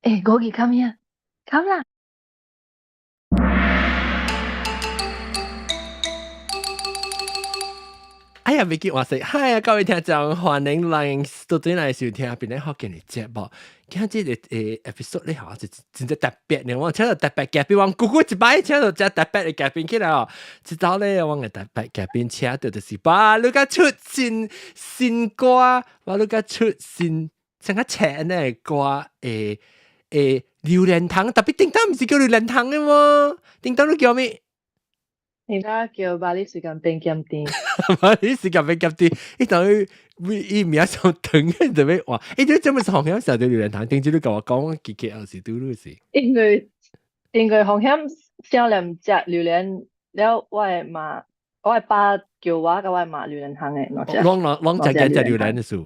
欸，我去看咩？看啦！哎呀，未記話說，嗨啊，各位聽眾，歡迎來到轉來收聽檳城福建的節目。今日這個 episode 咧，吼，就真正特別呢。我請到特別嘉賓，我久久一擺請到這特別的嘉賓起來哦。這晝咧，我的特別嘉賓請到就是巴魯甲出新新歌，巴魯甲出新像較青的歌，榴蓮糖，特別頂當毋是叫榴蓮糖的喎，頂當你叫咩？人家叫巴黎時間變鹹甜。巴黎時間變鹹甜，伊等於伊名上長嘅就欲換，伊你做麼是風險時候榴蓮糖？頂次你共我講，記記後是拄拄是。因為風險少年食榴蓮了，我的媽，我的爸叫我佮我的媽榴蓮糖的，攏攏攏食食榴蓮的事。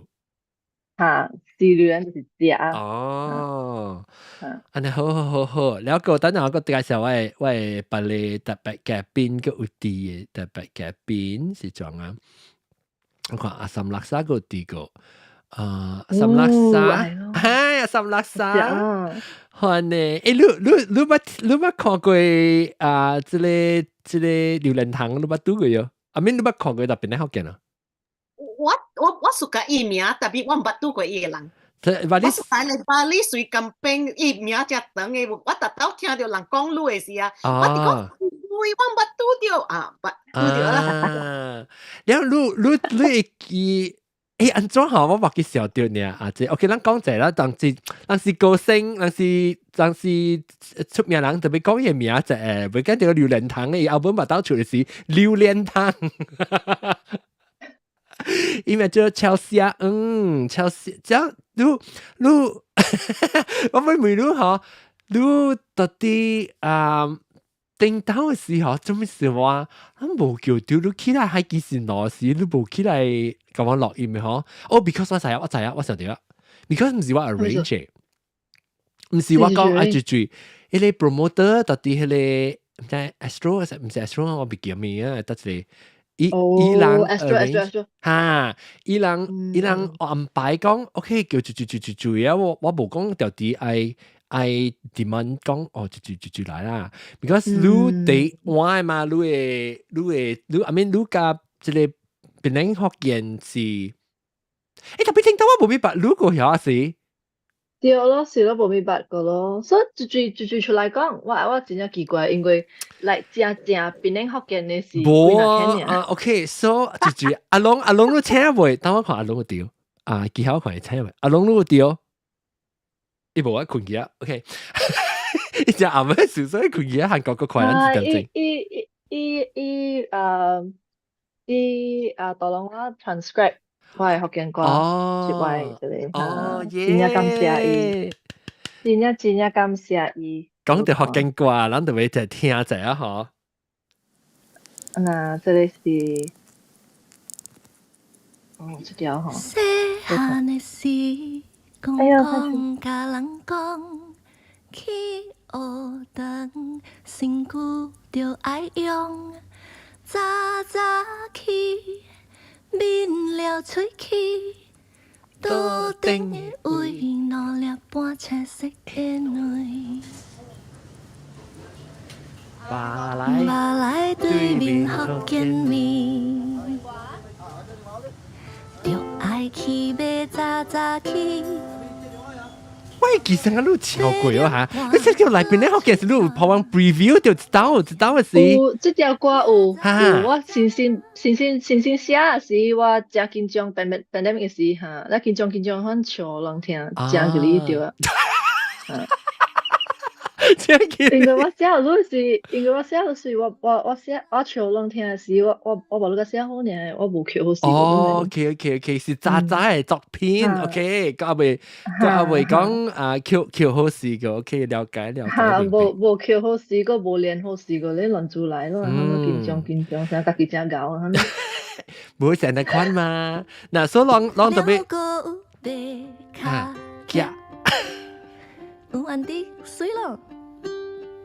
哈，食榴蓮就是食。哦，按呢好好好好，了個等陣我閣介紹我的別个特別嘉賓，閣有佇的特別嘉賓是怎啊？我看阿三垃圾閣有佇個，啊，阿三垃圾，嗨，阿三垃圾，好呢，欸，你捌看過啊？這個榴蓮糖，你捌拄過喲？阿免你捌看過特別咧福建啊？我熟佮伊名，特別我毋捌拄過伊个人。我是來巴黎隨甘冰，伊名遮長的，我逐晝聽著人講你的時啊，我就講，喂，我毋捌拄著啊，捌拄著啦。了，你會記？欸，按怎吼？我無去想著爾啊！這 OK，咱講者啦，當時歌星，當時出名人，特別講伊個名者，袂記得榴蓮糖的，伊後本嘛當出的是榴蓮糖。伊名叫喬西亞，嗯，喬西，這樣你，我欲問你吼，你到底啊頂頭的時候做咩事話？咱無叫著你起來海基線路時，你無起來共我錄音的吼？哦，because 我知影，我知影，我想著啊，because 毋是我 arrange，毋是我講啊，住住，彼個 promoter 到底彼個毋知 Astro，毋是 Astro，我袂記名啊，得一個。伊人 arrange 哈，伊人安排講，OK 叫住住住住住啊！我無講著佇愛 demand 講哦，住住住住來啦。Because 你第換嘛，你會你 I mean 你佮這個檳城福建是，欸特別聽到我無明白，你個曉是？對咯，是咯，無明白過咯。所以住住住住出來講，我真正奇怪，因為來正正檳城福建的是無啊，OK，so 住住阿龍阿龍你請未？等我看阿龍個對，啊，技巧看伊請未？阿龍你有對？伊無我睏去啊，OK，伊只暗暝所以睏去啊，韓國個快咱一點鐘。伊伊伊伊啊伊啊，大龍我 transcribe 我的福建歌，是我的這個，哦真正感謝伊，真正真正感謝伊。講到福建歌，咱就欲再聽一下吼。那這個是，哦，這條吼。哎呀，去學堂，身軀著愛用，早早起，抿了喙齒，桌頂的位兩粒半青色的卵。巴來巴來對面福建麵，著愛去買早早起。喂，其實我你唱過哦嚇，你這叫內邊咧，福建是你有播完 preview 就知道知道的是。有這條歌有，有我新新新新新新寫時，我誠緊張，pandemic 的時哈，咱緊張緊張，反唱人聽，誠入去對啊。因為我寫你是，因為我寫是我寫我唱人聽的時，我無你共寫好爾，我無曲好勢。哦，OK OK OK，是早早的作品，OK，閣猶未講啊，曲曲好勢個，OK，了解了解。哈，無曲好勢，閣無練好勢，閣咧亂出來咯，緊張緊張，成家己誠𠢕。無成日款嘛，嗱，所以攏特別。哈，夾。有安迪水咯。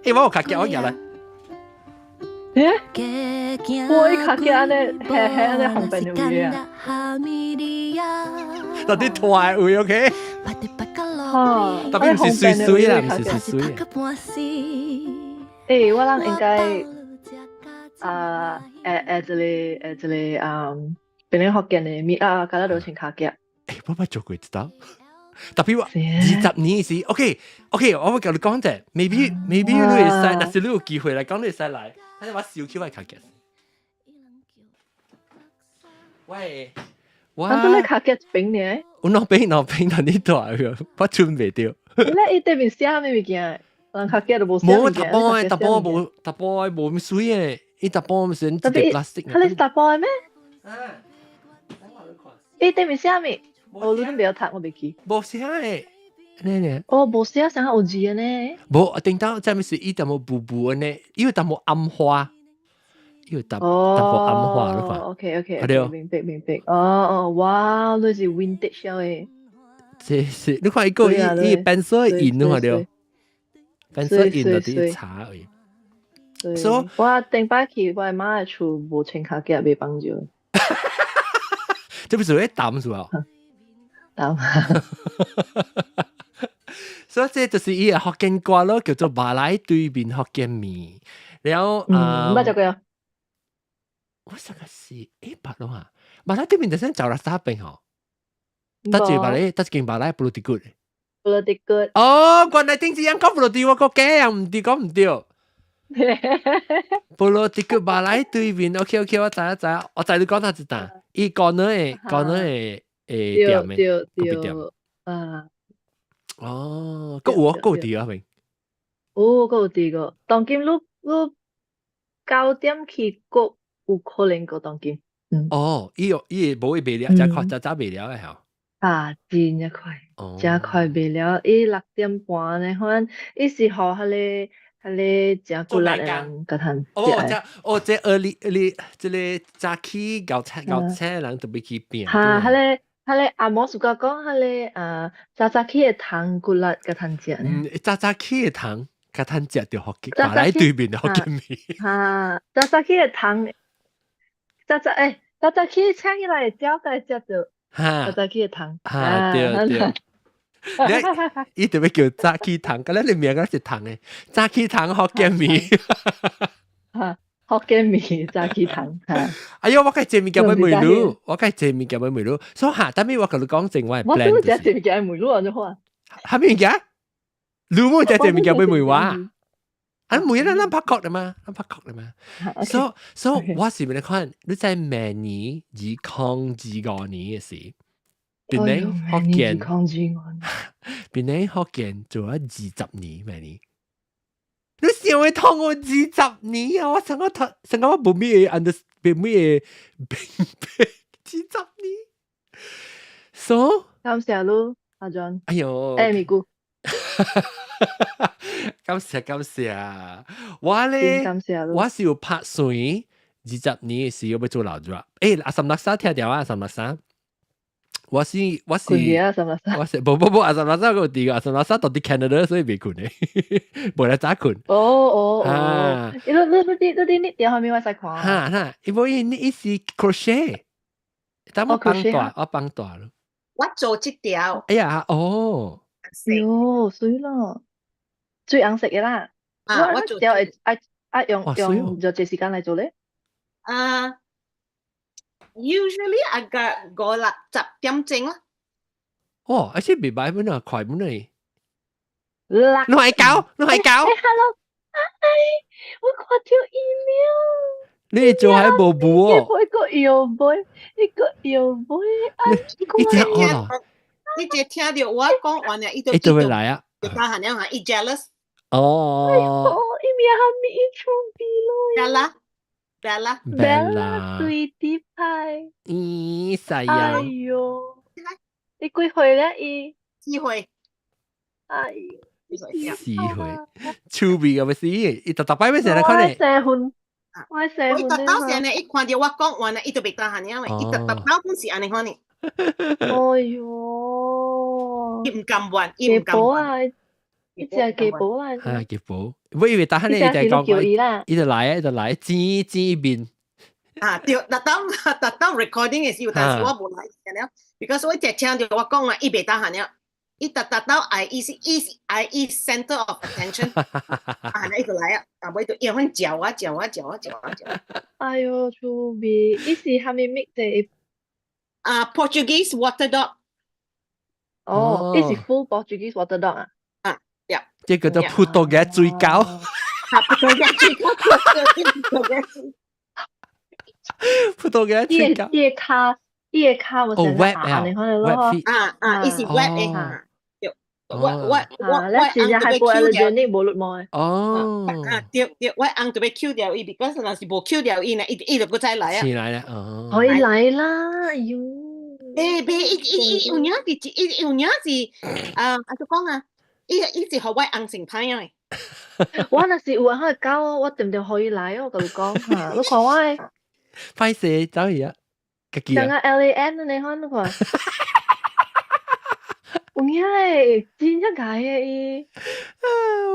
欸，我有卡夾我入來。欸？我一卡夾按呢，嘿嘿按呢方便的位啊。到底拖的位，OK？特別毋是媠媠啦，毋是媠媠。欸，我諗應該啊，誒誒，這個啊，檳城福建的 meet 啊，佮咱都穿跤夾。欸，我捌做過一道。特別我20年時，OK OK，我會共你講者，maybe 你會使，若是你有機會來講，你會使來，但是我收起我跤夾。喂，我咱這個跤夾一爿爾。有兩爿兩爿，但你大個，我準袂著。你伊對面寫啥物物件？人跤夾都無寫無淡薄的，淡薄無，淡薄的無咁媠的，伊淡薄毋是一個 plastic。彼個是淡薄的咩？啊，伊對面寫啥物？哦，你都袂曉讀，我袂記。無寫的，呢呢。哦，無寫，啥有字的呢？無，頂到這物是伊淡薄霧霧的呢，伊有淡薄暗花，伊有淡淡薄暗花，你看。 OK，明白明白。哦哦，哇，你是 vintage 的。這是你看伊個伊伊 pencil 印，你看著，pencil 印就佇查而已。所以我頂擺去我媽的厝無穿跤夾袂幫助。這不是會淡是吧？淡。所以這就是伊个福建歌咯，叫做馬來對面福建麵。然後啊，捌食過啊？我上個是欸捌咯哈，馬來對面就是走了啥邊吼？搭一個馬來，搭一間馬來 Pulut Tigut。 Pulut Tigut。哦，原來頂次人講 Pulut Tigut，我講假啊，毋對，講毋對。Pulut Tigut 馬來對面，OK OK，我知影知影，我知你講哪一單，伊講的講的誒店的，對對啊。哦，閣有啊，閣有佇啊邊。有，閣有佇個。當今你9點去，閣有可能閣當今。嗯。哦，伊有伊會無會賣了，誠快，誠早賣了的吼。啊，真正快，誠快賣了。伊6點半呢，反正伊是予彼個誠骨力的人共通哦，這哦，這 early early 這个早起𠢕醒𠢕醒的人特別去拼。哈，彼個阿嬷暑假講，彼個啊早早起的蟲骨力共通食。嗯，早早起的蟲共通食著福建，馬來對面的福建麵。哈，早早起的蟲，早早欸，早早起醒起來會鳥共食著。早早起的蟲。哈，對對。你伊特別叫早起蟲，敢若你名敢是蟲的，早起蟲福建麵。哈，福建麵早起蟲。哎喲，我該這物件欲問你，我該這物件欲問你。所以哈，但係我共你講真，我我都食這物件問你按怎款？啥物件？你無食這物件欲問我？啊，問咱咱拍確的嘛，咱拍確的嘛。所以我是欲來看，你在明年2025年的時，檳城福建，檳城福建做了20年，明年。你想會通我二十年啊！我成個頭，成個我無咩 under，無咩明白二十年。So，感謝你，阿 John。哎喲，欸，咪姑。感謝感謝，我咧，我是有拍算二十年的時，我欲做老熱。欸，阿三六三聽著啊，阿三六三。我是我是我是無無無阿三六三個佇個阿三六三到佇 Canada 所以袂睏的，無來早睏。哦哦哦，你你你你電話面我使看。哈哈，伊無伊伊是 crochet，但我幫大我幫大咯。我做這條。哎呀，哦。喲，媠咯，水紅色的啦。啊，我做條會愛愛用用偌濟時間來做咧？啊。Usually 啊個五六十點鐘啦。哦，而且袂歹本啊，快本嚟。六，你係搞，你係搞。 Hello，哎，我看著伊了。你做係無無哦？一個搖尾，一個搖尾，哎，一聽哦，你這聽著我講完了，伊就伊就會來啊。就打下了伊 jealous。哦。伊名還沒出鼻咯。 Bella。Bella。 Bella 對啲派。咦，細啊！哎喲，你幾歲咧？伊四歲。哎喲，四歲，趣味個欲死，伊逐逐擺欲成來看咧。我結婚，我結婚。伊逐到時呢，伊看著我講完了，伊就袂當下爾伊逐逐到本是按呢款呢。哎喲，伊毋甘願，伊毋甘願。啊！伊食雞婆啊！啊，雞婆，我以為逐漢呢，伊就講，伊就來啊，伊就來，煎煎麵。啊，對，逐當逐當 recording 的時候，但是我無來了，because 我一聽著我講啊，伊袂當下爾。伊逐逐到愛伊是伊是愛伊 center of attention，啊，伊就來啊，啊，尾就伊款嚼啊嚼啊嚼啊嚼啊嚼。哎喲，趣味，伊是蝦米 mix 的？啊，Portuguese water dog。哦，伊是 full Portuguese water dog 啊？啊，yeah。這個叫葡萄牙水狗。啊，葡萄牙水狗，葡萄牙水。葡萄牙水狗。伊个跤，伊个跤有哦，web 啊，web feet。啊啊，伊是 web 的哈。我我我我你真正 hypoallergenic 無律毛的。哦。啊，對對，我翁就欲抾著伊，because 若是無抾著伊呢，伊伊就閣再來啊。起來啦，哦。可以來啦，哎喲。欸，袂，伊伊伊有影是，伊有影是，啊，按怎講啊？伊伊是予我翁先歹啊。我若是有按彼个狗，我定定予伊來，我共你講哈，你看我的。歹勢走去啊，家己啊。像個 LAN 按呢款，你看。有影會，真正𠢕的伊。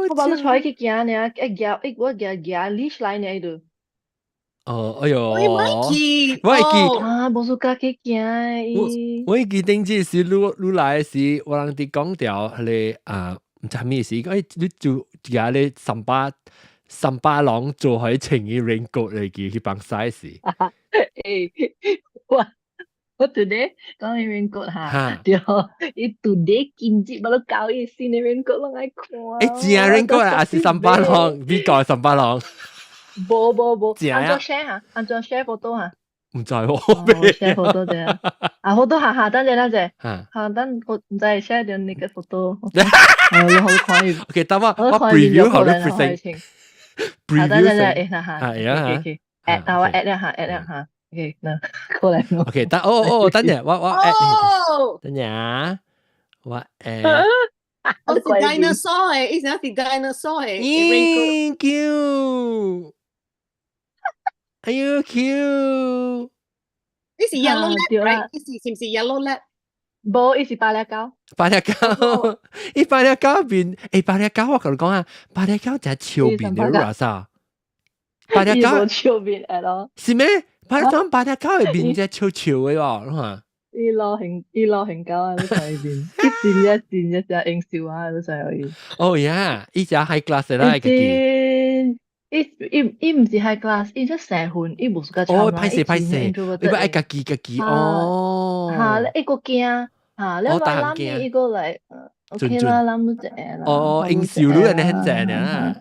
我把你帶伊去行爾，一舉一我舉舉 leash 來爾伊就。哦，哎喲，我會記，我會記。啊，無輸家己行的伊。我會記頂次是愈愈來時，我人佇講著彼個啊，毋知啥物事，講你做舉咧三百三百人做予穿伊 raincoat 嚟記去幫洗時。欸，我我 today 講伊 raincoat 哈，對，伊 today 今日捌咧交伊新的 raincoat 攏愛看。欸，真 raincoat 啊，還是三百人？美國三百人？無無無，按怎 share 哈？按怎 share photo 哈？毋知喎，share photo 者啊，photo 哈哈，等陣等陣，哈等我毋知 share 著你個 photo，你好看伊。 OK，等我我 preview 好你 present。 preview 等陣等陣，哈哈，係啊，add 啊，我 add 一下，add 一下，OK，嗱，過來。 OK，等哦哦，等陣我我 add，等陣啊，我 add。我是 dinosaur 誒，伊是 dinosaur 誒。 Thank you。哎喲 cute！你是 yellow lab right？你是是毋是 yellow lab？無，伊是白領狗。白領狗，伊白領狗面，欸，白領狗我共你講啊，白領狗真笑面的，你話啥？白領狗笑面 at all。是咩？白領白領狗的面真笑笑的喎，你看。伊老型，伊老型狗啊！你看伊面，伊真正真正真英秀啊！你知影伊？哦呀，伊只 high class 啦，家己。伊伊伊毋是 high class，伊只成份，伊無是較哦，歹勢歹勢，伊要愛家己家己哦。哈，伊閣驚，哈，你話攬伊個來，OK 啦，攬你一下啦。哦，英秀你按呢很正啊。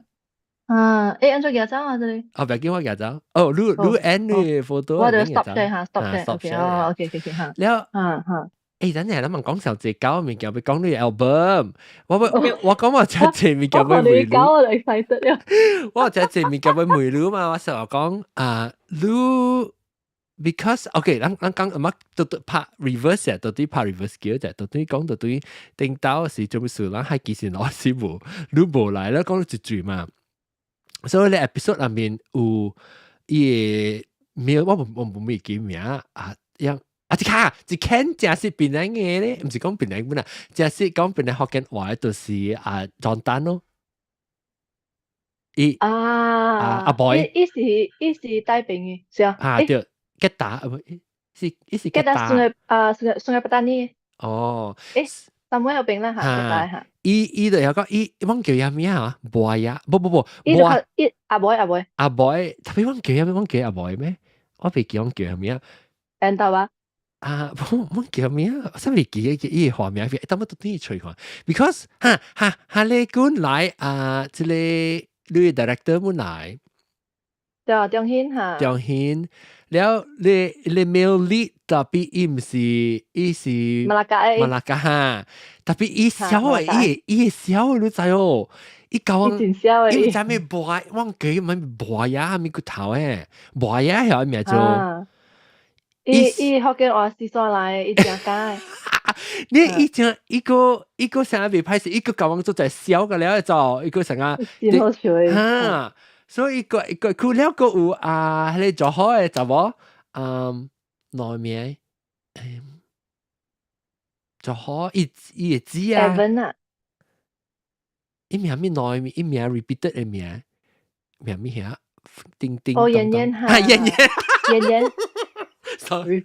啊，欸，按怎舉走啊？這裡？哦，袂緊我舉走。哦，你你按你 photo。我就 stop share 哈，stop share，OK，哦，OK，OK，哈。了，哈哈。欸，等陣咱問講上隻狗物件，欲講你 album。我我我講我這隻物件欲問你。狗我就 excited 了。我這隻物件欲問你嘛，我成日講啊，你 because OK，咱咱講乜都都拍 reverse 啊，到底拍 reverse 叫啫，到底講到底頂到是做咩事？咱係其實老師無，你無來咧講一句嘛。所以咧 episode 內面有伊個名，我我無未記名啊，樣。啊！一卡一肯正是檳榔的咧，毋是講檳榔本啊，正是講檳榔福建話就是啊莊丹咯。伊啊阿 boy，伊是伊是帶兵的，是啊。啊對，吉打啊不，是伊是吉打。吉打啊，Sungai Petani。哦。欸，三位有兵啦嚇，吉打嚇。伊伊就有講伊，阮叫伊名啊？boy 啊，不不不，伊伊阿 boy 阿 boy。阿 boy，特別阮叫伊，阮叫阿 boy 咩？我袂記阮叫啥名。 N 到啊？啊，我我叫名，我啥未記得伊個花名，等我到底揣看。Because 哈哈哈利君來啊，這個你 director 們來，對啊，張軒哈。張軒，了你你 male lead 特別伊毋是伊是馬拉加馬拉加哈，特別伊痟的，伊伊痟你知哦，伊教我，伊毋知咩 boy，我記咩 boy 呀，咩骨頭誒，boy 呀，曉名做。伊伊福建話四川來，伊誠敢。你伊正伊個伊個啥未歹勢，伊個教阮做在痟個了做，伊個啥啊？真好笑的。哈，所以個個佢了個有啊，彼個做好的查某，嗯，內面，嗯，做好伊伊會知啊。 Evan 啊。伊名咩內面，伊名 repeated 的名，名咩遐？叮叮。哦，妍妍哈。燕燕。妍妍。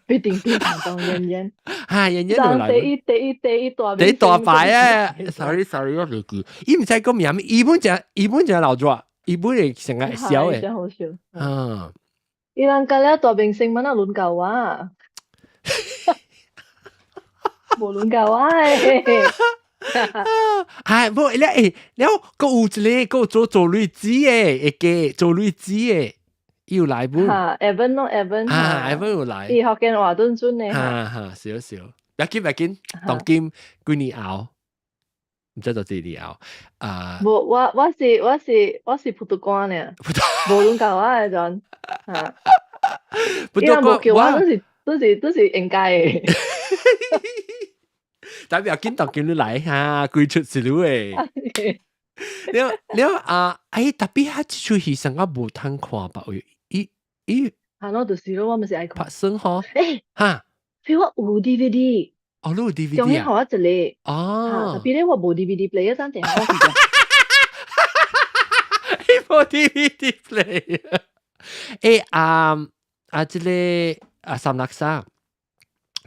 必定必當燕燕。嚇，燕燕就來。第一第一第一大第一大牌啊！Sorry sorry，我未記。伊毋知講名，伊本就伊本就老咗，伊本係成日笑嘅。真好笑。嗯。伊人家了大明星，乜那輪夠啊？無輪夠啊！係，無你誒，了閣有一個閣做做女子嘅，會記做女子嘅，伊有來無？哈，Evan 咯，Evan。啊，Evan 有來。伊福建話準準嘅。哈哈，少少，別緊別緊，當今幾年後，毋知道幾年後啊。無，我是普渡歌呢，無輪夠我嘅陣，哈。普渡歌，叫我都是應該嘅。但不要緊，當今你來哈，規出是你的。了了啊！哎，特別他這齣戲上個無通看吧？伊伊，係咯，就是咯，我咪是愛看。拍算嗬？欸，哈，譬如我有 DVD。哦，你有 DVD 啊？我一個。哦。特別咧，我無 DVD player，等陣我記得。你無 DVD player？欸啊啊！這個啊，三六三。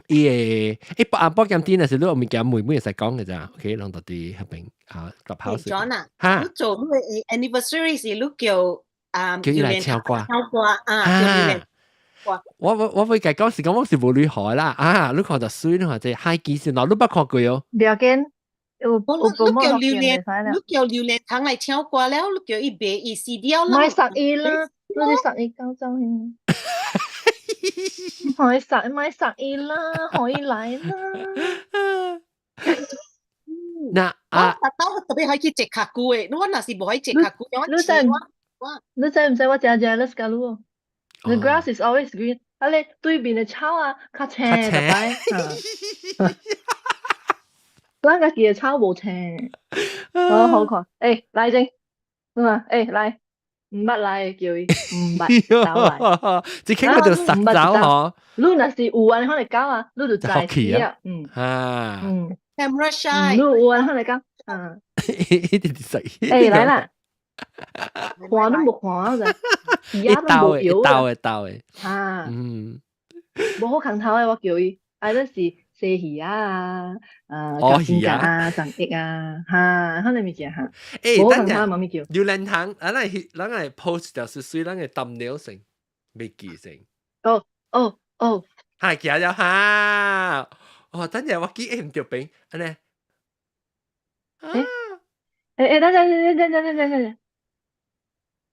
伊會欸，啊，保險店若是你有物件妹妹會使講嘅咋，OK，攏到佇彼邊啊，clubhouse。 John 啊，哈，你做你 anniversary 是你叫啊，叫伊來唱歌，唱歌啊，叫伊來。我會共講是講我是無鐳荷啦，啊，你看就媠，你看這海基是喏，你捌看過哦？不要緊，有有你叫榴蓮，你叫榴蓮糖來唱歌了，你叫伊賣伊 CD 了。莫殺伊啦，你是殺伊夠走去。莫殺莫殺伊啦，予伊來啦。那啊，我特別愛去坐較久的，我若是無愛坐較久，我你知你知毋知我誠 jealous 佮你？The grass is always green。啊，你對面的草啊，較青逐擺。咱家己的草無青，好好看。欸，來先，嗯，欸，來，毋捌來叫伊，毋捌走來。這傾個就實走嗬。你若是有按款會講啊，你就知啊。嗯。啊。嗯。 Camera shy。你有按款會講，嗯。一直食。欸，來啦。看都無看啊！一兜的，一兜的，兜的。啊。嗯。無好空頭的，我叫伊，啊，你是西魚啊，啊，魚啊，長益啊，哈，彼個物件哈。欸，等下，媽咪叫。榴蓮糖，咱來咱來 post 就是水咱的 thumbnail 先，未記先。哦哦哦。哈，記了哈。哦，等下我記憶毋著邊，按呢。欸欸欸，等陣等等等等等等。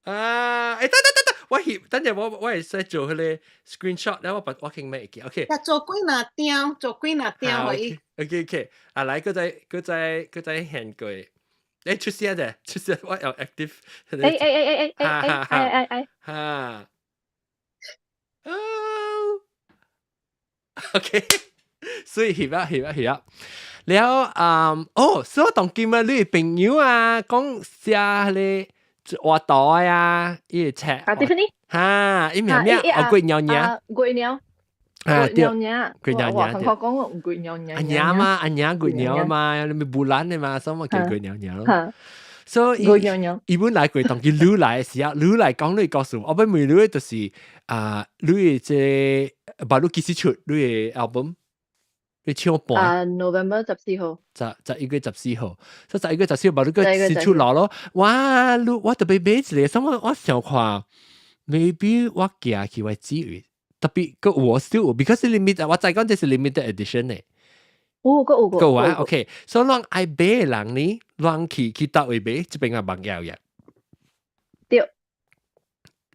啊！欸，等等等等，我翕，等陣我會使做彼個 screenshot，然後我把我傾咩記，OK。做幾若張，做幾若張予伊。 OK OK，啊來，閣再閣再閣再現過，欸出聲者，出聲，我有 active。欸欸欸欸欸欸欸欸欸。哈。哦。OK，所以翕啊翕啊翕啊。了啊，哦，所以當今啊，你朋友啊，講寫彼個。畫袋啊，伊個冊。啊，Tiffany。哈，伊名咩？哦，月娘娘。月娘。啊，對。月娘。月娘娘。我講講月娘娘。阿娘嘛，阿娘月娘嘛，你咪布蘭的嘛，所以咪叫月娘娘咯。所以月娘娘。伊本來過當佢女來的時候，女來講你告訴我，我欲問你就是啊，你的這把你幾時出你的 album？你唱半？啊，November 14號。11月14號，所以11月14號，把你個時出來咯。哇，你我特別買一個，什麼我想看，maybe 我寄去我姊妹，特別個我 still 有，because limited，我再講這是 limited edition 呢。有個有個。個啊，OK，所以攏愛買的人呢，攏去佗位買，這邊啊網頁嘅。對。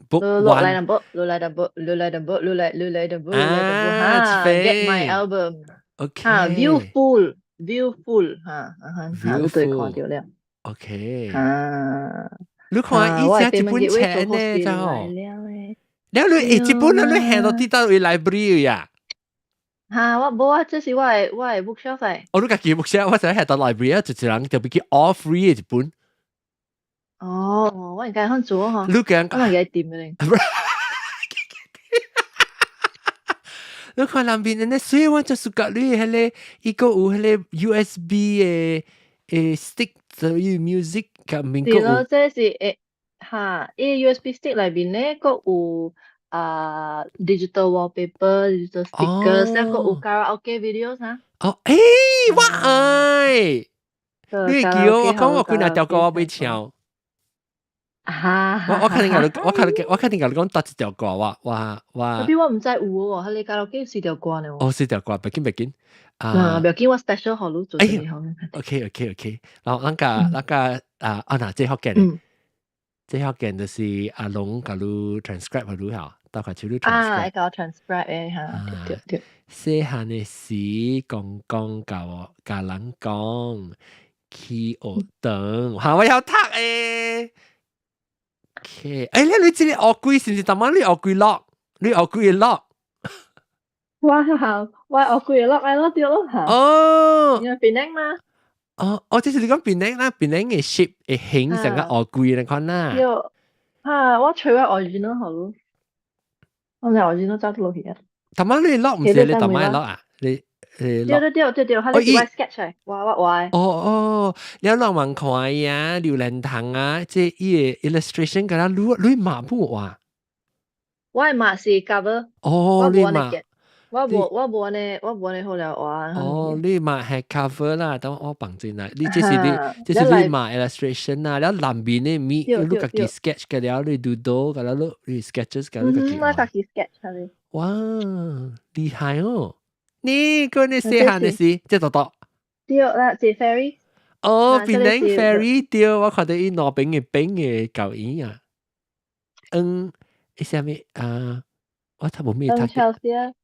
Book 落來淡薄，落來淡薄，落來淡薄，落來落來淡薄，落來淡薄，哈，Get my album。 OK。哈，view full，view full，哈，哈，哈，你對看著了。 OK。啊。你看以前一本冊呢，就吼。了你欸，這本你下到佇佗位 library 呀？哈，我無啊，這是我的 bookshelf 的。哦，你家己 bookshelf，我想下到 library 啊，就是人特別去 all free 的一本。哦，我應該肯做吼。你講，我嘛會記得掂的。你看南邊呢，所以我就是覺你彼個，伊閣有彼個 USB 的的 stick，所以 music 佮面是咯，這是會哈，伊 USB stick 內面咧，閣有啊 digital wallpaper、digital stickers，抑閣有 karaoke videos 哈。哦，欸，我愛，你會記我講我幾若條歌我欲唱。哈，我肯定共你講，佗一條歌我我我。 Tapi 我毋知有喎，彼個卡拉 OK 四條歌呢。哦，四條歌，別緊別緊。啊，不要緊，我 special 予你做這個。 OK，然後咱個啊啊，嗱，這福建的，這福建就是阿龍共你 transcribe 予你嚇，大概手你 transcribe。啊，會共我 transcribe 的嚇，對對。細漢的時，公公教我共人講去學堂，嚇我曉讀的。OK，欸，你這個烏龜是毋是逐擺你烏龜樂？你烏龜的樂？我嚇，我烏龜的樂愛咯對咯嚇。哦。因為檳城嘛。哦哦，這是你講檳城啦，檳城的 shape 會形成個烏龜那款啦。對，嚇，我揣我 original 予你，我知 original 走落去啊。逐擺你樂毋是你逐擺樂啊？你對對對對對，彼個是我 sketch 的，我我畫的。哦哦，你浪漫看呀，榴蓮糖啊，這伊个 illustration 敢若你你嘛無畫？我的嘛是 cover。哦，你嘛。我無我無按呢，我無按呢好了畫。哦，你嘛係 cover 啦，等我放進來。你這是你，這是你嘛 illustration 啊，了南邊的物，你家己 sketch 個了，你 doodle 個了，你 sketches 個你家己畫。我家己 sketch 係。哇，厲害哦！你個你細漢的時，這多多。對啦，是 ferry。哦，檳城 ferry 對，我看到伊兩邊的邊的舊影啊。嗯，伊啥物啊？我讀無咩讀。黃秋生。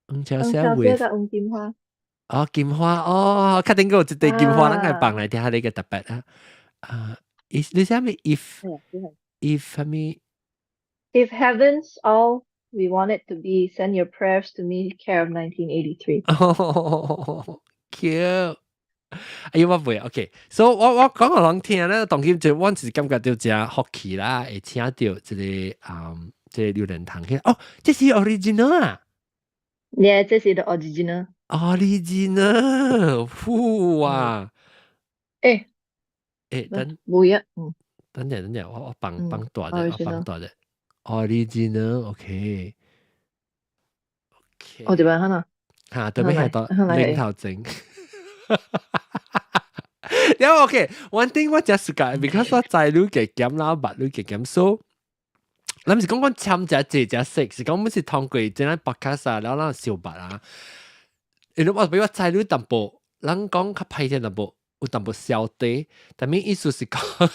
黃秋生會。黃金花。哦，金花哦，確定有一塊金花，咱來放來聽下你個特別啊。啊，你啥物？If 啥物？If heaven's all we want it to be, send your prayers to me, care of 1983。哦，cute。哎呦，我袂，OK。所以我我講予人聽咧，當今就我是感覺到誠福氣啦，會請到這個嗯，這個榴蓮糖去。哦，這是 original 啊！ Yeah，這是 the original。 Original，呼哇！欸，欸，等，無一，嗯，等陣等陣，我我放放大隻，我放大隻。Original，OK。我這邊可能。嚇，對面係到零頭整。然後 OK，one thing 我真 suka，because 我知你加減啦，捌你加減，so 咱毋是講講簽誠濟誠識，是講阮是通過這咱 podcast 啊，然後咱相捌啊。因為我比我知你淡薄，人講較歹聽淡薄，有淡薄痟底，但物意思是講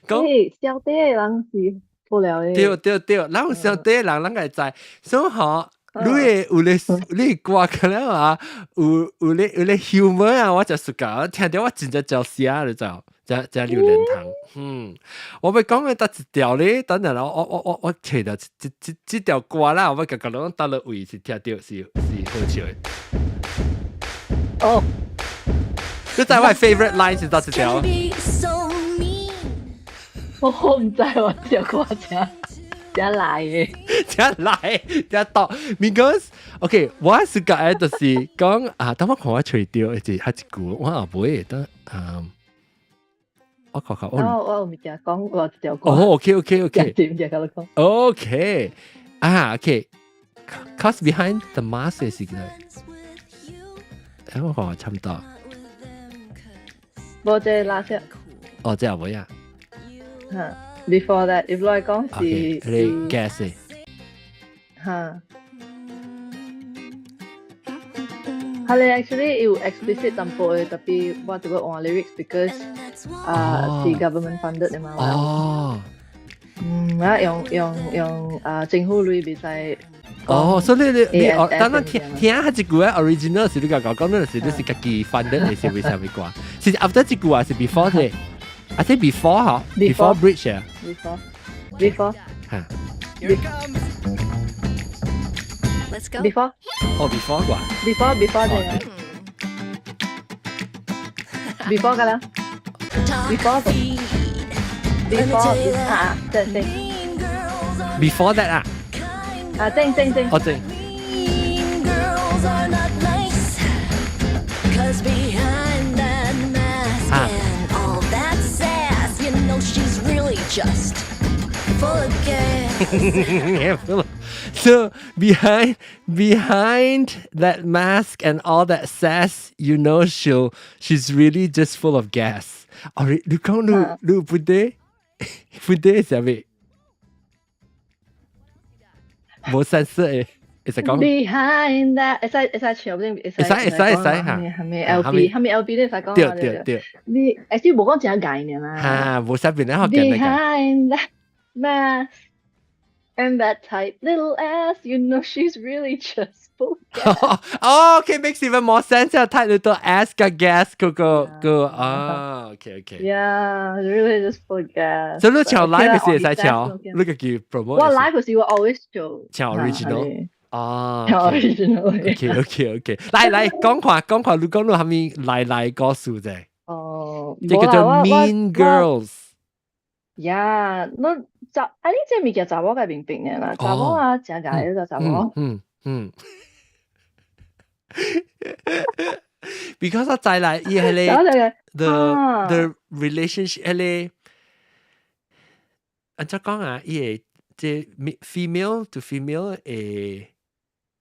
講痟底的人是無聊的。對對對，咱有痟底的人，咱會知，所以吼。你的有咧，你的歌可能啊，有有咧有咧 humor 啊，我就 suka，聽著我真正招聲，你知無？這這榴蓮糖，嗯，我欲講的佗一條咧，等陣我我我我揣著這這這條歌啦，我欲共講佗落位是聽著是是好笑的。哦，你知我 favorite line 是佗一條？我我毋知我這條歌誠誠來的，誠來誠到，because OK，我 suka 的就是講啊，等我看我揣著一一句，我也袂會得啊。我看看，我我有物件講，我一條歌。哦，OK OK OK，點點共你講？OK，啊，OK，cause behind the mask 是幾多？欸，我看差不多。無這垃圾。哦，這也袂啊。嚇，before that，if 來講是你 guess 嚇。係你 actually 有 explicit 淡薄的，tapi 我就欲換 lyrics because 啊是 government funded 的嘛。哦。嗯，我用用用啊政府鐳袂使。哦，所以你你你哦，等等聽聽下一句啊，original 是你共講講，是你是家己翻的，還是為啥物歌？是 after 這句啊，是 before 的？啊，是 before 嗬，before bridge 啊？before before 嚇。 Let's go. Before. 哦，before 啩？before before 的。before 㗎啦。before before 啊，對對。 Before that 啊？啊，正正正。哦正。 Girls are not nice. 'Cause behind that mask and all that sass, you know she's really just full of gas. So behind that mask and all that sass, you know she's really just full of gas. 哦，你講你不對，不對係咪？無 sense 嘅，會使講。 Behind that 會使會使唱，會使會使會使會使嚇。係咪 LB？係咪 LB 你會使講？對對對。你會使無講真解呢嘛？嚇，無啥變咧，學緊 Behind that mask and that tight little ass, you know she's really just full gas. Oh, okay, makes even more sense. Tight little ass 加 gas 嗰個個啊，OK。 Yeah, really just full gas. 所以你唱 live 時會使唱，你個叫 promote。我 live 時我 always 做唱 original。哦，唱 original。 OK，來來講看講看，你講你係咪來來故事啫？哦，這叫做 Mean Girls。呀，我查啊！你這物件查某該明白呢啦，查某啊，誠𠢕個查某。嗯嗯。Because 我再來伊係咧，the relationship 係咧，按怎講啊？伊個這 female to female 誒，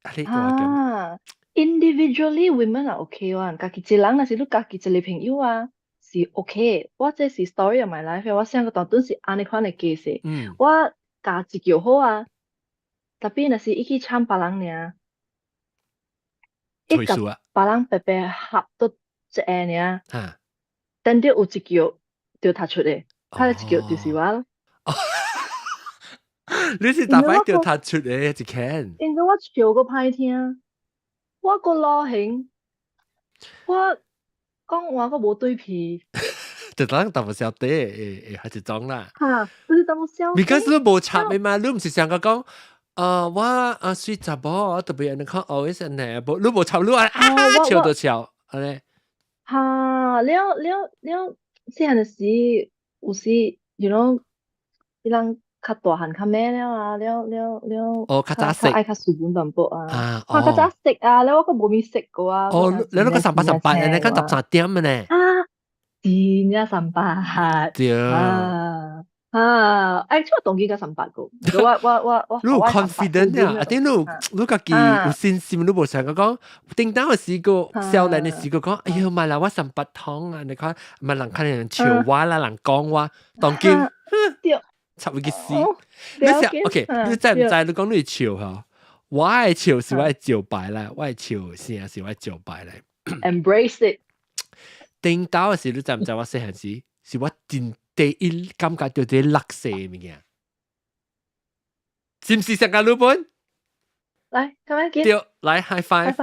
啊你啊，individually women 係 OK 哇，家己一人若是你家己一個朋友啊。是 OK，我這是 story of my life，我上個當陣是按呢款的解釋。我共一叫好啊，特別若是伊去參別人爾，伊共別人白白合到一個爾，等著有一叫就讀出的，他的一叫就是我咯。你是逐擺就讀出的一間？因為我笑閣歹聽，我閣老型，我講話閣無對皮。就當淡薄小弟會會還是裝啦。哈，就是淡薄小。 Because 你無插的嘛，你毋是上個講，我啊水查某，我特別按呢看 always 按呢，無你無插你啊笑就笑，按呢。哈，了了了，細漢時有時，you know，伊人較大漢較咩了啊，了了了，哦，較早識，愛較斯文淡薄啊，啊，較早識啊，了我閣無咪識過啊。哦，你那個3838，你講13點呢？啊，真正三八。對。啊啊，哎，這個動機較三八個，我我我我。你有 confident 啊？啊，頂你你家己有信心，你無想講，頂當的時個少年的時個講，哎喲，嘛啦，我三八通啊！你看，嘛人看人笑我啦，人講我，當今，對。插入去死！你想，OK，你知毋知？你講你笑吼，我的笑是我的招牌啦，我的笑聲是我的招牌來。 Embrace it。頂到的時，你知毋知？我細漢時是我真第一感覺到這垃圾物件，是毋是上個魯本？來，come on，對，來 high five。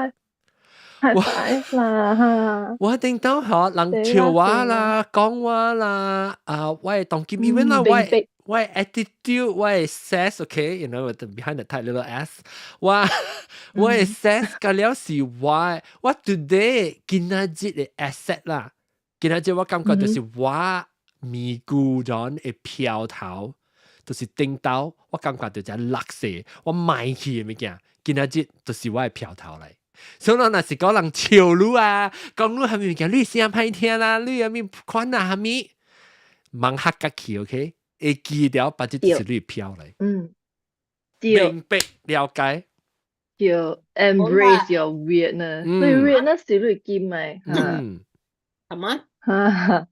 high five 啦！我頂到吼，人笑我啦，講我啦，啊，我會當今 even 啦，我我 attitude，我 sass，okay，you know behind the tight little ass，我 sass 個了是我我 today 今仔日的 asset 啦，今仔日我感覺就是我咪咕咗的飄頭，就是頂到我感覺就只垃圾，我賣去的物件，今仔日就是我的飄頭來。所以若是講人笑你啊，講你蝦米物件，你聲歹聽啦，你蝦米款啊蝦米，盲黑甲去，OK？會記得把這就是你飄來。明白了解。對，embrace your weirdness，對 weirdness 是你金的。係嘛？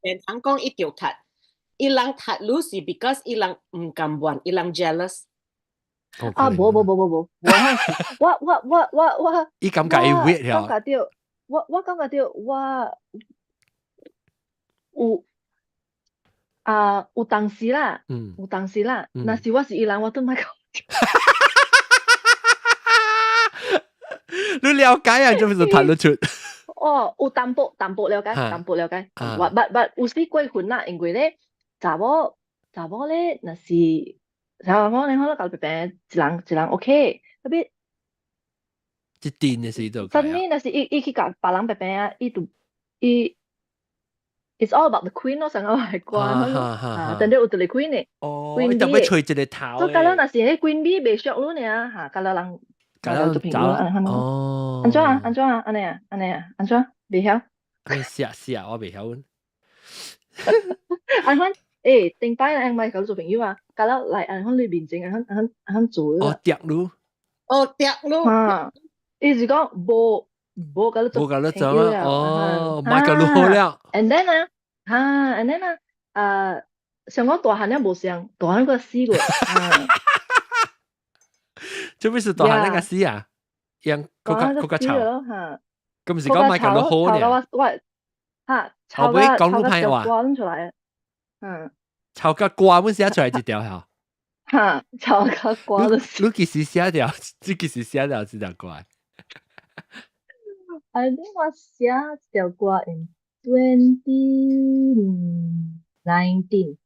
人講伊著讀，伊人讀你是 because 伊人毋甘願，伊人 jealous。啊，無無無無無，我我我我我，伊感覺伊 weird 感覺到，我感覺到我有啊有當時啦，有當時啦，若是我是伊人，我都莫講。你了解啊？做咩就睇得出？哦，有淡薄淡薄了解，淡薄了解。我捌捌有時過分啦，因為咧查某查某咧，若是查某你可能共別別一人一人 OK，特別一定的時就。真的，若是伊伊去共別人別別啊，伊就伊，It's all about the queen 咯，上個來講，啊，等陣有一個 queen 的。哦，伊特別吹一個頭。所以假如若是彼 queen bee 袂俗你爾，哈，假如人。假如做朋友，哦，按怎啊？按怎啊？按呢啊？按呢啊？按怎？袂曉？你試下試下，我袂曉。按款頂擺人咪佮做朋友啊，佮了來按款你面前按款按款按款做哦，跌嚕，哦，跌嚕，哈，伊是講無無佮你做無佮你做朋友。哦，莫佮你好了。 And then 啊，哈，and then 啊，啊，像講大漢了無相，大漢閣死過。做咩事大漢那個死啊？樣閣較閣較臭。哈。咁唔是講莫佮你好呢？我我哈，臭到講你歹話。歌出來，嗯。臭甲歌本寫出來一條嚇。哈，臭甲歌都。你幾時寫條？你幾時寫條這條歌？ I think 我寫這條歌 in 2019。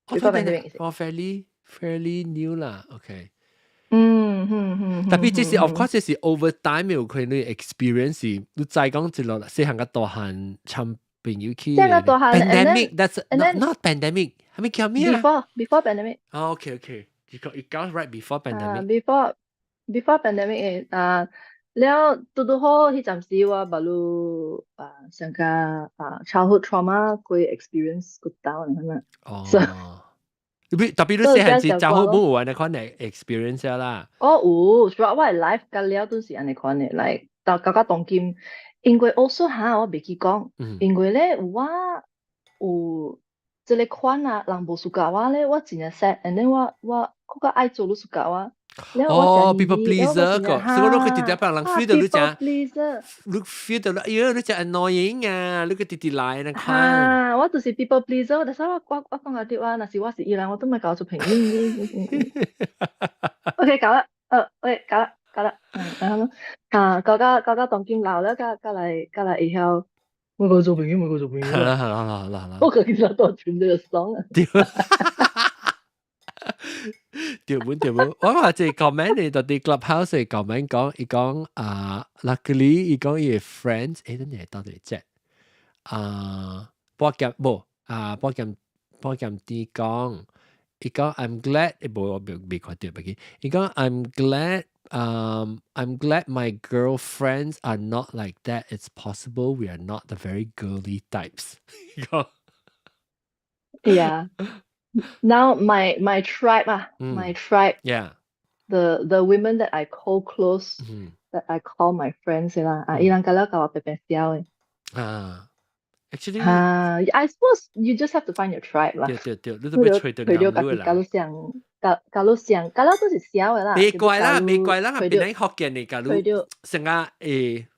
Before pandemic。哦，fairly fairly new 啦，OK。特別這是 of course 這是 over time 有可能 experience，你再講一落細漢個大漢參朋友去。細漢大漢 pandemic，that's not not pandemic，係咪叫咩啊？Before pandemic。哦，OK OK，it got right before pandemic。 Before pandemic 啊，了拄拄好彼陣時我捌噜啊上個啊 childhood trauma 過 experience 過 down 係咪？哦。特別你細漢時就好冇有按呢款的 experience 啦。哦有，主要我的 life 甲了都是按呢款的，來到感覺當今，因為 also 哈我袂記講，因為咧我有這個款啊，人無 suka 我咧，我真正 sad，and then 我我較愛做你 suka 我。哦，people pleaser 個，所以你佢直直幫人 feel 到你講，你 feel 到哎呦，你真 annoying 啊，你個直直來那款。啊，我就是 people pleaser，但是我我我講個啲話，若是我是伊人，我都莫佮我做朋友。OK，夠啦，喂，夠啦，夠啦，嗯，然後啊，到到到當今老了，佮佮來佮來會曉，莫佮我做朋友，莫佮我做朋友。好啦好啦好啦好啦。我可以知道聽這個 song 啊。對。對本對本，我話這 comment 你到啲 Clubhouse comment 講，伊講啊，luckily 伊講伊 friends，等陣到底隻啊，波劍無啊，波劍波劍啲講，伊講 I'm glad，無我未未看到，別記，伊講 I'm glad。I'm glad my girlfriends are not like that. It's possible we are not the very girly types. Yeah. Now my tribe 啊, my tribe. The women that I call close, that I call my friends 啦，啊，伊人佮了共我白白痟的。啊，actually，啊，I suppose you just have to find your tribe 啦。對對對，你都欲揣著揣著家己佮你相，佮佮你相，佮了都是痟的啦。別怪啦，別怪啦，別人福建的佮你成個會，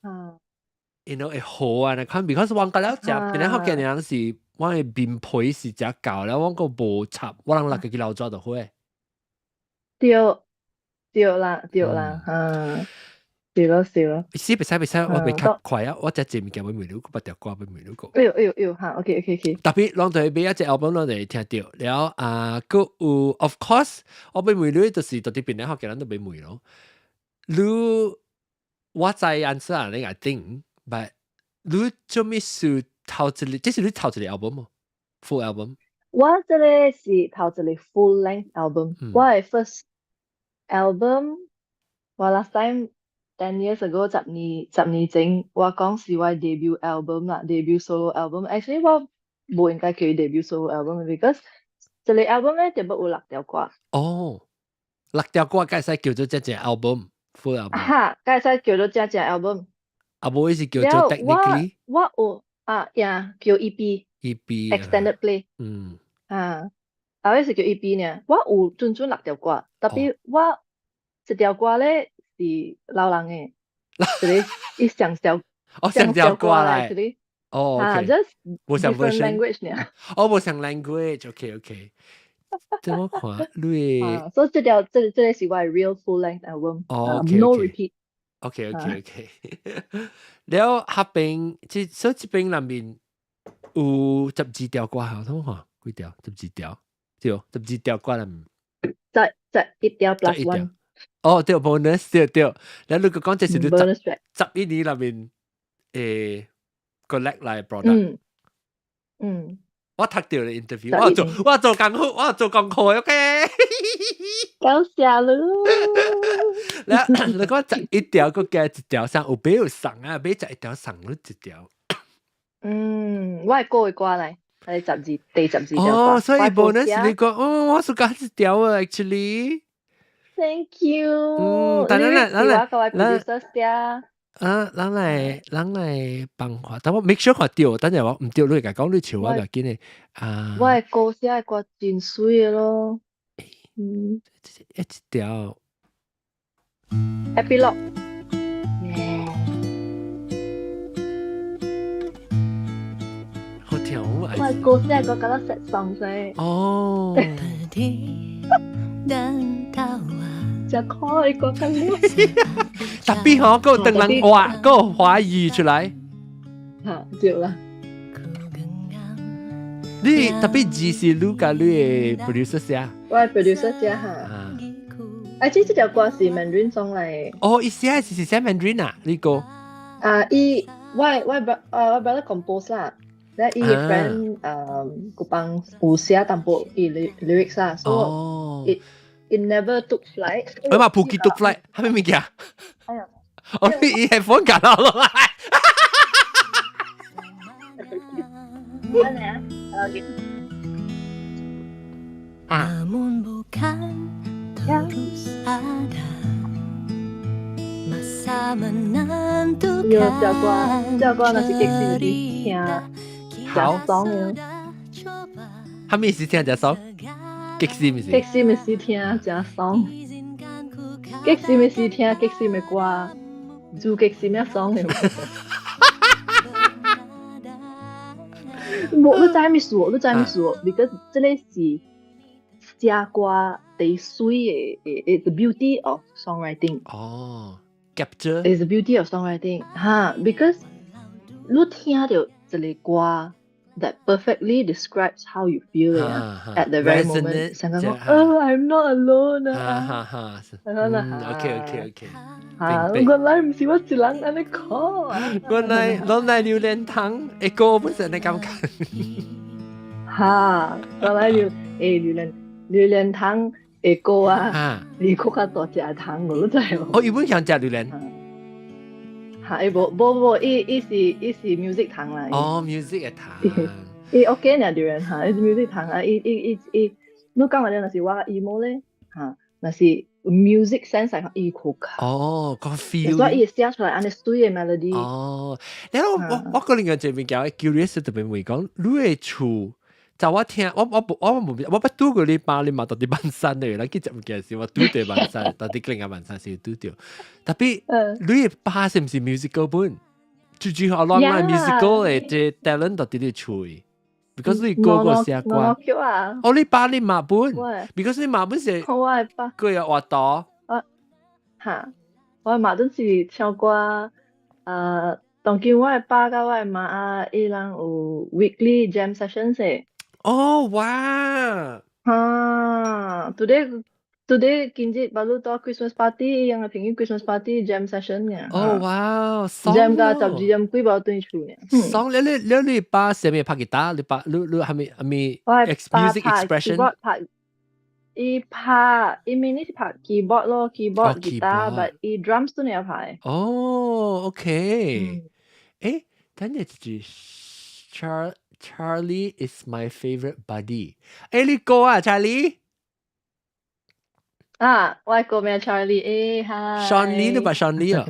會好啊，你看，because 我佮了食，別人福建的人是。我的面皮是誠厚了，我閣無插，我人落家己流紙就好。對，對啦，對啦，嗯，對咯，是咯。是袂使袂使，我袂較快啊！我只隻物件欲問你，閣別條歌欲問你個。哎呦哎呦哎呦，哈，OK。特別攏就買一隻 album 攏就會聽著，了啊，閣有 of course，我欲問你就是到底邊個福建人都欲問咯。你我知 answer 啊，你愛定，but 你做咩事？頭一個，這是你頭一個 album 無？Full album？我這個是頭一個 full length album。我的 first album，我 last time 10 years ago 十年前，我講是我 debut album 啦，debut solo album。Actually 我無應該叫 debut solo album，because 這個 album 咧特別有六條歌。哦，六條歌該使叫做這隻 album，full album。哈，該使叫做這隻 album。啊，無意思叫做 technically。我有啊呀，叫 EP。 EP。 Extended play。啊，啊，嗰是叫 EP 呢。我有準準六條歌，特別我一條歌咧是老人的，一個伊上小哦，上條歌來。哦，啊，just different language 呢。哦，無相 language，OK OK。怎麼看？你所以這條這這個是我 real full length album。哦，no repeat。 OK。了合併，這所以這邊內面有12條歌，好，怎麼看？幾條？十二條，對，十二條歌內面。十一條 plus one。哦，對，bonus，對對。了你講這是你十十一年內面collect 來 product。我讀著咧 interview，我做功課，我做功課，OK。感謝你。你你講十一條，閣加一條送，有買有送啊，買十一條送你一條。嗯，我會過的歌來。係十二第12條哦，歌。所以我 bonus 寫你講，哦，我所揀一條啊，actually。 Thank you。但係 lyrics 咱是我各位咱 producer 寫。啊，咱來幫看，等我 make sure 看對，等陣我毋對，你會共講你笑我就緊的啊。我的歌寫的歌真媠的咯。一條。 Epilogue。好聽我我的歌寫的歌敢若 sad song 唻。哦。真可愛歌較好。 Tapi 吼，閣有當人話，閣有華語出來。嚇，對啦。你 tapi 字是你佮你的 producer 寫？我的 producer 寫哈。啊，這條歌是 Mandarin song 來。哦，伊寫是寫 Mandarin 啊？呢個？啊，伊我 brother compose 啦，咧伊個 friend 佢幫有寫淡薄伊 lyrics 啦，所以 it never took flight。我嘛普吉 took flight，係咩物件？哎呀，我伊 headphone 夾落來。等下啊。喲，這歌這歌若是激心是聽好爽的。啥物是聽真爽？激心是？激心的是聽真爽，激心的是聽激心的歌，做激心的爽的。無，你知咩事？你知咩事？because 這個是寫歌最媠的，it's the beauty of songwriting。哦，capture。 It's the beauty of songwriting，哈，because 你聽著一個歌 that perfectly describes how you feel at the very moment，想講，哦，I'm not alone 啊，哈哈，OK。啊，原來毋是我一人按呢講。原來榴蓮糖會歌本身的感覺。哈，原來榴蓮糖會歌啊，你較大隻糖，我都知。哦，伊本想食榴蓮。嚇，伊無無無，伊是 music 糖啦。哦，music 的糖。伊 OK 爾榴蓮嚇，伊是 music 糖啊！伊伊伊伊，你感覺若是我 emo 咧，嚇，若是 music sense 來講，伊較較。哦，個 feel。所以伊會寫出來按呢媠的 melody。哦，然後我個人個這邊講 curious 特別問講，你的厝。就我聽，我捌拄過你爸你媽到佇萬山的，咱去食物件時，我拄著萬山，到佇另外萬山時拄著。Tapi 你的爸是毋是 musical 本？最主要攏來 musical 的這 talent 到佇你厝的，because 你哥哥寫歌。哦，你爸你媽本，because 你媽本是。我的爸。佢有活動。我哈，我媽都是唱歌，當今我的爸佮我的媽啊，伊人有 weekly jam sessions 的。哦，哇！啊，today 今日 baru 到 Christmas party，伊樣嘅朋友 Christmas party jam session 嘅。哦，哇！jam 到12點幾無轉厝呢。爽！你爸啥物拍吉他？你爸你係咪 music expression？拍伊拍伊明呢是拍 keyboard 咯，keyboard 吉他，but 伊 drums 都有拍。哦，OK。誒，等陣就是 Charlie is my favorite buddy。誒，你哥啊，Charlie？啊，我個名 Charlie，誒，hi。 Sean Lee 你捌 Sean Lee 啊？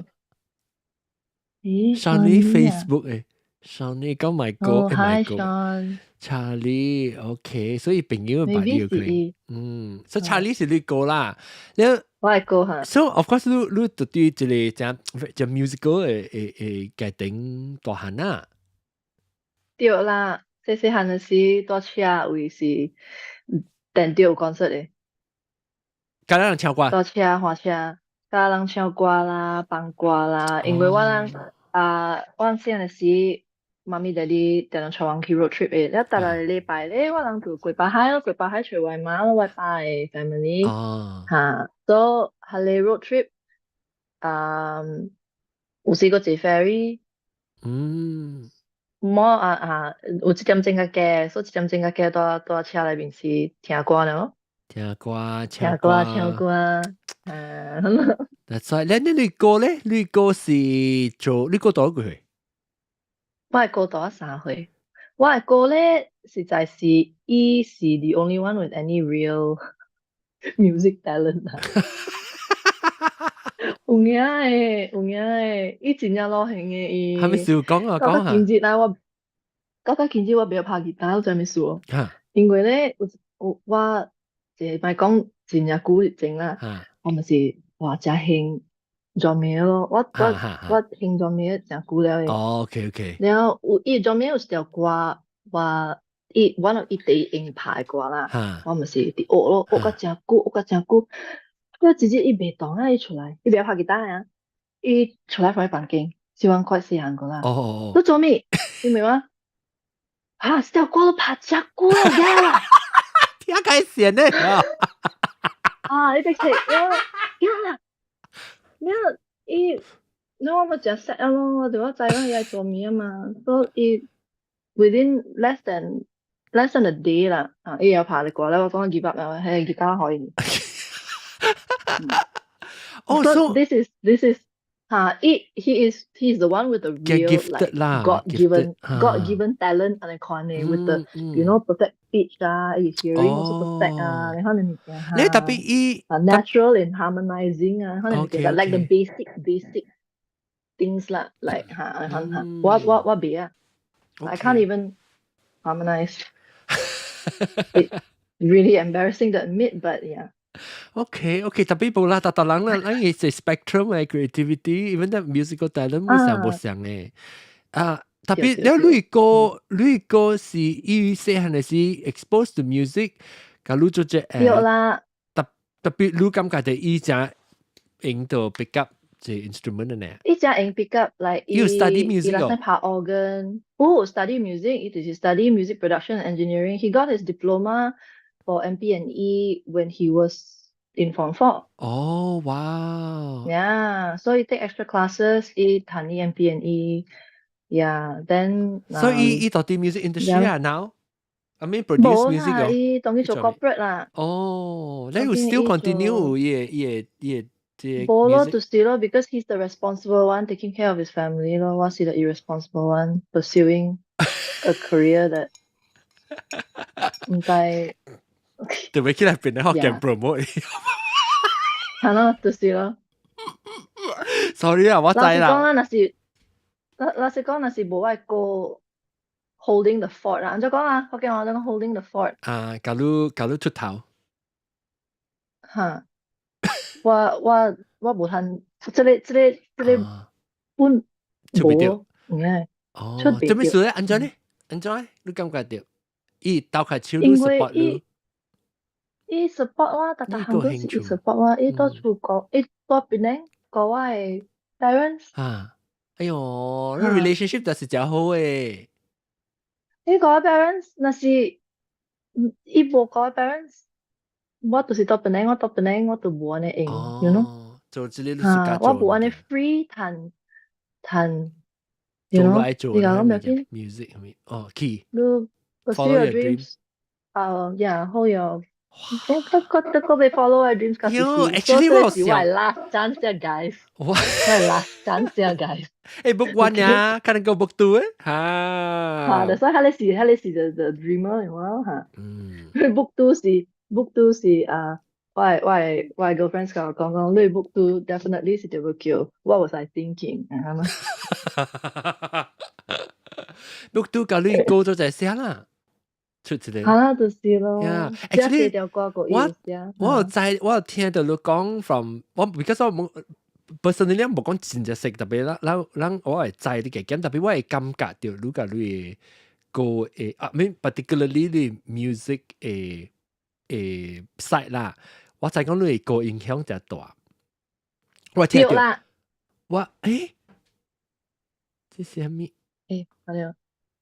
咦，Sean Lee Facebook 誒，Sean Lee 講 my 哥， Hi Sean。 Charlie，OK，所以朋友捌你有可能，所以 Charlie 是你哥啦。你我係哥嚇。 So of course 你你對這個這這 musical 的家庭大漢啊。對啦，細細漢時蹛車位是電著有 concert 的。佮人唱歌。蹛車駛車，佮人唱歌啦，放歌啦，因為我人啊，我人細漢時，媽咪爹哋定定帶阮去 road trip 的，了逐個禮拜咧，我人就過巴海咯，過巴海揣我媽咯，我爸的 family，哈，所以彼個 road trip，啊，有時閣坐 ferry，無啊啊，有一點鐘較加，所以一點鐘較加蹛車內面是聽歌了。聽歌，聽歌，唱歌，啊。 That's right。你哥咧？你哥是做你哥多幾歲？我的哥大我3歲，我的哥咧，實在是伊是 the only one with any real music talent 啊。有影的，有影的，伊真正老型的伊。係咪笑講啊講講下？今日來我，到到今日我袂曉拍吉他，你知咩事無？嚇。因為咧，有有我一個莫講真正久以前啦，我嘛是哇誠興 John 咯，我我興 John 誠久了的。哦，OK。了有伊 John 有一條歌，我伊我有伊第一用拍的歌啦，我嘛是佇學咯，學甲誠久，學甲誠久。了一日伊袂動啊，伊出來，伊袂曉拍吉他啊，伊出來佇房間，是阮較細漢個啦。你做咩？你明嗎？啊，這條歌都拍誠久了呀！聽開線呢？啊，你別切，我呀，了伊，那我咪誠 sad 咯，我就我知影伊愛做物啊嘛，所以 within less than a day 啦，啊，伊會拍的歌咧，我講 give up 啦，彼吉他予伊。哦 So this is 哈，伊 he is the one with the real like God given talent 按呢款的，with the perfect pitch 啊，伊 hearing also perfect 啊，你看你物件。你特別伊 natural in harmonizing 啊，可能物件 like the basic things 啦，like 哈，你看哈，我袂啊，I can't even harmonize. It really embarrassing to admit, but yeah. OK，特別無啦，逐逐人啦，咱伊是 spectrum 的 creativity，even the musical talent 無相無相的。啊，特別你歌，你歌是伊細漢的時 exposed to music，共你做這對啦。特別你感覺著伊誠用到 pick up 這 instrument 的呢？伊誠用 pick up like 伊有 study music。 伊若使拍 organ，有 study music，伊就是 study music production and engineering. He got his diploma for MP&E when he was in Form 4. Oh, wow. Yeah, so he take extra classes, 伊讀 MP&E. Yeah, then 所以伊到底 music industry 啊 now? I mean produce music 哦。伊當去做 corporate 啦。哦，你有 still continue 伊伊伊這無咯，就是咯，because he's the responsible one taking care of his family 咯，我是 the irresponsible one pursuing a career that 毋知。特別起來變得好勁 promote。係咯，就是咯。 Sorry 啊，我知啦。老實講啦，若是老實講，若是無我哥 holding the fort 啦，按怎講啊？福建話怎講 holding the fort？啊，共你出頭。哈，我無通，這個本出袂著。嗯，哦，做咩事咧？按怎咧？按怎咧？你感覺著？伊鬥開手，你 support 你。伊 support 我，逐逐項都是伊 support 我。伊到厝顧，伊蹛檳城顧我的 parents。啊，哎喲，那 relationship 就是誠好誒。伊顧我 parents，若是伊無顧我 parents，我就是蹛檳城，我蹛檳城，我就無按呢閒，you know？做這個你自家我無按呢 free 彈彈，you know？你講講咩 music 係咪？哦，key。你 pursue your dreams，啊，yeah，hold your 我覺得個被 follow my dreams 喲，actually 我是我 last chance 啊，guys。我我 last chance 啊，guys。誒，book one 呀，可能夠 book two 誒，哈。哈，所以彼個是 the dreamer 嘛，哈。book two 是啊，我的 girlfriends 共我講講，你 book two definitely 是著欲叫，What was I thinking？啊嘛。 book two 共你過咗就寫啦。出一個。啊，就是咯。 Yeah，actually，我我有知，我有聽到你講 from 我，because 我無 personally 無講真正識，特別咱咱咱我會知你嘅，特別我會感覺到你共你歌的，I mean particularly 你 music 的的 side 啦，我知講你的歌影響誠大。我聽到，我欸，這是啥物？欸，好了。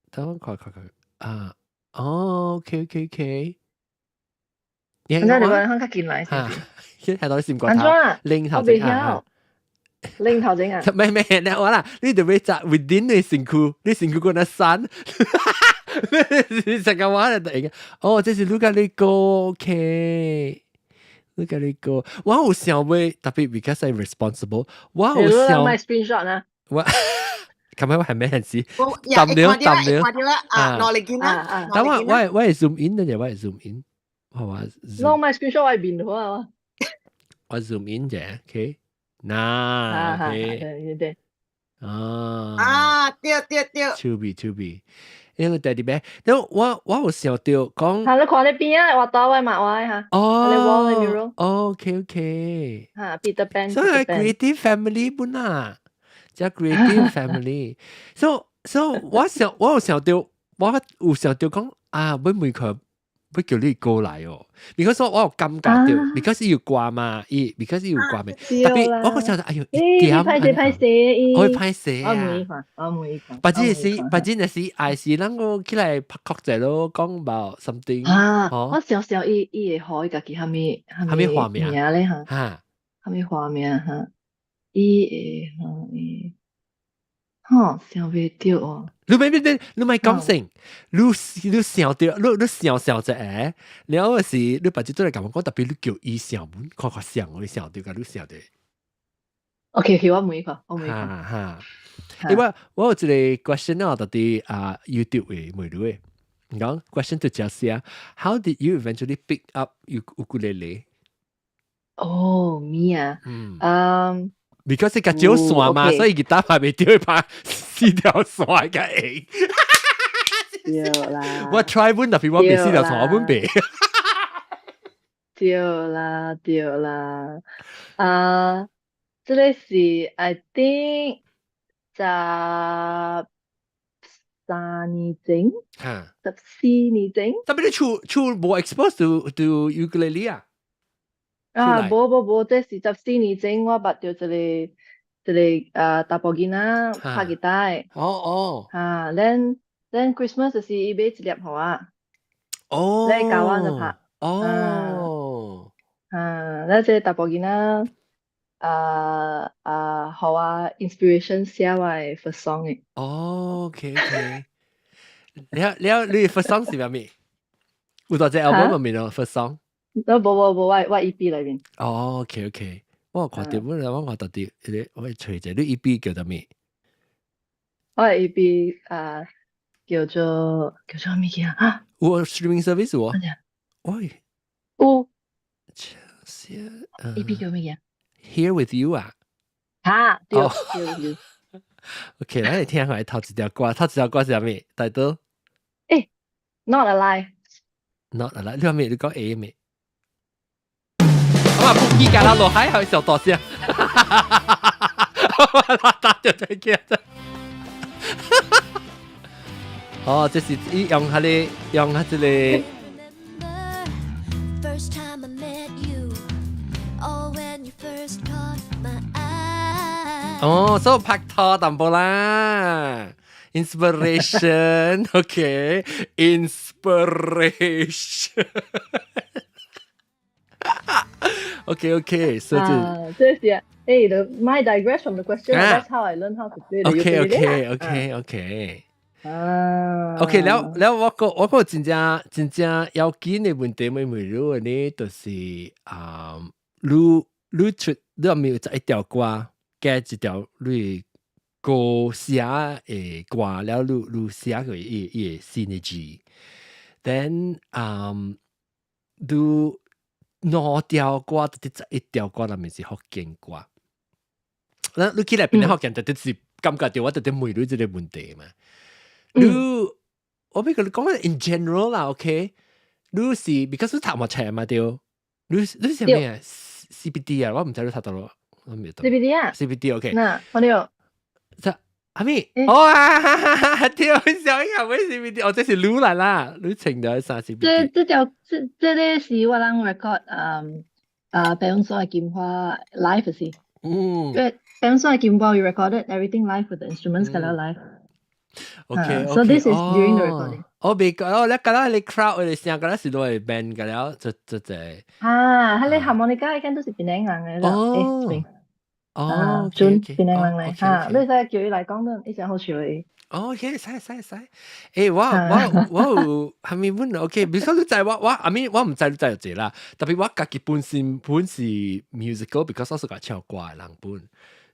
等我看看看啊。哦，OK。你你講較近來，先睇到你閃過頭，擰頭整啊，擰頭整啊，咩咩，你話啦，你特別紮 within 你身軀，你身軀過那散，你成個話就突然間，哦，這是你共你歌，OK，你共你歌，我有想欲，特別 because I'm responsible，我有想買 screenshot 啊，我。琴日我係咩陣時？揼了揼了。看到啦，啊，攞嚟見啦。等我係 zoom in 嘅，我係 zoom in，係嘛？攞埋 screenshot 我面好啊。我 zoom in 啫，OK，嗱，OK，對對。啊啊，對對對。手臂手臂，因為第二邊，我有想到講，嚇，你看你邊啊？我倒位嘛，我嚇。哦，你 wall 嘅 mural。 OK。嚇，Peter Pan。所以 creative family 本啊，這 creative family。So 我有想到講啊，要問佢，要叫你過來哦。because 我有感覺到，because 伊有歌嘛，伊 because 伊有歌咩？特別我個想到，哎喲，一點，歹勢歹勢，我會歹勢啊！我唔會看，我唔會看。或者是還是咱個起來拍曲者咯，講about something。啊，我想想伊會予伊家己蝦米蝦米畫面咧嚇？嚇，蝦米畫面嚇？伊會嚇伊，吼，想袂著哦。你咪你你咪講先，你想著，你想想一下，了後是你把這做來共我講，特別你叫伊想，看看想我想著，共你想著。 OK，我問伊看，我問伊看。哈哈，因為我有一個 question 啊，到底啊 YouTube 嘅問你嘅，講 question 就就是啊，How did you eventually pick up ukulele？哦，me 啊，嗯。 because 你較少線嘛，所以吉他拍袂著，拍四條線嘅會。對啦。我 try 本特別我袂四條線，我本袂。對啦對啦，啊，這個是 I think 13年前，14年前。特別你厝無 expose to ukulele 啊？啊，無無無，這是十四年前我捌著一個啊查埔囡仔拍吉他的。哦哦。啊，then Christmas 就是伊買一粒予我。哦。咧教我就拍。哦。啊，咱這個查埔囡仔啊啊，予我 inspiration 寫我的 first song 的。哦，OK。了了，你 first song 是啥物？有佇這 album 入面咯，first song。都無無無，我 EP 內面。哦，OK，我有看著，我看到佇彼個，我揣者，你 EP 叫啥物？我的 EP 啊，叫做物件啊？有 streaming service 無？喂，有。EP 叫物件？Here with you 啊？哈，對，Here with you。 OK，咱來聽下頭一條歌，頭一條歌是啥物？大多？欸，Not a lie。 Not a lie，你話咩？你講 A 咩？我話不記得啦，落海還小大聲，我打就再見。哦，這是伊用彼个用彼這個。 First time I met you, oh, when you first caught my eye. 哦，所以拍拖淡薄啦，inspiration，OK，inspiration。OK，所以啊，這是啊，誒，the my digress from the question. That's how I learned how to play the ukulele. 啊，OK，了了，我個真正真正要緊的問題，問問你的呢，就是啊，你出你有沒有一條歌，加一條你歌寫的歌，了你寫過伊的 synergy，then 你兩條歌，就是一條歌內面是福建歌。那你起來變福建，就是感覺到我特別問你這個問題嘛。你我欲佮你講 in general 啦，OK？你是 because 你讀嘛冊嘛對？你是咩啊？CBD 啊，我毋知你讀佗落，我毋知。 CBD 啊？CBD OK。那我有。這阿咪？哦啊，對，小英係 CBD，哦，這是你來啦，你穿著衫 CBD。這條這個是我人 record 白雲山的金花 live 是。對，白雲山的金花 we recorded everything live with the instruments 佮 live。 OK， So this is during the recording。我未講，哦，你覺得你 crowd 你聲覺得是攞嚟 band 嘅了，就。啊，彼個 harmonica 應該都是檳城人的。哦。哦，準檳城人來哈，你會使叫伊來講頓，伊誠好笑的。哦，OK，使使使。欸，我有蝦米問？OK，比如說你知我 I mean 我毋知你知就這啦。特別我家己本身本是 musical，because 我是個唱歌的人本，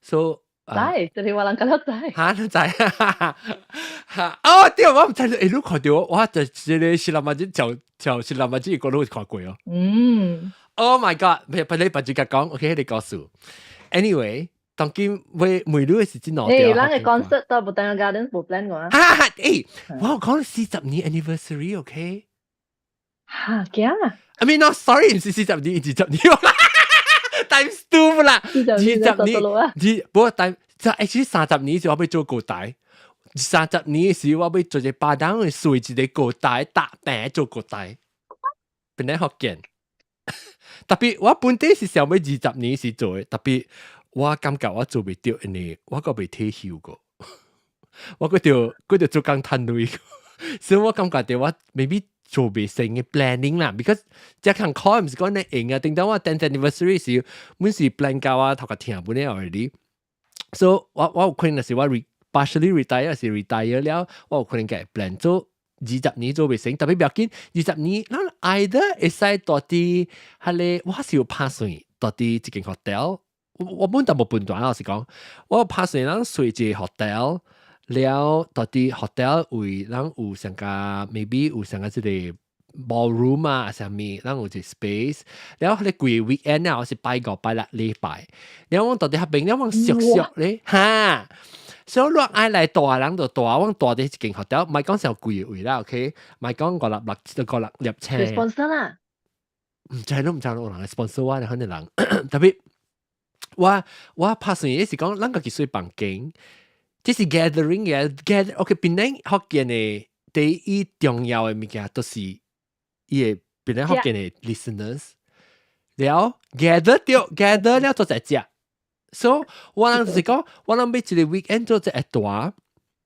所以知，這裡我人敢了知。嚇，你知？嚇，哦，對，我毋知，欸，你看著我就這個是林阿姐就就是林阿姐個都看過哦。Oh my god！別別你別自己講，OK，你告訴。Anyway，當今會每日是真攞欸，咱嘅 concert 到 Botanic Gardens 無 plan 過啊。哈哈，欸，我講40年 anniversary，OK？嚇，驚啊！ I mean, no, sorry，唔是四十年，20年。Times two 啦，二十年，二不過但就 actually 30年時我欲做高台，三十年時我欲做一個巴當的隨一個高台搭平做高台，本來福建。特別我本底是想欲20年時做的，特別我感覺我做袂著，因為我閣未退休過，我閣著做工趁鐳，所以我感覺著我 maybe 做袂成嘅 planning 啦，because 這項考毋是講你用啊，頂當我 10th anniversary 時，阮是 plan 到我頭殼疼本咧 already，so 我有可能是我 partially retire 是 retire 了，我有可能會 plan 做二十年做袂成，特別不要緊，二十年，咱 either 會使蹛佇，彼個我是有拍算蹛佇一間 hotel，我本就無分段，老實講，我有拍算咱睡一個 hotel。了蹛佇 hotel 位，咱有上個 maybe 有上個這個 ballroom 啊，啥物，咱有一個 space。了彼個規 weekend 啊，我是拜五、拜六禮拜。了我蹛佇彼邊，了我熟熟咧，哈。所以我愛來蹛人就蹛，我蹛佇一間 hotel，毋係講上貴的位啦，OK，毋係講五六六五六入千。 sponsor 啦。毋知都毋知有人來 sponsor 我，可能人特別我拍算的是講，咱家己睡房間。這是 gathering 嘅 gather，OK，檳城福建的第一重要的物件，都是伊个檳城福建的 listeners，了 gather 著 gather 了做在食，所以我人就是講，我人欲一個 weekend 做一個大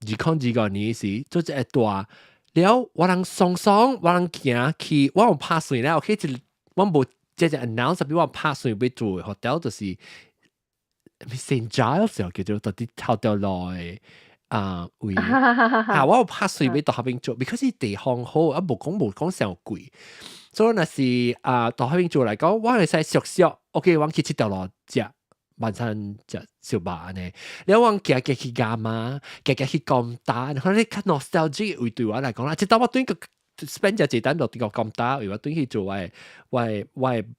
，2025年時做一個大，了我人雙雙我人行去，我有拍算了，OK，一我無直接 announce，比我拍算欲做 hotel 就是。St. Giles 叫做蹛佇頭條路的啊位，嚇我有拍算欲蹛彼邊做，because 伊地方好，啊無講上貴，所以若是啊蹛彼邊做來講，我會使熟熟，OK，我去這條路食晚餐食燒肉按呢，了我行行去伽馬，行行去金打，可能較 nostalgic 位對我來講啦，這兜我轉個 spend 一一單落佇個金打，為我轉去做我的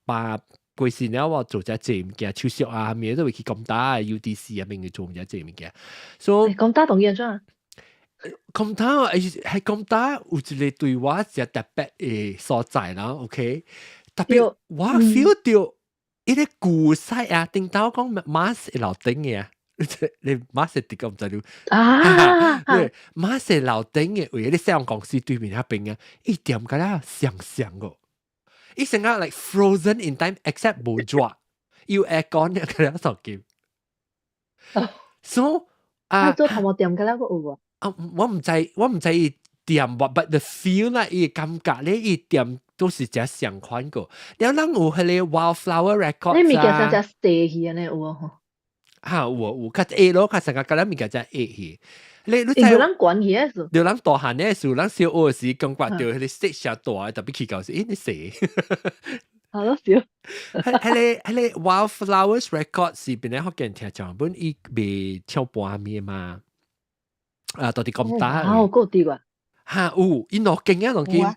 爸。過時了，我做隻濟物件，手術啊，咩都會去金打 UDC 啊，邊去做隻濟物件。所以金打當然怎？金打係金打有一個對我真特別的所在啦，OK。特別我 feel 到伊個舊式啊，頂頭講馬是樓頂嘅啊，你馬是佇個毋知你啊？對，馬是樓頂嘅位，你西洋公司對面彼邊啊，伊店敢若像像個。伊成個 like frozen in time，except 無熱，有 aircon 嘅個手機。So 啊，做頭毛店敢若閣有無？啊，我毋知，我毋知伊店無，but the feel 啦，伊感覺咧，伊店都是誠相款個。了，咱有彼個 Wildflower Records 你物件像誠細去按呢有啊吼？哈，有有較矮咯，較成個敢若物件誠矮去。你知？有人管去的是？有人大漢的時，咱小學時感覺著彼個 stage 誠大，特別去到時，咦，你細。好咯，笑。彼個 Wildflowers Records 是檳城福建聽唱本，伊賣唱盤物嘛？啊，蹛佇金打。啊，有夠佇個。哈，有，伊兩間啊，兩間。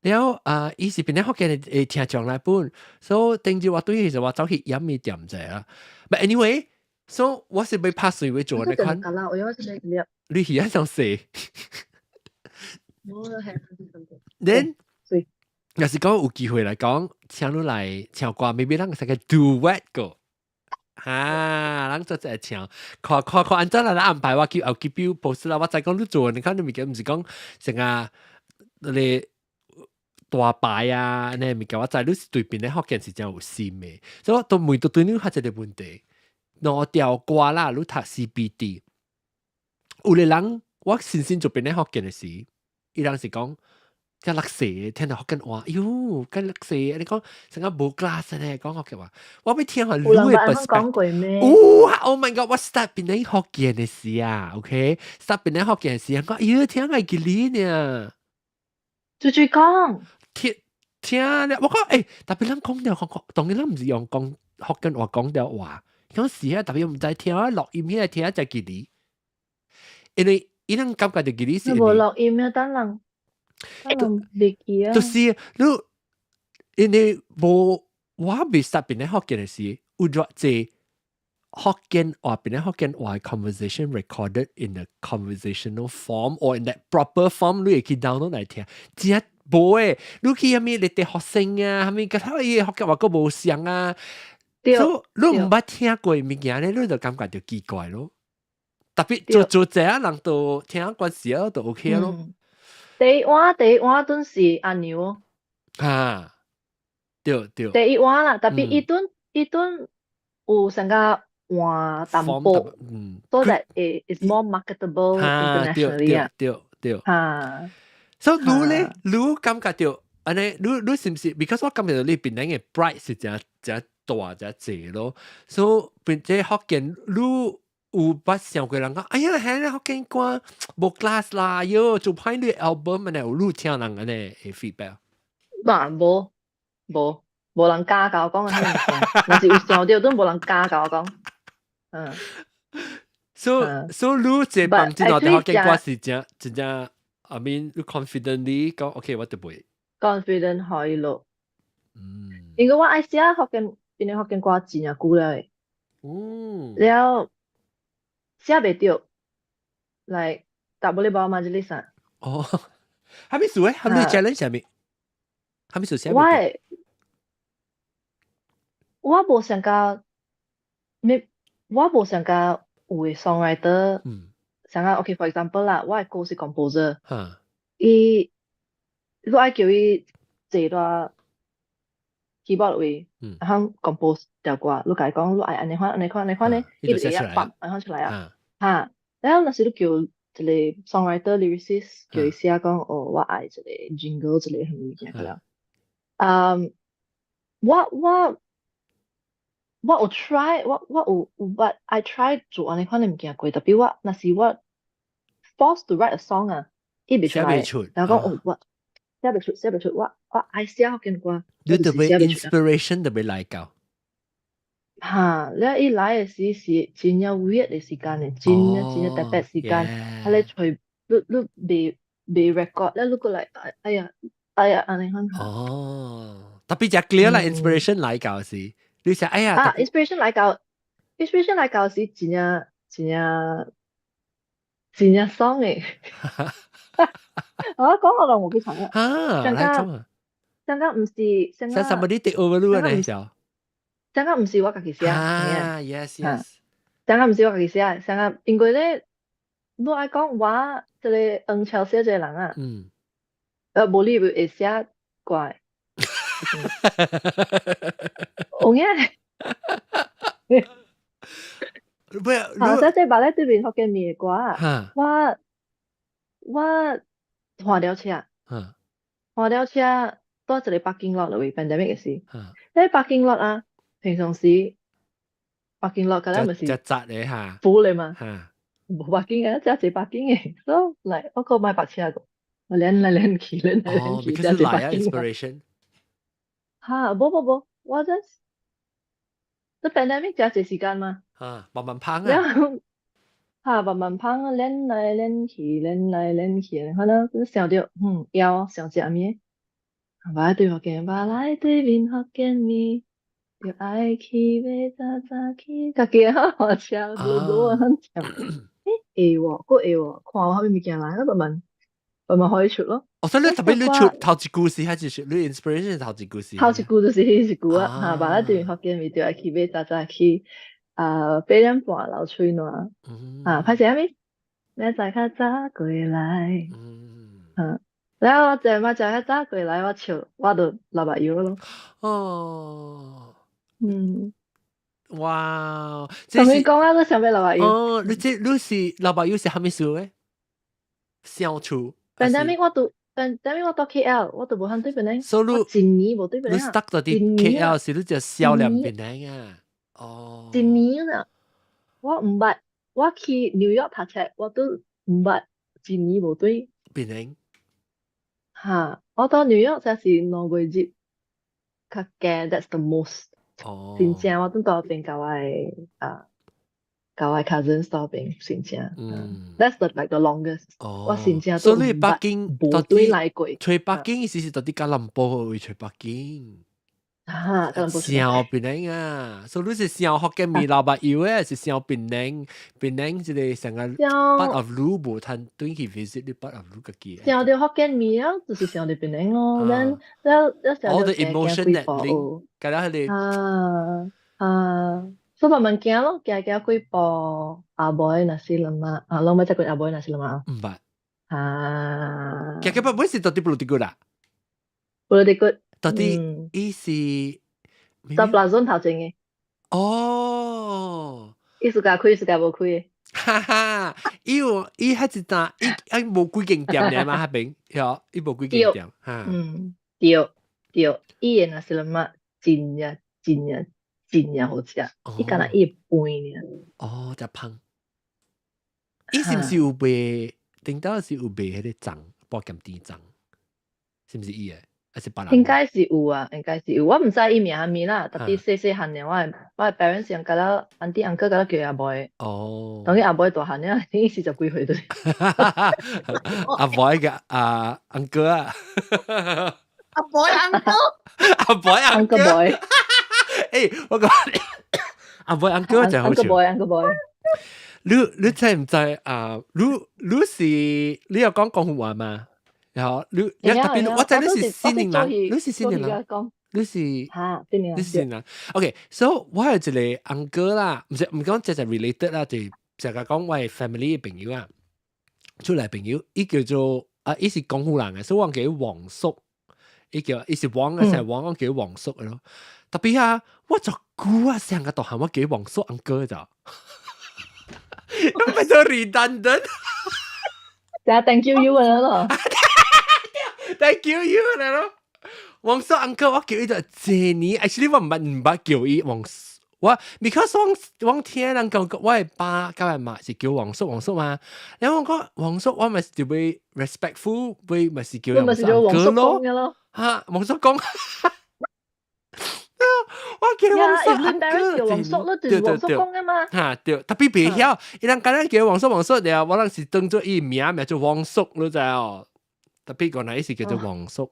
了啊，伊是檳城福建的聽唱來本，所以頂日我對伊就我走去飲物店者啦。But anyway，so 我是欲拍算欲做那款。你是愛想死？Then，若是講有機會來講，請你來唱歌，maybe 咱會使個 duet 個。哈，咱做一唱，看看看按怎來安排，我叫後記表 post 啦。我知講你做，你看你物件毋是講成個你大牌啊，那物件我知你是對檳城福建是真有心的，所以我都問到對你較一個問題。兩條歌啦，你讀 CBD，有個人我先先做檳城福建的時，伊人是講較垃圾，聽著福建話，喲，較垃圾，你講成個無 class 呢，講福建話，我欲聽下你的 perspective。有啊，Oh my god，我 start 檳城福建的時啊，OK，start 檳城福建的時，講，喲，聽會記哩呢。追追講，聽聽咧，我講，欸，特別咱講著講，當然咱毋是用講福建話講著話。講是啊，特別毋知聽啊，錄音遐聽就吉利，因為伊人感覺就吉利是。無錄音啊，等人等人袂記啊。就是你因為無我未識邊咧福建嘅時，有偌濟福建話邊咧福建話 conversation recorded in a conversational form or in that proper form，你會去 download 來聽，真無誒，你去啥物你佇學生啊，啥物個他伊福建話閣無像啊，所以你毋捌聽過物件咧，你就感覺就奇怪咯。特別做做這人都聽慣時啊，就 OK 咯。第一碗第一碗頓是阿牛。啊，對對。第一碗啦，特別伊頓伊頓有成個換淡薄，so that it is more marketable internationally 啊。對對。嚇。所以你咧，你感覺到按呢，你你是毋是？because 我感覺到你檳城嘅 bright 是誠誠大誠濟咯，所以變這福建你有捌想過人講，哎呀，係福建歌無 class 啦，喲，做歹你 album 按呢有你聽人按呢嘅 feedback？嗱，無無無人敢共我講按呢物件，若是有想著都無人敢共我講。嗯。 So so 你這幫這兩條福建歌是誠真正，I mean，你 confidently 講 OK，我就袂。 confident 可以咯。因為我愛寫福建，檳城福建歌真正久了。了寫袂著，來tak boleh bawa majlis 啊。哦，啥物事咧？啥物 challenge 啥物？啥物事寫袂著？我我無想甲，沒我無想甲有的 songwriter，想講 OK，for example 啦，我的歌是 composer，伊你愛叫伊坐佇 keyboard 位，然後 compose 條歌，你共伊講你愛按呢款按呢款按呢款咧，伊就會放按款出來啊。哈，然後若是你叫一個 songwriter lyricist 叫伊寫講，哦，我愛一個 jingle 一個啥物件了。嗯，我我我有 try，我我有有捌 I try 做按呢款的物件過，特別我若是我 force to write a song 啊，伊袂出來，然後講哦我寫袂出寫袂出，我我愛寫福建歌，你特別 inspiration 特別來到。哈，了伊來的時是真正 weird 的時間的，真正真正特別時間，他咧揣你你袂袂 record，了你過來哎呀哎呀按呢款。哦，特別就 clear 啦，inspiration 來到時，你想哎呀，啊，inspiration 來到，inspiration 來到時真正真正真正爽的。我講我攏無去唱啊。啊，上個上個毋是上個。 Somebody take over 你啊？呢就。上個毋是我家己寫。啊，yes yes。上個毋是我家己寫，上個因為咧，你愛講我這個黃超寫這個人啊，無你會寫歌。有影。不是，好，這這捌咧對面福建麵的歌啊，我我換了車，換了車蹛一個 parking lot 位，pandemic 的時，咧 parking lot 啊，平常時 parking lot 敢若毋是只窄的哈， full 的嘛，無 parking 啊，遮濟 parking 的，所以來我閣買白車個，我練來練去，練來練去，遮濟 parking。 inspiration。哈，無無無，我 just 這 pandemic 遮濟時間嘛，啊，慢慢芳啊，哈，慢慢芳啊，練來練去，練來練去，反正想著，枵想食物，捌對福建，捌來對面福建麵，著愛去買早早去，家己好食，無無啊，很食。欸，會喎，閣會喎，看有啥物物件來，我慢慢慢慢予伊出咯。哦，所以你特別你出頭一句是還是你 inspiration 頭一句是？頭一句就是彼一句啊，哈，捌來對面福建麵，著愛去買早早去，啊，8點半流喙瀾，啊，歹勢啥物？明仔載較早過來，嗯，然後我昨晚食較早過來，我笑，我就流目藥咯。哦，哇！同你講啊，都想欲流目藥。哦，你這你是流目藥是啥物事咧？相處。 Pandemic 我都，pandemic 我蹛 KL，我都無通對檳城。所以你一年無對檳城。你 stuck 佇 KL 是你就少年檳城啊？哦。一年啊，我毋捌，我去紐約讀冊，我都毋捌一年無對。檳城。哈，我到紐約才是兩月日，較驚，that's the most。真正我轉到邊共我的啊，共我的 cousins 到邊真正。That's the like the longest。我真正所以北京無對來過。揣北京意思是到底吉隆坡會揣北京。啊，上檳城啊，所以你是上福建麵老白油嘅，是上檳城，檳城一個成個 part of 你無通轉去 visit 你 part of 你家己。想著福建麵啊，就是想著檳城咯。咱了了想 All the emotion that link，佮了彼個。啊啊，所以慢慢行咯，行行幾步，阿妹 nasi lemak，啊，攏欲食過阿妹 nasi lemak。毋捌。啊。行行不，是到底 Pulut Tigut 啦？ Pulut Tigut。到底伊是？在 Plaza 頭前嘅。哦。伊自家開，自家無開嘅。哈哈，伊有伊彼一單，伊伊無幾間店爾嘛，彼邊，曉，伊無幾間店，哈。嗯，對對，伊的 nasi lemak 真正真正真正好食，伊敢若伊的飯爾。哦，遮芳。伊是毋是有賣？頂到是有賣彼個粽，寶劍甜粽，是毋是伊的？還是別人？應該是有啊，應該是有。我毋知伊名啥物啦，特別細細漢爾，我的 parents 用佮了 auntie uncle 佮了叫阿妹。當伊阿妹大漢爾，伊40幾歲對。阿妹嘅阿 uncle 啊。阿妹 uncle。阿妹 uncle boy。欸，我講阿妹 uncle 真好笑。 uncle boy，uncle boy。你知毋知啊？你是你有講廣府話嘛？然後你你特別，我知你是新寧人，你是新寧人，你是嚇，新寧人，你是新寧人。OK，so 我有一個 uncle 啦，毋是毋講這就 related 啦，就就係講我 family 嘅朋友啊，出來朋友，伊叫做啊，伊是廣府人嘅，所以我叫伊黃叔，伊叫伊是黃嘅，成黃，我叫伊黃叔嘅咯。特別啊，我就久啊，成個大漢我叫伊黃叔 uncle 就，咁咪做 redundant。就 thank you you 啊咯。 Thank you you 嚟咯，黃叔 uncle 我叫伊就這年，actually 我毋捌叫伊黃叔，我 because 我我聽人講，我的爸佮我媽是叫黃叔黃叔嘛，然後我講黃叔我咪是就會 respectful，會咪是叫黃叔 uncle 咯，嚇黃叔公，我叫黃叔 uncle，叫黃叔咯，就是黃叔公啊嘛，嚇對，特別袂曉，伊人敢若叫黃叔黃叔了，我人是當做伊名名做黃叔，你知哦。特別原來伊是叫做黃叔。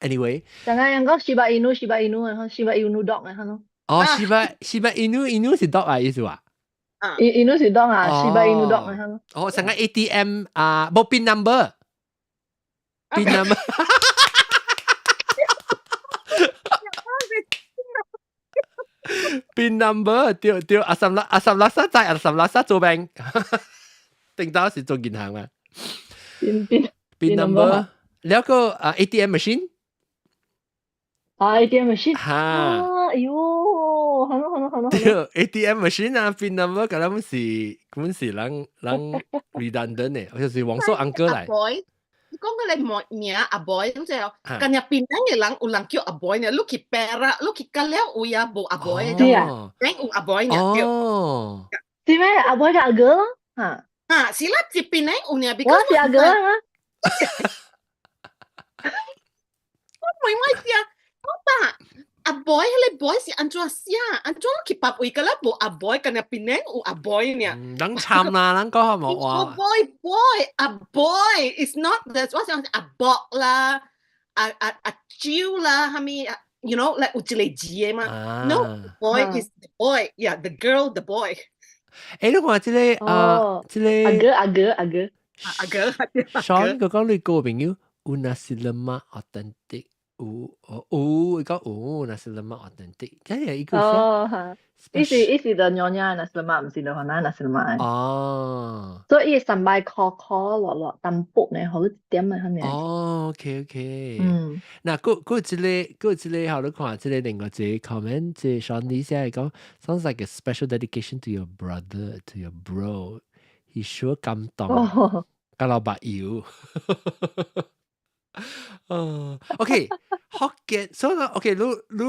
Anyway，剛剛人講 Shiba Inu，Shiba Inu 啊，Shiba Inu dog 啊，咯。哦，Shiba Inu Inu 是 dog 啊，意思話？ Inu 是 dog 啊，Shiba Inu dog 啊，咯。哦，成個 ATM 啊，無 PIN number，PIN number。PIN number 對對，阿三拉阿三拉沙在阿三拉沙做兵，頂到是做銀行啊。 PIN PIN PIN number，了個啊 ATM machine，啊 ATM machine，哈，啊，哎喲，好咯好咯好咯。對 ATM machine 啊，PIN number，佮咱是根本是人人 redundant 的，就是黃叔 uncle 來。 boy，你講個你名阿 boy，咁就近日檳城嘅人有人叫阿 boy 呢，你去 Perak，你去甲了位啊，無阿 boy，是啊，頂有阿 boy 呢，哦，是咩？阿 boy 嘅阿哥咯，嚇，啊，是啦，這檳城有呢，我是阿哥啊。我問我聽，我爸阿 boy 彼個 boy 是按怎寫？按怎去別位個啦？無阿 boy，近日檳城有阿 boy 呢？人參啦，人講好冇話。 boy boy 阿 boy is not the 我想阿博啦，阿阿阿蕉啦，係咪？You know，like 有一個字的嘛？No boy is the boy，yeah，the girl the boy。欸，你看這個啊，這個阿哥阿哥阿哥。阿哥，Sean 佢講你個朋友有 nasi lemak authentic，有有伊講有 nasi lemak authentic，這係一個哦，嚇，伊是的 nyonya nasi lemak，毋是的番仔 nasi lemak。所以伊 sambal 箍箍落落淡薄呢，好一點的遐爾。哦，OK OK。嗯。嗱，閣閣一個閣一個，好你看，這個另外一個 comment，這 Sean 李寫講，sounds like a special dedication to your brother, to your bro. He sure 感動，佮老白油。哦，OK，福建，所以 OK，你你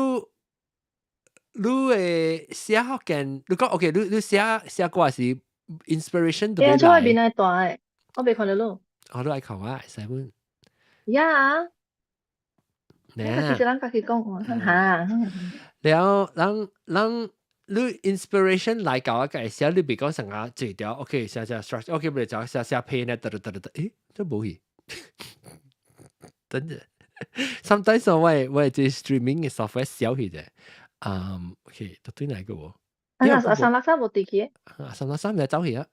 你會寫福建，你講 OK，你你寫寫歌是 inspiration 都會來。邊來大的，我未看到你。哦，你愛看我，會使阮。呀。呢？其實咱家己講，哈。然後人人你 inspiration 來到啊，個寫你別講成啊，這條 OK 寫寫 structure，OK 不就寫寫篇咧，得得得得得，誒，這無去，等陣，sometimes 我這 streaming 嘅 software 小去啫，嗯，OK，到底哪個喎？啊，阿三六三無佇去？啊，三六三就走去啊，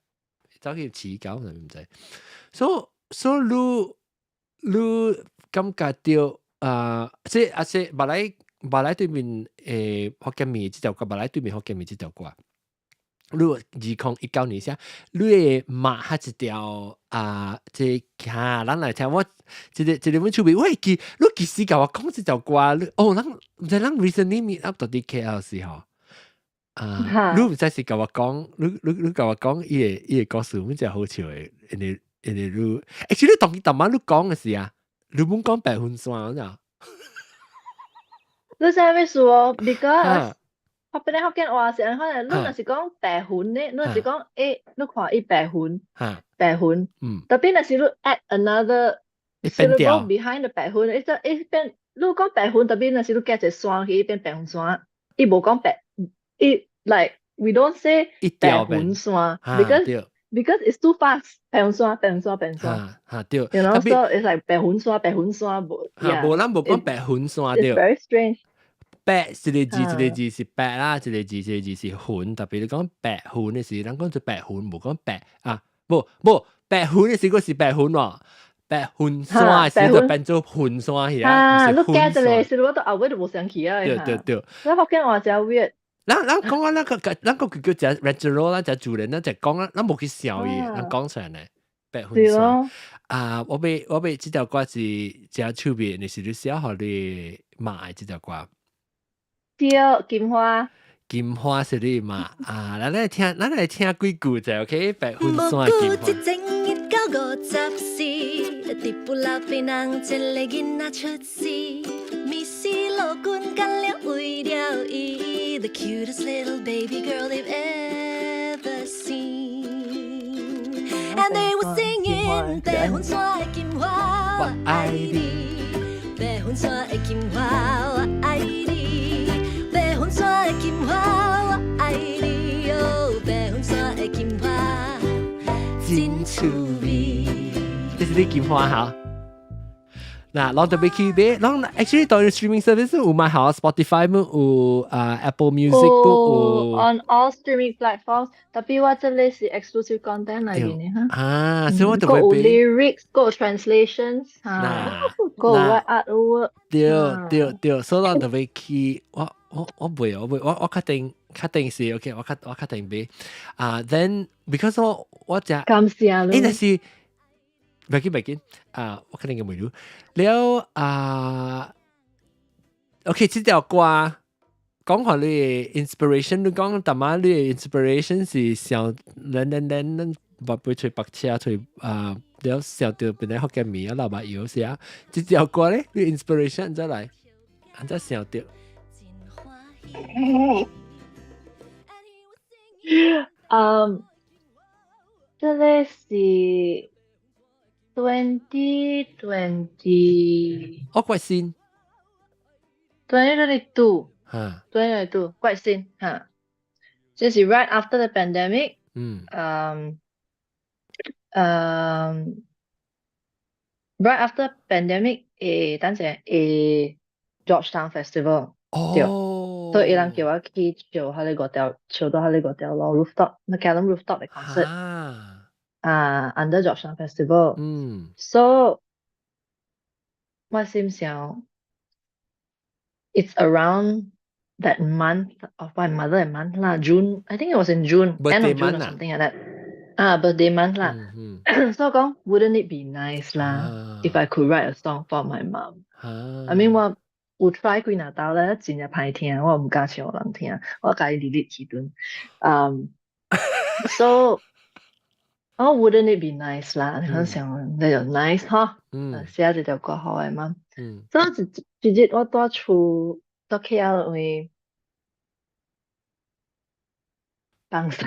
走去遲搞，唔知。所所以你你感覺到啊，即啊即馬來馬來對面福建麵這條歌，馬來對面福建麵這條歌，你2019年寫，你會罵下一條啊？這哈，咱來聽我這個這個阮趣味，我會記，你幾時共我講這條歌？你哦，咱毋知咱 recently meet up 到佇 KL 時吼。啊！你毋知是共我講，你你你共我講伊個伊個故事，阮真好笑的，因為因為你，actually 你當伊逐晚你講的時啊，你毋講白雲山，知你知影咩事哦？Because 我本來福建話是按怎呢？你若是講白雲呢，你若是講欸，你看伊白雲，白雲，特別若是你 add another syllable behind the 白雲，伊就伊變，你講白雲，特別若是你加一個山去，伊變白雲山，伊無講白。it like we don't say 白雲山 because it's too fast 白雲山白雲山白雲山嚇對，you know so it's like 白雲山白雲山無，無咱無講白雲山對，it's very strange 白一個字一個字是白啦，一個字一個字是雲，特別你講白雲的時，咱講做白雲，無講白啊，無無白雲的時，閣是白雲喎。白雲山時就變做雲山去啊！你加一個是我到後尾就無想起啊！對對對，咱福建話真 weird。咱咱講啊，咱個咱個叫叫食 natural 咱食自然，咱就講啊，咱無去想伊，咱講出來呢。白雲山啊，我欲我欲這條歌是誠趣味，你是你寫予你媽的這條歌。對，金花。金花是你媽啊！咱來聽，咱來聽幾句者，OK？白雲山金花。佇布拉菲人一個囡仔出世，密西羅軍干了為了伊，The cutest little baby girl they've ever seen。 And they were singing 白雲山的金花，我愛你。白雲山的金花，我愛你。白雲山的金花，我愛你。哦，白雲山的金花真趣味。這是你金花哈？嗱，攏特別去買，攏 actually 當 streaming service 有嘛好，Spotify 嘛有啊，Apple Music 有。 On all streaming platforms，特別我這裡是 exclusive content 裏面的哈。啊，所以我特別有 lyrics，有 translations，哈，有 artwork。對對對，所以我特別去，我我我袂我袂，我我確定確定是 OK，我確我確定買。啊，then because 我我食，感謝你。欸，但是。袂緊袂緊，啊，我肯定嘅問你。了啊，OK，這條歌講下你的 inspiration，你講淡仔你的 inspiration 是想咱咱咱咱白飛揣白車揣啊，了想到本來福建麵啊，老爸油是啊，這條歌咧，你 inspiration 按怎來？按怎想到？嗯，這個是。 2020 哦，怪新 2022 哈 2022怪新哈，這是 right after the pandemic 嗯嗯，right after pandemic 誒，等陣誒 Georgetown Festival 對，所以伊人叫我去做彼個五條，唱到彼個五條路 rooftop，那 rooftop 的 concert。啊，under Georgetown Festival。So 我心想，it's around that month of my mother month 啦，June. I think it was in June, end of June or something like that. 啊，birthday month 啦。所以講，wouldn't it be nice 啦，if I could write a song for my mom? I mean 我有 try 幾若道咧，真正歹聽，我毋敢唱予人聽，我共伊 delete 去頓。So oh, wouldn't it be nice 啦？你很想那就 nice 哈，寫這條歌予我媽。所以一一日我蹛厝蹛 KL 位放屎。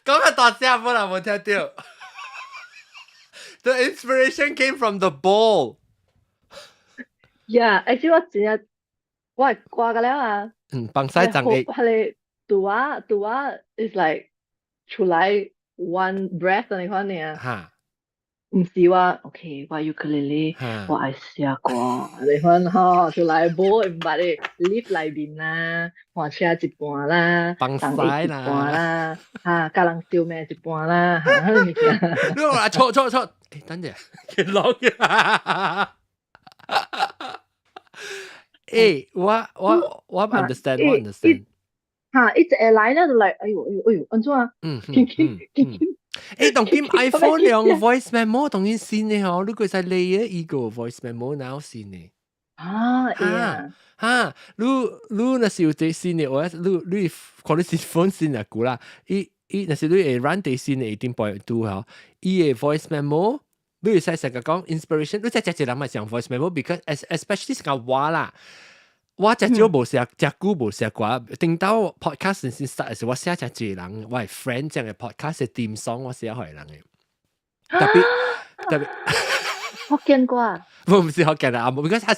講較大聲，無人無聽著。The inspiration came from the bowl. Yeah，actually 我真正我會掛個了啊。放屎髒嘅。係拄啊拄啊，is like 出來 one breath 你看呢？哈。毋是話，OK，我 ukulele，我愛寫歌，你看吼，出來無毋捌咧，lift 內面啦，換車一半啦，放屎一半啦，哈，共人相罵一半啦，哈，彼物件。你話錯錯錯，欸，等陣，佢落嘅。欸，我 understand，我 understand。哈，一個來咧就來，哎呦哎呦哎呦，按怎啊？欸，當今 iPhone 用 voice memo 當然新的吼，你可以使 layer 一個 voice memo 哪新的？啊，哈哈，你若是有這新的，我你可能是 phone 新的久啦，伊若是你會 run 這新的一定不拄吼，伊的 voice memo，你會使成個講 inspiration，你再食一人嘛上 voice memo，because especially 是講我啦。我食少無寫，食久無寫歌。頂到 podcast 先 start 時，我寫誠濟人，我係 friend 這樣嘅 podcast 嘅 theme song，我寫予人嘅。特別特別福建歌。毋是福建啊，because 他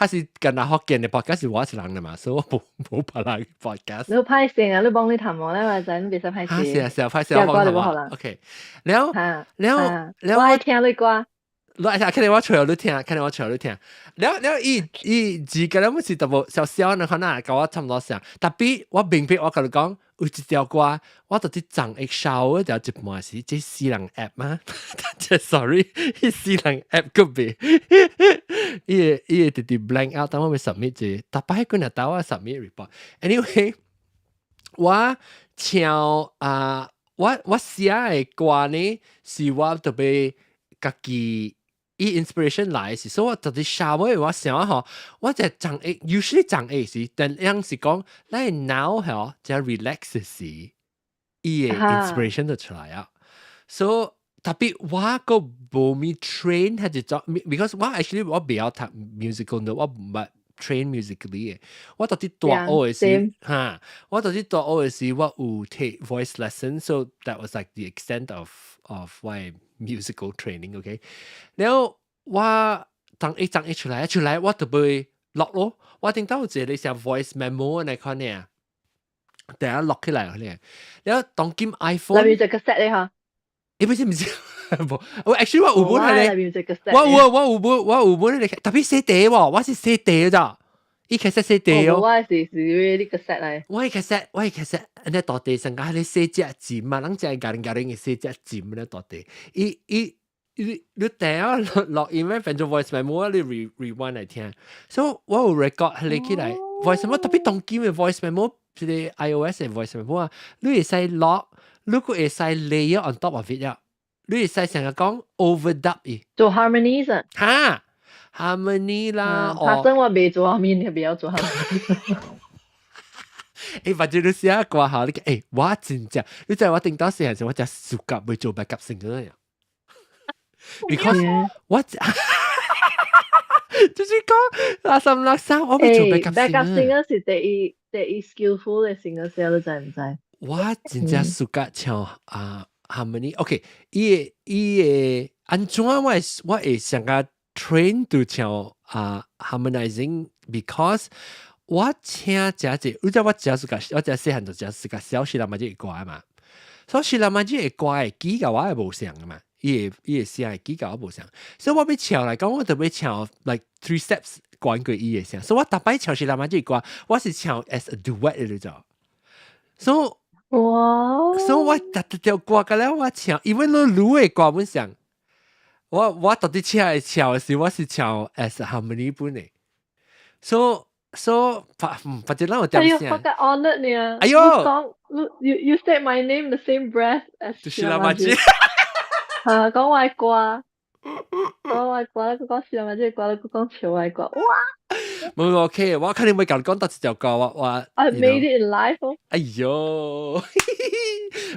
是近來福建嘅 podcast 是我一人嘅嘛，所以我無別人 podcast。你歹勢啊！你幫你談無咧，或者你袂使歹勢。是啊是啊，歹勢我幫你談。OK，了了了，我愛聽你歌。你愛聽，肯定我唱你聽，肯定我唱你聽。了了，伊伊字個了，毋是特無小小，你看那佮我差毋多像。特別我明白，我共你講，有一條歌，我到底昨下 shower 條一半時，這死人 app 嗎？這 sorry，死人 app 個別，伊會直直 blank out，當我欲 submit 這，逐擺幾若兜我 submit report。Anyway，我唱啊，我寫的歌呢，是我特別家己。伊 inspiration 來是，所以我到底 shower 我想吼，我就昨下 usually 昨下時，但樣是講，咱腦吼，就 relax 時，伊的 inspiration 就出來啊。所以特別我個無咪 train 係就做，because 我 actually 我袂曉讀 musical note，我毋捌 train musically 嘅。我到底大學的時，哈，我到底大學的時，我有 take voice lesson，so that was like the extent of my musical training，OK。然後我當一張一出來，一出來我就會錄咯。我聽到有一個像 voice memo 那款呢，等下錄起來咧。然後當今 iPhone，內面一個 set 咧哈。欸，不是不是，無，我 actually 我有本係咧，我有啊，我有本，我有本咧，特別細塊喎，我是細塊咋，伊其實細塊哦。我是呢個 set 嚟。我係 cassette，我係 cassette，你大地上個迄個細隻針嘛，咱只係夾夾嘅細隻針咧大地，伊伊。你等下錄音咧變做 voice memo，你 rewind 來聽，所以我有 record 彼個起來 voice memo，特別當今嘅 voice memo，這個 iOS 嘅 voice memo 啊，你會使錄，你閣會使 layer on top of it 啊，你會使成日講 overdub 伊，做 harmonies 啊，哈，harmony 啦，反正我袂做 harmony，袂曉做 harmony。欸，或者你寫歌吼，你欸，我真正，你知我頂到細漢時，我真暑假袂做 backup singer 呀。because 我就是講垃圾垃圾，我袂做 backup singer。 backup singer 是第一 skillful 的 singer，你知毋知？我真正暑假唱啊 harmony，OK，伊會按怎我會想個 train to 唱啊 harmonizing，because 我聽誠濟，你知我誠暑假，我誠細漢就誠暑假小時啦嘛，這個歌嘛，所以時啦嘛這個歌的技巧我會無相的嘛。伊的聲的技巧我無相，所以我欲唱來講，我特別唱 like three steps 關過伊的聲，所以我逐擺唱是啦嘛這個歌，我是唱 as a duet 的，你知道？所以哇！所以我逐逐條歌個了我唱，even 你女的歌本上，我到底唱的唱的時，我是唱 as harmony 本的，所以所以反正咱有點聲。哎呦，我個 honored 呢！哎呦，你 you said my name the same breath as 就是啦嘛，這。嚇，講我的歌，講我的歌，你講是嘛？這個歌，你講唱我的歌，哇！無 OK，我肯定會共你講到一條歌，我 I made it in life。哎呦，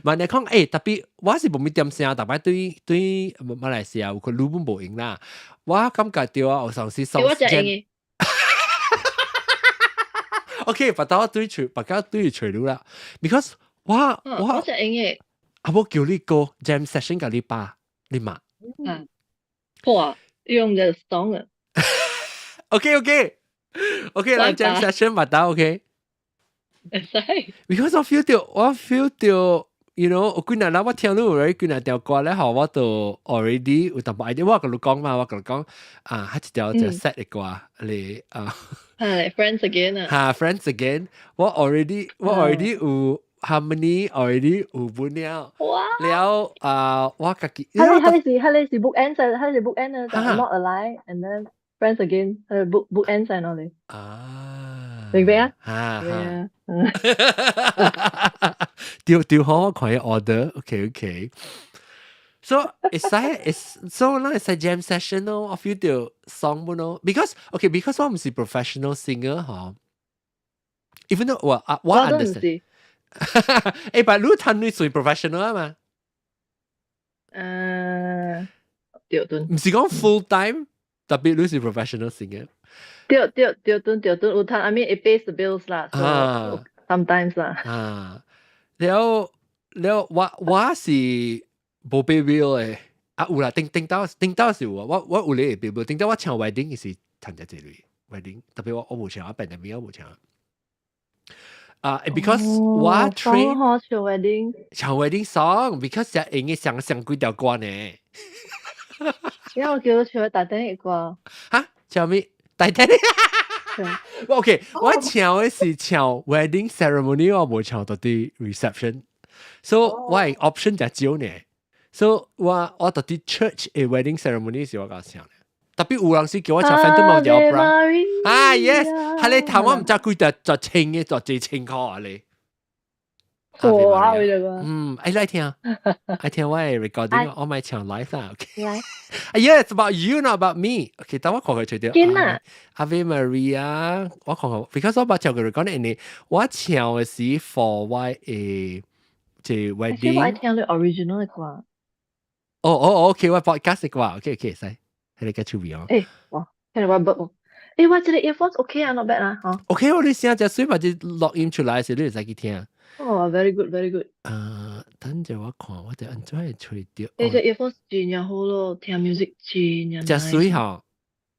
萬你講，欸，特別我是無咪點聲，特別對馬來西亞有可能本無用啦。我感覺到啊，有上時我食用的。 OK，別到我對錘，別到對錘你啦，because 我我食用的。啊，我叫你個 jam session 共你拍，你嘛？嗯，好啊，用隻 song 啊。OK，咱 jam session 嘛得 OK。會使。 Because 我 feel 到，我幾若啦，我聽到有幾若條歌咧，嗬，我都 already 有淡薄 idea。我共你講嘛，我共你講啊，彼一條就 sad 的歌，你啊，係 Friends Again 啊。嚇，Friends Again，我 already 有 harmony already 有本了，了啊，我家己，彼個是 book end 晒，彼個是 book end 啊，就 Not a Lie，and then Friends Again，彼個 book end 晒我哋。啊，明白啊？嚇嚇。對對，好，我看 order，OK。So 會使 so 咱會使 jam session 咯，我 feel 到 song 本咯，because OK because 我毋是 professional singer 嗬，even though 我啊我 understand，欸，但你彈你算 professional 啊嘛？對對。毋是講 full time，特別你是 professional singer。對對對對對對，有彈，I mean it pays the bills 啦，so sometimes 啦。啊，了了，我是無 pay bill 的，啊有啦，頂頂到是有啊，我有咧會 pay bill，頂到我唱 wedding 是賺一濟鐳 wedding，特別我無唱，我病入面我無唱。啊，because 我 train 唱 wedding，唱 wedding song，because 只用的上上幾條歌呢。因為我叫佢唱大鼎的歌。哈？唱咩？大鼎？OK，我唱的是唱 wedding ceremony，我無唱到佇 reception，so 我的 option 就少呢。So 我到佇 church 的 wedding ceremony 是我共唱的。特別有人是叫我唱 Phantom of the Opera。啊，yes，係你頭我毋知幾條就千嘅，就1,000箍啊你。哇！這個。嗯，愛來聽，愛聽我的 recording，我咪唱 live 啦。OK。來。 Yeah, it's about you, not about me. OK，等我看看出掉。真啊。 Ave Maria，我看看，because 我捌唱過 recording，因為我唱的是 for 我的這 wedding。我愛聽你 original 的歌。哦哦，OK，我 podcast 的歌，OK，使，彼個較趣味哦。欸，哇，聽到我筆欸，我這個 earphones OK 啊，not bad 啊，嗬。 OK，我你聲真水嘛，就錄音出來時，你會使去聽。哦，very good，very good。等陣我看，我就按怎會揣著。欸，這 earphones 真正好咯，聽 music 真正。真水吼，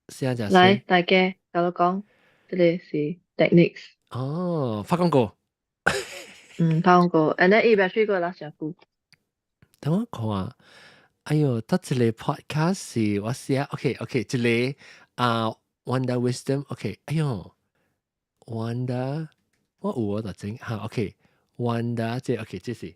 聲真水。來，大家，共我講，這個是 Technics。哦，發廣告。嗯，拍廣告，and then 伊 battery 閣 last 誠久。等我看，哎喲，得一個 podcast 是我寫，OK，這個啊，Wanda Wisdom，OK，哎喲，Wanda，我有我就整嚇，OK。Wanda 這 OK 這是。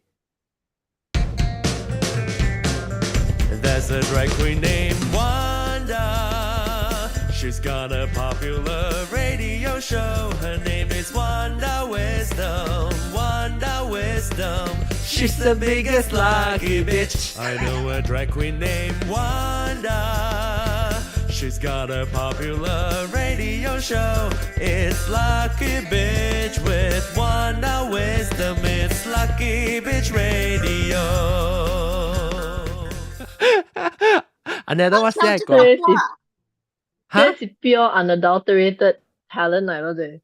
There's a drag queen named Wanda. She's got a popular radio show. Her name is Wanda Wisdom. Wanda Wisdom. She's the biggest lucky bitch. I know a drag queen named Wanda. She's got a popular radio show. It's Lucky Bitch with Wanda Wisdom. It's Lucky Bitch Radio. 按呢都我寫過。這是這是 pure unadulterated talent 來咯，這寫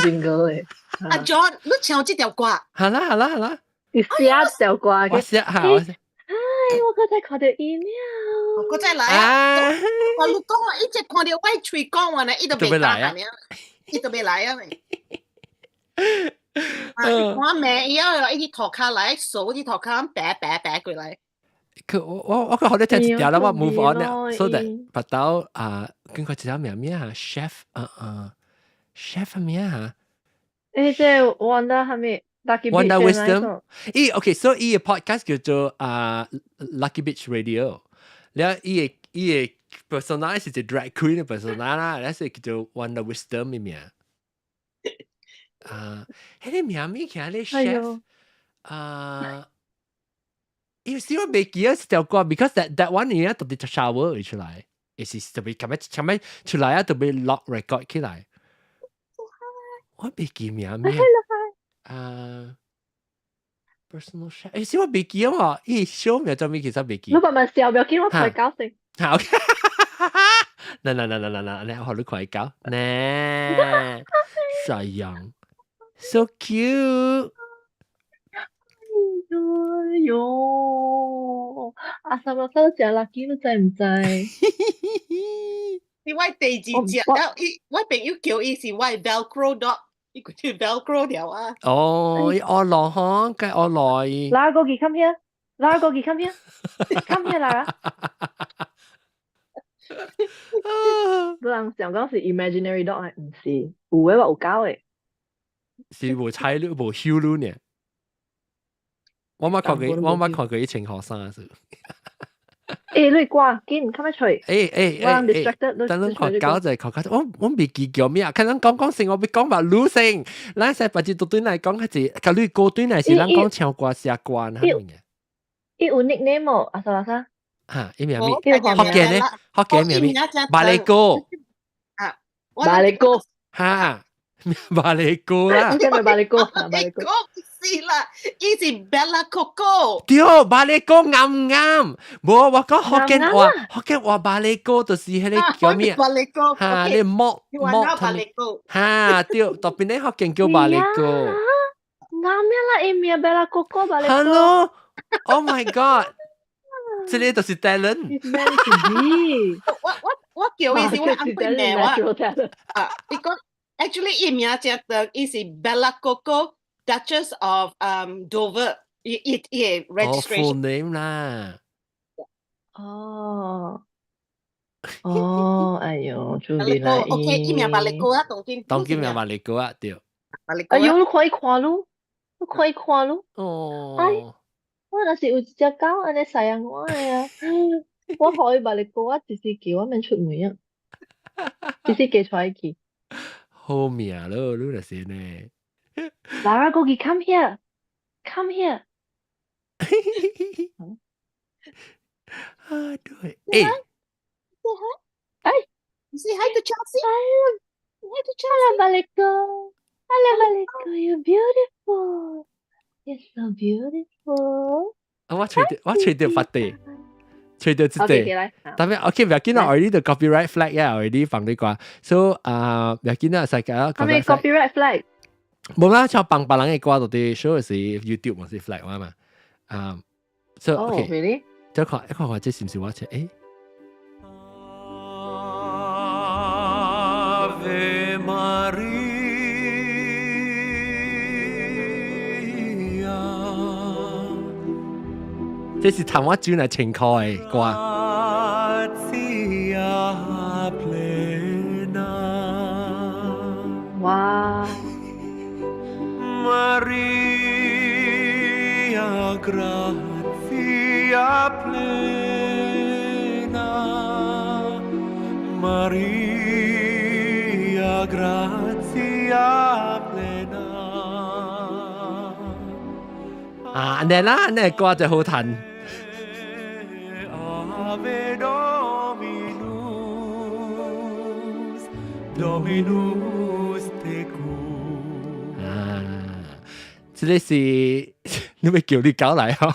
jingle 的。阿 John，你唱這條歌？好啦好啦好啦。你寫條歌我寫下我寫。唉，我閣再看著伊了。閣再來啊！我你講我一直看著我喙講完咧，伊都袂來啊，伊都袂來啊！啊，我罵伊啊，伊去塗跤來，掃去塗跤，白白白過來。佢我個學得聽一條啦，我 move on 啦，so that 白到啊，跟佢一條名咩啊，chef 啊啊，chef 咩啊？欸，這 Wanda 係咪？ Wanda Wisdom，伊 OK，so 伊个 podcast 叫做啊 Lucky Bitch Radio，了伊个 persona 是一 drag queen 的 persona 啦，那是叫做 Wanda Wisdom 的名。啊，彼個名物件咧 chef 啊，有時我袂記得條歌，because that one 你特別 shower 會出來，也是特別琴日琴日出來啊，特別 lock record 起來。我袂記名咩？啊，personal chef，欸，是我袂記啊嘛，伊 show 名做咩其實袂記。你慢慢笑，不要緊，我快搞先。好，OK，嗱嗱嗱嗱嗱嗱，你學你快搞，呢，帥樣，so cute。哎喲，阿三阿三食 lucky，你知毋知？是我第二隻，了伊我朋友叫伊是我 Velcro dog，伊叫 Velcro 了啊。哦，伊愛來嗬，計愛來。拉過去，come here，拉過去，come here，come here 啦。有人想講是 imaginary dog，毋是，有的話有狗的。是無睬你，無羞你呢。我捌看過伊穿學生是。欸，你掛，緊，較欲揣。欸欸欸欸，等咱看狗就看狗，我未記叫咩啊？看咱講講先，我欲講嘛女性，咱使別只對對來講，較濟，較你歌對來是咱講唱歌寫歌那物嘅。伊有 nickname 無？阿莎阿莎。哈，伊名咩？福建呢？福建名咩？巴里哥。啊，巴里哥。哈，巴里哥啦。係咪巴里哥？巴里哥。是啦，伊是 Bella Coco。對，巴里哥啱唔啱？無，我講福建話，福建話巴里哥就是彼个叫咩？巴里哥。哈，你莫莫巴里哥。哈，對，特別你福建叫巴里哥。啱啦，伊名 Bella Coco 巴里哥。 Hello，Oh my God！這个就是 talent。我叫伊是我翁名我。啊，伊講 actually 伊名正長，伊是 Bella Coco，Duchess of Dover，伊伊伊 registration。 full name 啦。哦。哦，哎喲，注意啦。 OK，伊名巴里哥啊，當今。當今名巴里哥啊，對。巴里哥。哎喲，你看伊看囉，你看伊看囉。哦。哎，我若是有一隻狗按呢使啊我的啊，我予伊巴里哥，我直直叫我免出門啊，直直寄出去。好命咯，你就是呢。 Lara 過去，come here，come here。啊對，欸，哎，Say hi to Chelsea. Hi to Chelsea. Hello, Baliko. Hello, Baliko. You're beautiful. You're so beautiful. 啊，我揣著發地，揣著這個。但係 OK，不要緊啦，already 就 copyright flag 啊，already 放你歌，所以啊，不要緊啦，世界啊。係咪 copyright flag？無啦，像放別人的歌就佇 show 是 YouTube 嘛是 flag 嘛，啊，所以 OK， really？再看一看看這是毋是我揣？欸。 Ave Maria。這是譚我轉來穿褲的歌。 Gratia plena。哇！ Maria gratia plena, Maria gratia plena。啊，按呢啦，按呢歌就好彈。 Ave Dominus, Dominus tecum。啊，這个是你欲叫你狗來吼？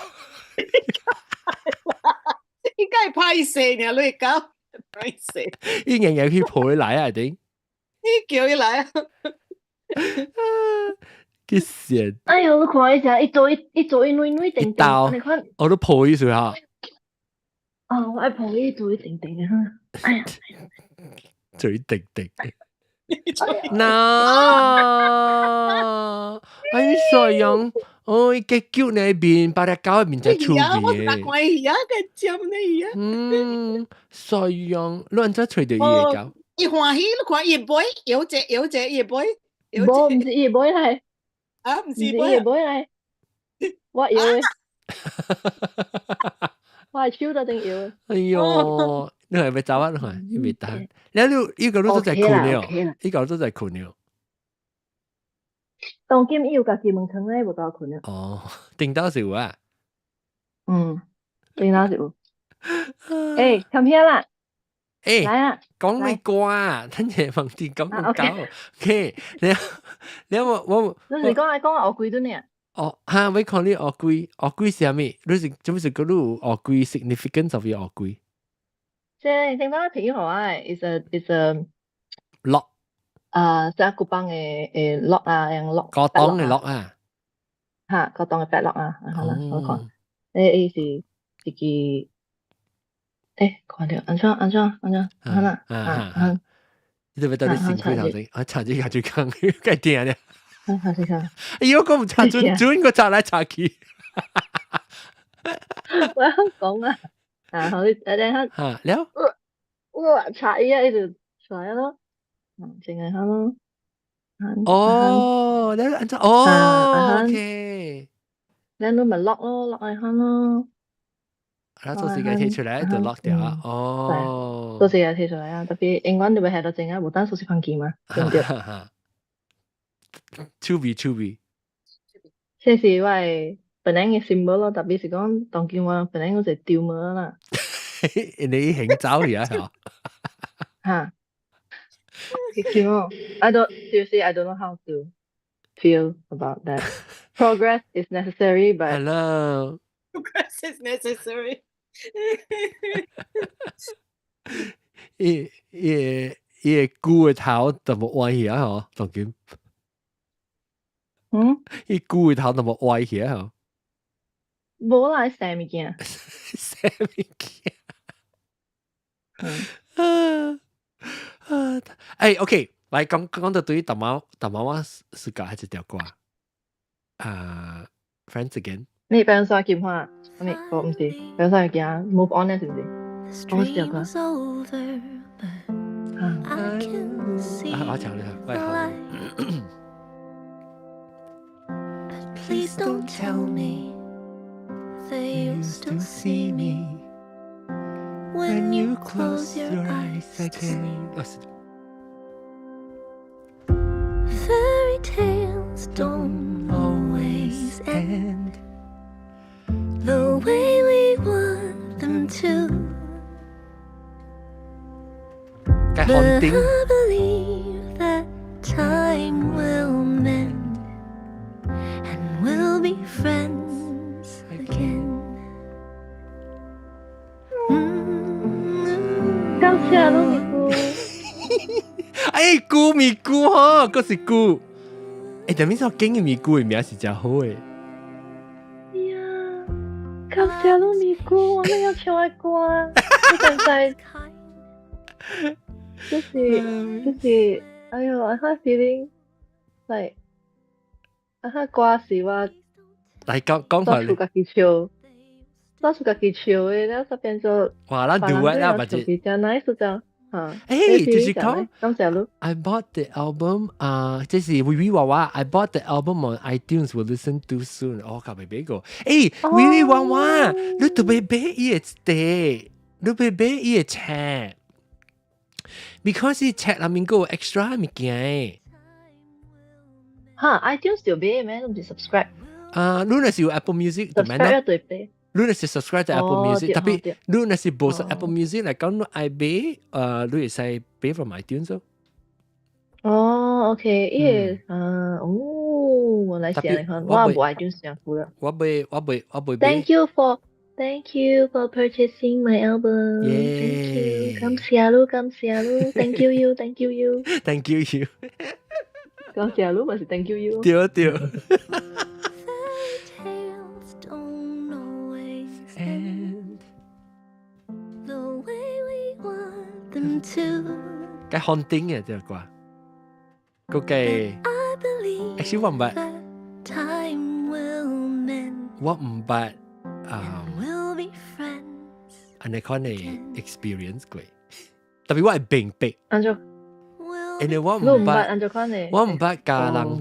應該係歹勢呢，你狗歹勢。伊硬硬去抱伊來啊，定？你叫伊來啊！去線。哎喲，你看伊只，伊做伊伊做伊軟軟定定，你看。我都抱伊時候。啊，我愛抱伊做伊定定啊！哎呀，做伊定定。嗱，哎，所以樣，哦，伊個叫那邊，把隻狗面就出我去看伊啊，個尖呢啊。嗯，所以樣，你按怎揣著伊的狗？伊歡喜，你看伊尾，搖者搖者伊尾，無，毋是伊尾來。啊，毋是伊尾來，我搖的，我的手都頂搖的。哎喲，你係咪走啊？你看，伊未得。你你伊個你都在睏了，伊個都在睏了。當今伊有家己門窗咧，無夠睏了。哦，頂到是有啊。嗯，頂到是有。欸，come here 啦。欸，來啊！講你歌啊，等下問啲講講狗。OK，你你我我。你是講來講烏龜頓呢？哦，哈，我看你烏龜，烏龜是啥物？你是做咩是講你有烏龜 significance of 烏龜？這聽到朋友予我的，is a lock。啊，這古板的 lock 啊，樣 lock。高檔的 lock 啊。哈，高檔的 padlock 啊，好啦，我看，誒，伊是一支，看著按怎按怎按怎，按怎啊啊！你特別到你身軀頭先，啊，插這個就講，該點咧？啊，插這個。哎呦，我唔插準準，我插來插去。我想講啊，啊，好，你等下。嚇了。哇！插伊啊，伊就出來咯。嗯，淨係下咯。哦，你按怎？哦，OK。你你咪 lock 咯，lock 下咯。啊，做時間提出來就 lock 掉啊。哦。做時間提出來啊，特別英文你咪係到正啊，無單數是番機嘛，對唔對？趣味趣味。這是我本來嘅 symbol 咯，特別是講當今我本來我就丟毛啦。你興走去啊？嚇！其實 I don't seriously I don't know how to feel about that. Progress is necessary, but Hello. Progress is necessary. 伊伊伊個龜的頭怎麼歪起啊？嗬，當今。嗯？伊龜的頭怎麼歪起啊？嗬？無啦，生物件。生物件。嗯。啊！哎，OK，來講講到對於大媽大媽我是教還是條歌啊？Friends again。你白山金花，你哦毋是白山件 move on 咧，是毋是？我是條歌。啊，我唱你，喂，好。 Please don't tell me that you still see me when you close your eyes again. Fairy tales don't always end the way we want them to. 該 But 看頂。 I believe that time will mend and we'll be friends again. 感謝滷咪菇。哎，菇咪菇吼，閣是菇。哎，但面上景的咪菇的名是真好的。呀，感謝滷咪菇，我沒有唱的歌，你知唔知？就是就是，哎呦，I have feeling like 啊，哈歌是我來講講下到處家己唱，到處家己唱的，了才變做。哇，咱 duet 啦，或者。真 nice 就。嚇。誒，就是講。感謝你。 I bought the album 啊，這是微微娃娃。I bought the album on iTunes. Will listen to soon. 哦，較未買過。誒，微微娃娃，你特別買伊的地，你欲買伊的冊。Because 伊冊內面閣有 extra 物件。嚇，iTunes 就買咩？你毋是 subscribe？啊，你若是有 Apple Music 就免咯。對買。你若是 subscribe 就 Apple Music，特別你若是無 Apple Music 來講，你愛買，你會使買 from iTunes 咯。哦，OK，伊個啊，哦，原來是按呢款，我無 iTunes 上付啦。我袂，我袂，我袂買。 Thank you for purchasing my album. Thank you，感謝你，感謝你，Thank you you，Thank you you。 Thank you you。感謝你，嘛是 Thank you you。對對。 Tales don't always end the way we want them to. 該看頂嘅這個歌，嗰個 I believe actually 我毋捌， that time will mend 我毋捌啊， we'll be friends. 按呢款的 experience 過，特別我會明白，按怎？因為我毋你毋捌捌，按怎款的？我毋捌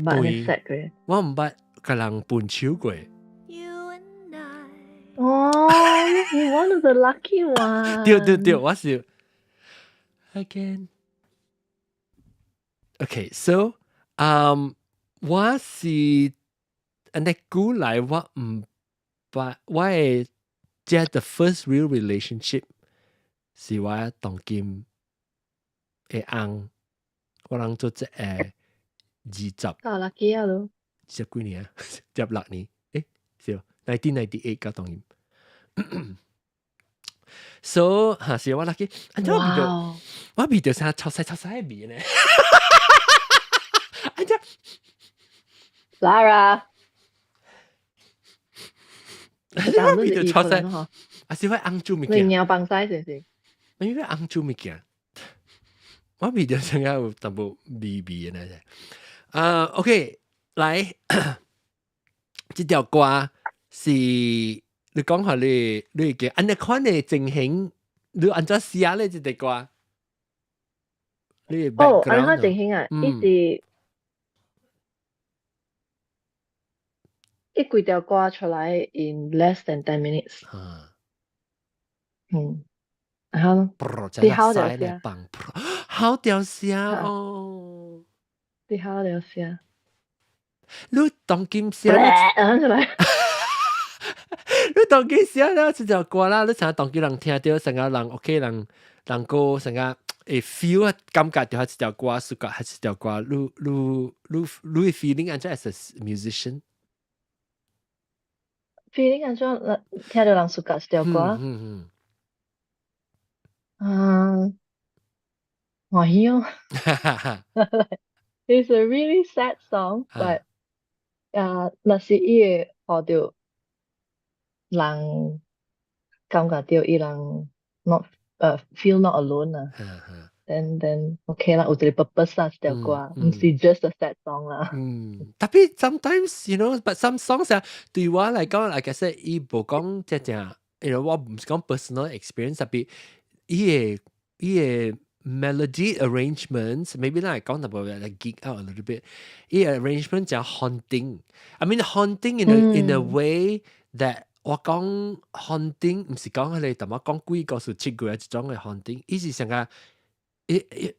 共人對，對，我毋捌共人分手過。 You and I. 哦，you one of the lucky one。對對對，我是 again。Okay, so 我是按呢久來我毋捌，我的這 the first real relationship 是我當今的翁，我人做這個20 夠 lucky 啊咯！ 20幾年啊，16年，誒，是 1998 到當今。So 嚇是我 lucky，按怎我味著，我味著啥臭屎臭屎的味呢？按怎 Lara，我味著臭屎，啊是我翁煮物件。你尿崩屎是毋是？因為紅酒物件，我味著感覺有淡薄味味的呢。啊，OK，來，這條歌是你講下你你嘅按呢款的情形，你按怎寫咧這條歌？你哦，按呢款情形啊，伊是伊規條歌出來 in less than 10 minutes。嗯，好咯，你好條聲，好條聲哦，你好條聲。你當今寫，出來。你當今寫了這條歌啦，你成日當今人聽著，成個人 OK 人人個成個會 feel 啊，感覺著這條歌，屬個這條歌，你你你你 feeling 按怎 as a musician？ feeling 按怎聽著人 suka 這條歌？嗯嗯。啊，歡喜哦。It's a really sad song, but 啊，若是伊會予著人感覺著伊人 not feel not alone 啊。Then OK 啦，有一個 purpose 啦，這條歌，毋是 just a sad song 啦。嗯，特別 sometimes but some songs 啊，對我來講，like I said，伊無講正正，我毋是講 personal experience，特別伊個 melody arrangements，maybe 咱來講淡薄 like geek out a little bit，伊個 arrangement 真 haunting。I mean haunting in a way that 我講 haunting 毋是講彼個淡薄講鬼故事七月一種的 haunting，伊是成個伊伊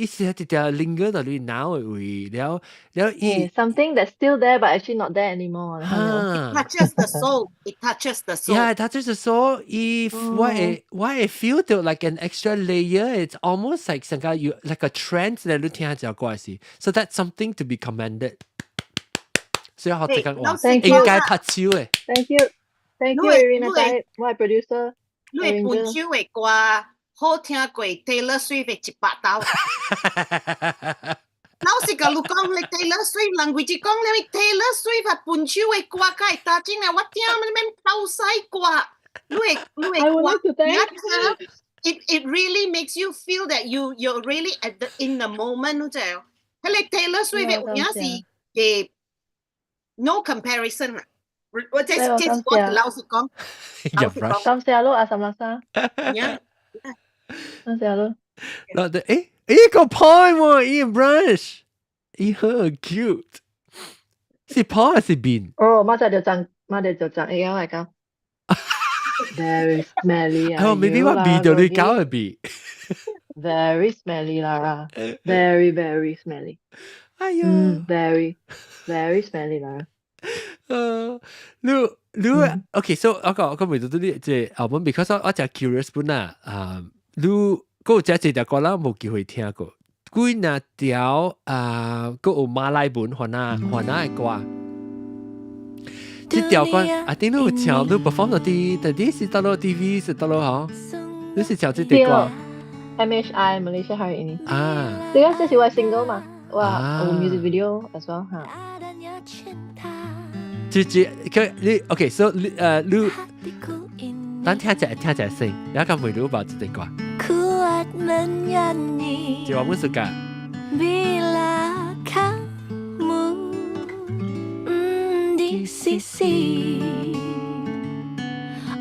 伊是一條 linger 到你腦的位，了了伊 Something that's still there but actually not there anymore. It touches the soul. It touches the soul. Yeah, it touches the soul. If 我會 feel 到 like an extra layer, it's almost like 成個 you like a trance 咧，你聽這歌時，so that's something to be commended. 所以學這個話應該拍手的。 Thank you, thank you, Irina，我係 producer。你的伴手的歌好聽過 Taylor Swift 的100兜。老實共你講，你 Taylor Swift 人規直講你 Taylor Swift 啊，伴手的歌較會打進來，我聽你免鬥屎歌。你的歌，你聽，it really makes you feel that you're really at the in the moment，你知無？彼個 Taylor Swift 有影是嘅 no comparison 啊！我這是我老實講，老實講。感謝咯，阿岑先生。感謝咯。嗱，誒誒個 point 喎，Ian Brush，伊好 cute，是 point 還是面？哦，馬仔就長，馬仔就長會曉來講。Very smelly 啊！哦，maybe 我味著你搞的味。 Very smelly 啦，very very smelly。哎呀，very very smelly 啦。你你 OK，so 我個未到到你這 album，because 我真 curious 本啊，啊，你閣有這這條歌咱無機會聽過，幾若條啊，閣有馬來文番仔番仔的歌。這條歌啊，頂你有唱，你 perform 到啲，到底是佗落 TV 是佗落嗬？你是唱這條歌？MHI Malaysia Hari Ini 啊，這個這是我 single 嘛，我有 music video as well 哈。這這佢你 OK，so 你你，咱聽者聽者先，然後問你把這條歌。這我們是㗎。 Bila kamu di sisi.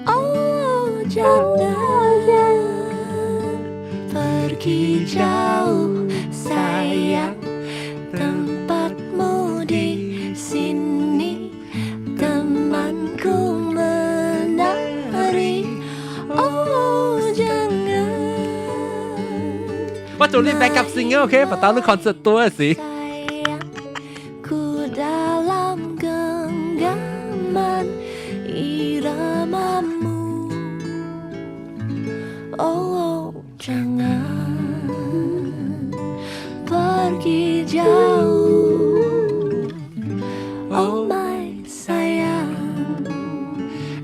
Oh, jangan pergi jauh, sayang. Tempatmu di sini, temanku menari. Oh, jangan. 我做你 backup singer，OK？把當你 concert 多時。 Ku dalam genggaman iramamu. Oh, jangan pergi jauh. Oh my sayang.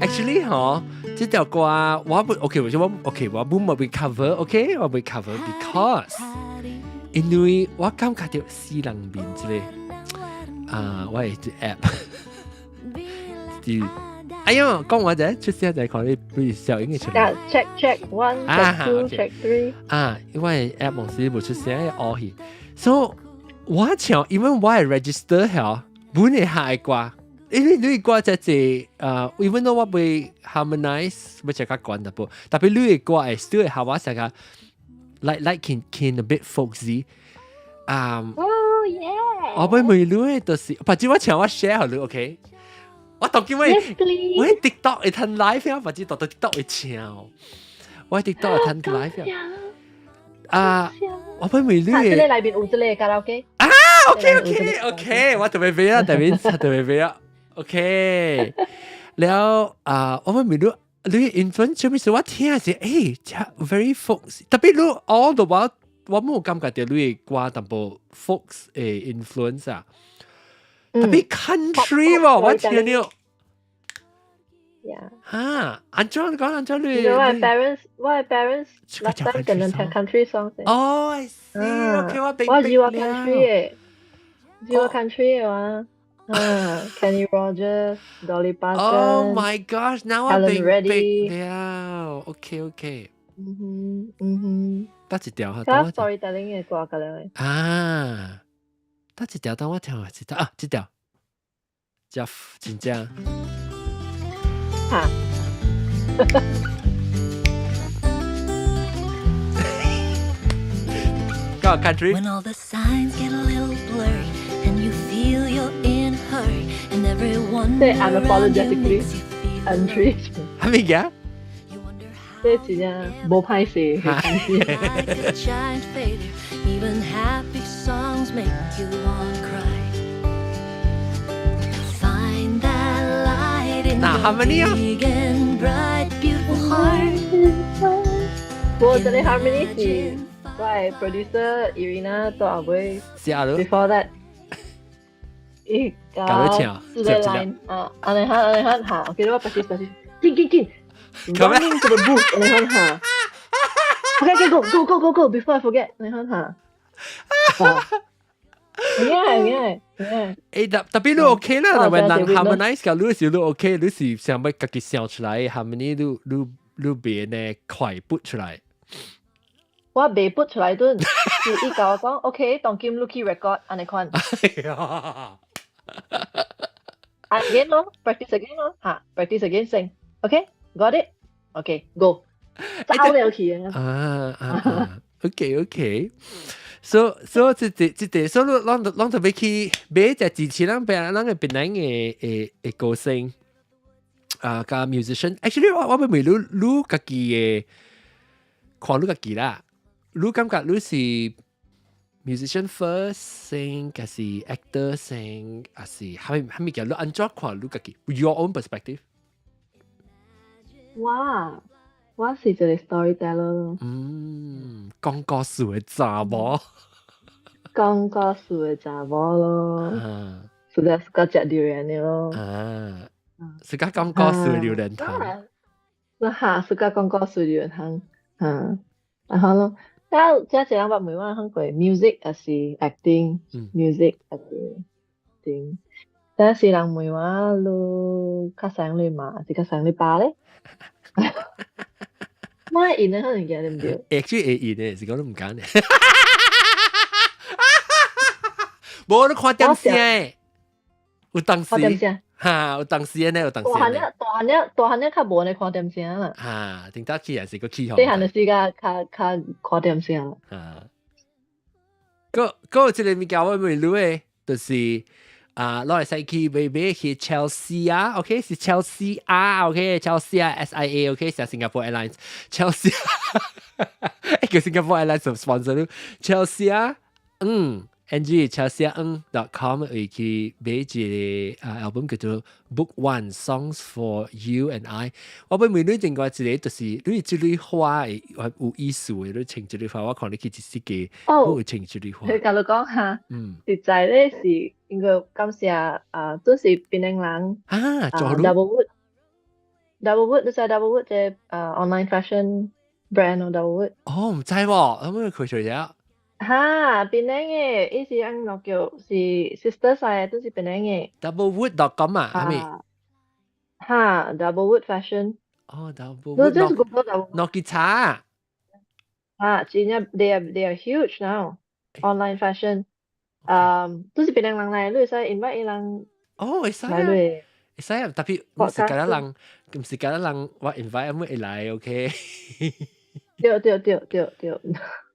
Actually，嗬，這條歌我不 OK，我 OK，我不冇被 cover，OK，我被 cover because 因為我感覺到死人面這個啊，我係隻 app，啲哎喲，講完者出聲就看你不如小英嘅出嚟。 Check check one, check two, check three。啊，因為 app 冇時冇出聲，哦去。所以我唱，因為我係 register 嚇，本嚟下歌，因為你歌就係even though 我會 harmonize，要較懸淡薄，特別你嘅歌會 still 會合我成個 like can a bit folksy。啊，Oh yeah！我會問你的就是，或者我唱我 share 予你，OK？我當今我我喺 TikTok 會睇 live 啊，或者到到 TikTok 會唱，我喺 TikTok 會睇 live 啊。啊，我會問你的，這個內面有這個卡拉 OK。啊，OK OK OK，我特別俾啊，特別特別俾啊，OK。了啊，我會問你，你 influence 咩事？我聽是，誒，very folk，特別你 all the while 我冇感覺到你的歌淡薄 folk 的 influence 啊，特別 country 喎，我聽了。哈，按怎講按怎你？我 parents，我 parents last time 可能聽 country song。哦，I see，OK，我明我喜歡 country 的，喜歡 country 的話，嗯，Kenny Rogers、Dolly Parton。 Oh my gosh，now 我明白了。OK OK。嗯哼，嗯哼。得一條哈，等我 storytelling 嘅歌個咧。啊，得一條，等我聽下，一條啊，這條，Jeff 真正。嚇！ Go country. When all the signs get a little blurry and you feel you're in a hurry and everyone 即係 unapologetically country。係咪嘅？這真正無歹勢。 Like a giant failure, even happy songs make you wanna cry. Find that light in 嗱，harmony 啊 your big and bright, beautiful heart. 我這個 harmony 是我的 producer Irina 到後尾。是啊， Before that，伊教你唱，四個 line 啊，按呢按呢嚇，OK，我 practice practice，緊緊緊，running to the booth，按呢嚇。OK, okay, go, go, go, go, go, before I forget，按呢嚇。Yeah, yeah, yeah. 誒，特特別你 OK 啦，但係人 harmonize 嘅，你是你 OK，你是想欲家己想出來 harmony，你你你別呢快撥出來。我未撥出來頓，是伊共我講，OK，當今你去 record 按呢款。Again 咯，practice again 咯，嚇，practice again 先，OK，got it，OK，go，走了去啊。啊啊，OK OK。So so 這這這這，所以咱咱特別去買隻支持咱別咱嘅檳榔的的的歌星啊，佮 musician。Actually 我我欲問你，你家己的看你家己啦，你感覺你是 musician first 先，還是 actor 先，還是蝦米蝦米叫你按怎看你家己？Your own perspective。我我是一個 storyteller 咯。嗯，講故事的查某。講故事的查某咯。啊。是個是個食榴蓮的咯。啊。是個講故事的榴蓮糖。哈，是個講故事榴蓮糖。嗯，然後咯，了這一人捌問我講過 music 還是 acting，music 還是 acting。但是人問我你較擅你媽，還是較擅你爸咧？我會應的可能驚對毋對？Actually 會應的，是講你毋敢的。無你看電視，有當時哈，有當時呢，有當時。大漢了，大漢了，大漢了，較無呢看電視啦。哈，頂早起也是個起細漢的時間較較看電視啦。哈，閣閣有一個物件我問你的，就是啊，攞嚟使去買買去 Chelsea 啊，OK 是 Chelsea 啊，OK Chelsea 啊，SIA OK 是 Singapore Airlines Chelsea，叫 Singapore Airlines sponsor 你 Chelsea 啊，嗯。Ng Chelsea Ng dot com 會去買一個啊 album 叫做 Book One Songs for You and I。我欲問你另外一個就是你這類花會有意思的，你穿這類花，我看你去一世界，哦，有穿這類花。你共你講下，嗯，實在咧是應該感謝啊，都是檳榔人啊，啊，Double Wood，Double Wood 你知 Double Wood 這啊 online fashion brand 咯，Double Wood。哦，毋知喎，可唔可以開出嚟？哈，檳榔的，伊是按怎叫是 sister 來的，都是檳榔的。 Doublewood.com 啊，係咪？哈，Double Wood Fashion。哦，Double 你 Wood。 just Google Double。諾吉茶。啊，真正 they are huge now online fashion。都是別人人來，你會使 invite 伊人。哦，會使啊。來你。會使啊，特別毋是敢若人，毋是敢若人，我 invite 會來，OK。對對對對對，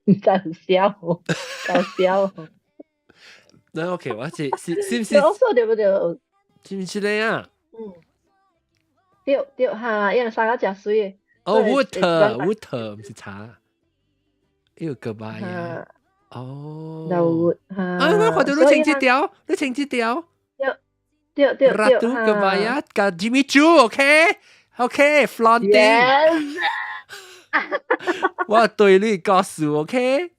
毋知笑，搞笑。那 OK，我是是是毋是？我說對不對？是毋是咧啊？嗯，對對哈，伊人衫較誠媠。哦，water water 毋是茶，呢個個擺啊。哦。 Double 哈。啊，我看到你穿這條，你穿這條。對對對。 Ratu Kebaya 佮 Jimmy Choo，OK，OK，flaunting。 Yes。我對你告訴，OK。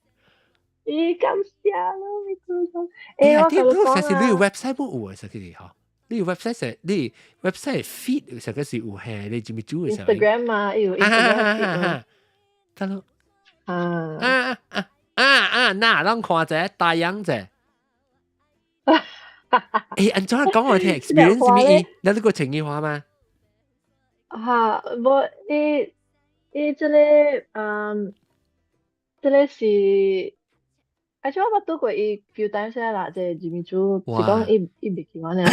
咦，感謝咯，你做咗。欸，我同你講實是你 website 冇有啊？實個嗬，你 website 是你 website feed 實個是有係你 Jimmy Choo 嘅時候。 Instagram 嘛，有 Instagram feed。得咯。啊啊啊啊啊！嗱，咱看者大樣者。欸，按怎講我聽 experience 咩？你呢個情意話嗎？嚇，無伊伊這個嗯，這個是。而且我捌拄過伊 few times 啦，這個 Jimmy Choo 是講伊伊袂記我呢。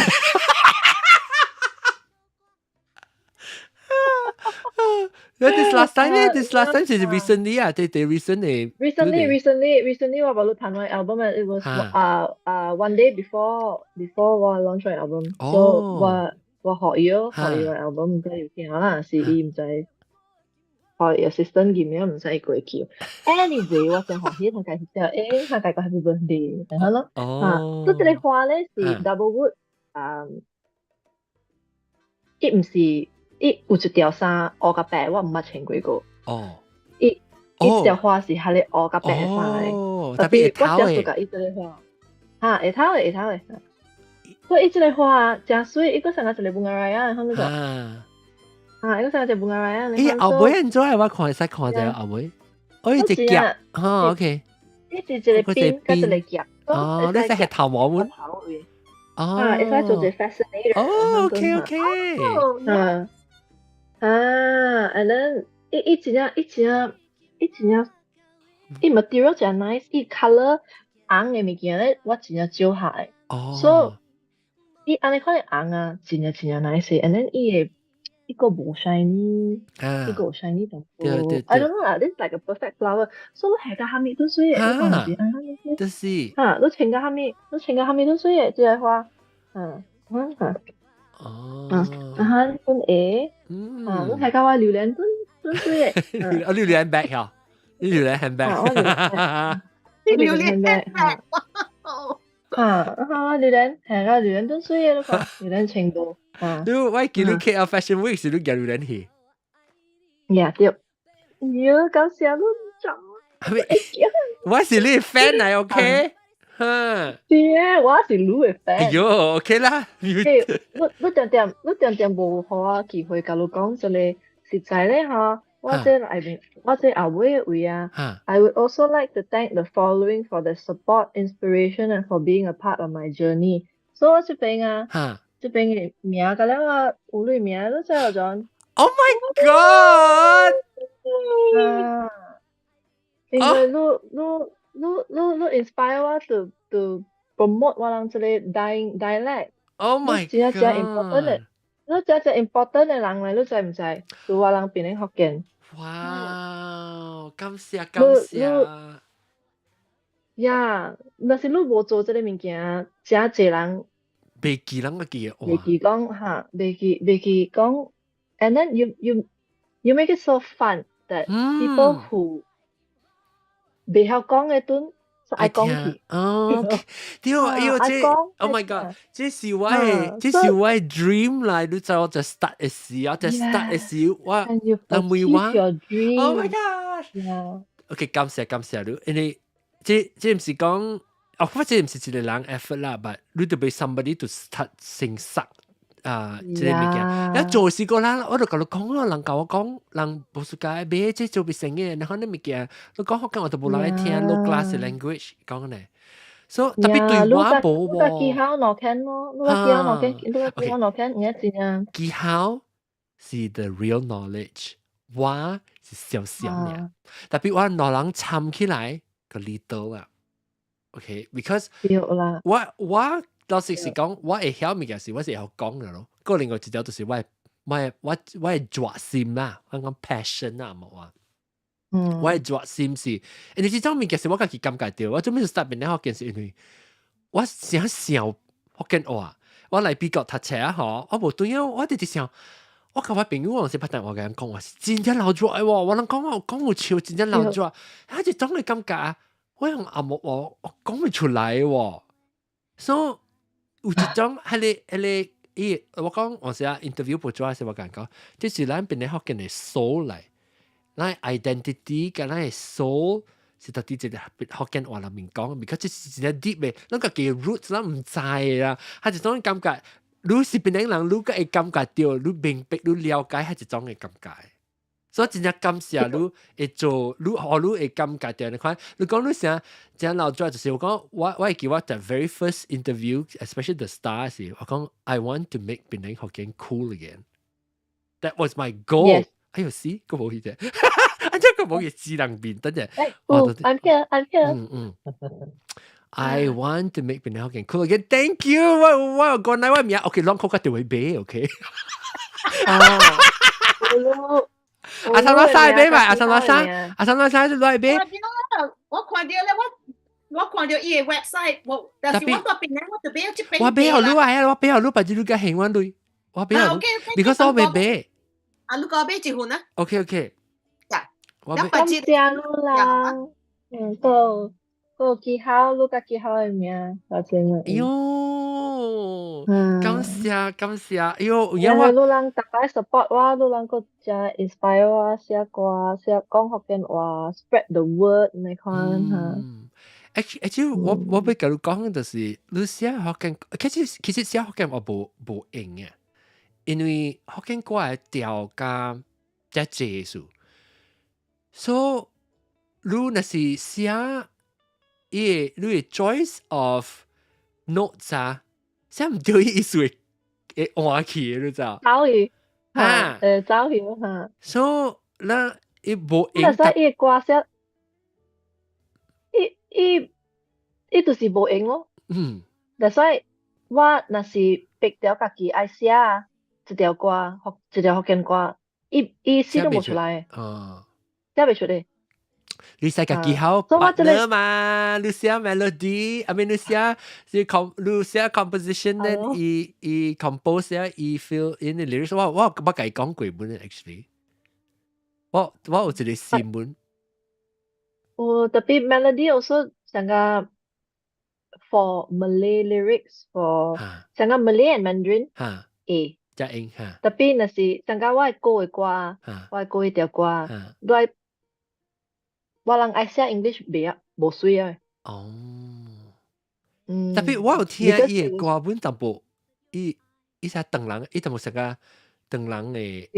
This last time 咧，this last time 是 recently 啊，對對 recently。 Recently, recently, recently 我捌你彈我 album，it was 啊啊 one day before 我 launch 我 album，so 我我學伊咯，學伊個 album 毋知有聽啦，是伊毋知。學伊 assistant 咁樣毋使伊過去。Anyway，我真歡喜他介紹，欸，他介個 happy birthday，然後咯，啊，這個花咧是 Double Wood，啊，伊毋是，伊有一條衫烏佮白，我毋捌穿過過。伊伊條花是彼个烏佮白衫的。特別我真喜歡伊這個花。哈，會透的，會透的。所以伊這個花誠媠，伊閣送我一個 bunga raya，然後那個。啊，伊閣送我一個 bunga raya。咦，後尾按怎我看會使看者後尾，哦，伊一夾，哈，OK。伊是一個邊，佮一個夾。哦，你是係頭毛嗎？哦。啊，會使做一個 fascinator。哦，OK OK。啊啊，and then 伊伊真正伊真正伊真正伊 material 誠 nice，伊 colour 紅的物件咧，我真正少下的。所以伊按呢款的紅啊，真正真正 nice，and then 伊的伊閣無 shiny，伊閣有 shiny 淡薄。對對。 I don't know 啦，this is like a perfect flower。所以你下到蝦米都媠的，你看是按呢？就是。哈，你穿到蝦米，你穿到蝦米都媠的，這個花。嗯嗯嗯。哦。啊哈，阮會。啊，你睇到我榴蓮都都媠的。啊，榴蓮 bag 嗬，你榴蓮 handbag。榴蓮 handbag。啊啊！榴蓮係啊，榴蓮都媠的，你看榴蓮程度。啊！你我記你 KL Fashion Week 時你夾榴蓮去。呀對。呀，搞笑你講。我是你 fan 嚟，OK？哈。是啊，我是你的 fan。哎喲，OK 啦。你你定定你定定無予我機會共你講一個實在咧吼，我這內面我這後尾的位啊。I would also like to thank the following for the support, inspiration and for being a part of my journey。所以我這邊啊，這邊的名佮了啊，有你名，你知有種。 Oh my God！啊，因為你你你你你 inspire 我 to promote 我人這個 dialect。 Oh my 真正真 important 的，你真正 important 的人來，你知毋知？對我人檳城福建。哇！感謝感謝。呀，若是你無做這個物件，誠濟人袂記人個記，袂記講哈，袂記袂記講，and then you make it so fun that people who 袂曉講的陣愛講去。哦，對，哎喲，這，Oh my God，這是我的，這是我的 dream 來，你知我就 start 的時，我就 start 的時，我人問我，Oh my God，OK，感謝感謝你，因為這這毋是講，哦，或者毋是一個人 effort 啦，but 你著欲 somebody to start 成熟啊，這個物件，一做是個人，我就共你講咯，人共我講，人無世界買這做袂成嘅，然後你物件，你講福建話就無人愛聽 low class language 講呢，所以特別對我無喎。你技巧兩間咯，你技巧兩間，你技巧兩間，而家真啊。技巧，是 the real knowledge，我是少少爾，特別我兩人參起來個 little 啦，OK，because 對啦，我老實是講，我會曉物件是我是會曉講的咯。個另外一條就是我的熱心啦，我講 passion 啊，無啊。我的熱心是，因為這種物件是我家己感覺著，我做咩 start 變咧福建是因為我想想福建話，我來美國讀冊啊吼，我無對啊，我直直想，我佮我朋友我是捌但我共人講話是真正流熱喎，我人講我講有笑真正流熱，啊一種的感覺啊，我用紅毛話我講袂出來喎，所以有一種彼個伊，我講有時啊 interview 報紙時我共人講，這是咱變咧福建的 soul 來。咱 identity 佮咱的 soul 是到底一個福建話內面講，because 這是真正 deep 的，咱家己的 roots 咱毋知啦，係一種感覺，你是檳城人，你閣會感覺著，你明白，你了解係一種的感覺。所以真正感謝你會做，你予你會感覺著你看，你講你啥真老早就是我講，我會記我 the very first interview，especially the star 是，我講 I want to make 檳城福建 cool again。That was my goal。 哎呦，死，個無去啫，啊，這個無去死人面，等陣。 I'm here, I'm here。嗯嗯。I want to make 檳城福建 cool again. Thank you 我。我講來我名，OK，攏靠較就會買，OK。啊。阿三阿三買嘛，阿三阿三，阿三阿三就來買。我看著咧，我看著伊的 website，我但是我到檳城我就買這邊。我買予你啊，我買予你，別日你較還我鐳。我買予你，because 我未買。啊，你閣買一份啊？OK OK。呀，我感謝你啦。嗯，閣閣記好，你較記好的名，多謝你。哎喲，感謝感謝，哎喲，因為你人逐擺 support 我，你人閣誠 inspire 我寫歌、寫講福建話，spread the word 呢款哈。 Actually，我欲共你講就是你寫福建，其實寫福建話無用嘅，因為福建歌的調佮遮濟數，所以你若是寫伊的你的 choice of notes 啊，寫毋對意思會會換去，你知影？走去，哈，走去哈。所以咱伊無用。但是伊的歌寫，伊就是無用咯。但所以我若是逼著家己愛寫一條歌，一條福建歌，伊死都無出來。寫袂出來。你使家己好 partner 嘛？你寫 melody，I mean 你寫是 com 你寫 composition 咧，伊伊 compose 寫伊 fill in the lyrics。我捌共伊講過本 actually。我有一個新聞。有特別 melody also 上個 for Malay lyrics for 上個 Malay and Mandarin 會。才用哈。特別若是上個我的歌的歌，我的歌彼條歌，我我人愛寫 English 袂啊，無媠啊。哦。特別我有聽伊的歌本淡薄，伊伊寫唐人，伊淡薄寫個唐人的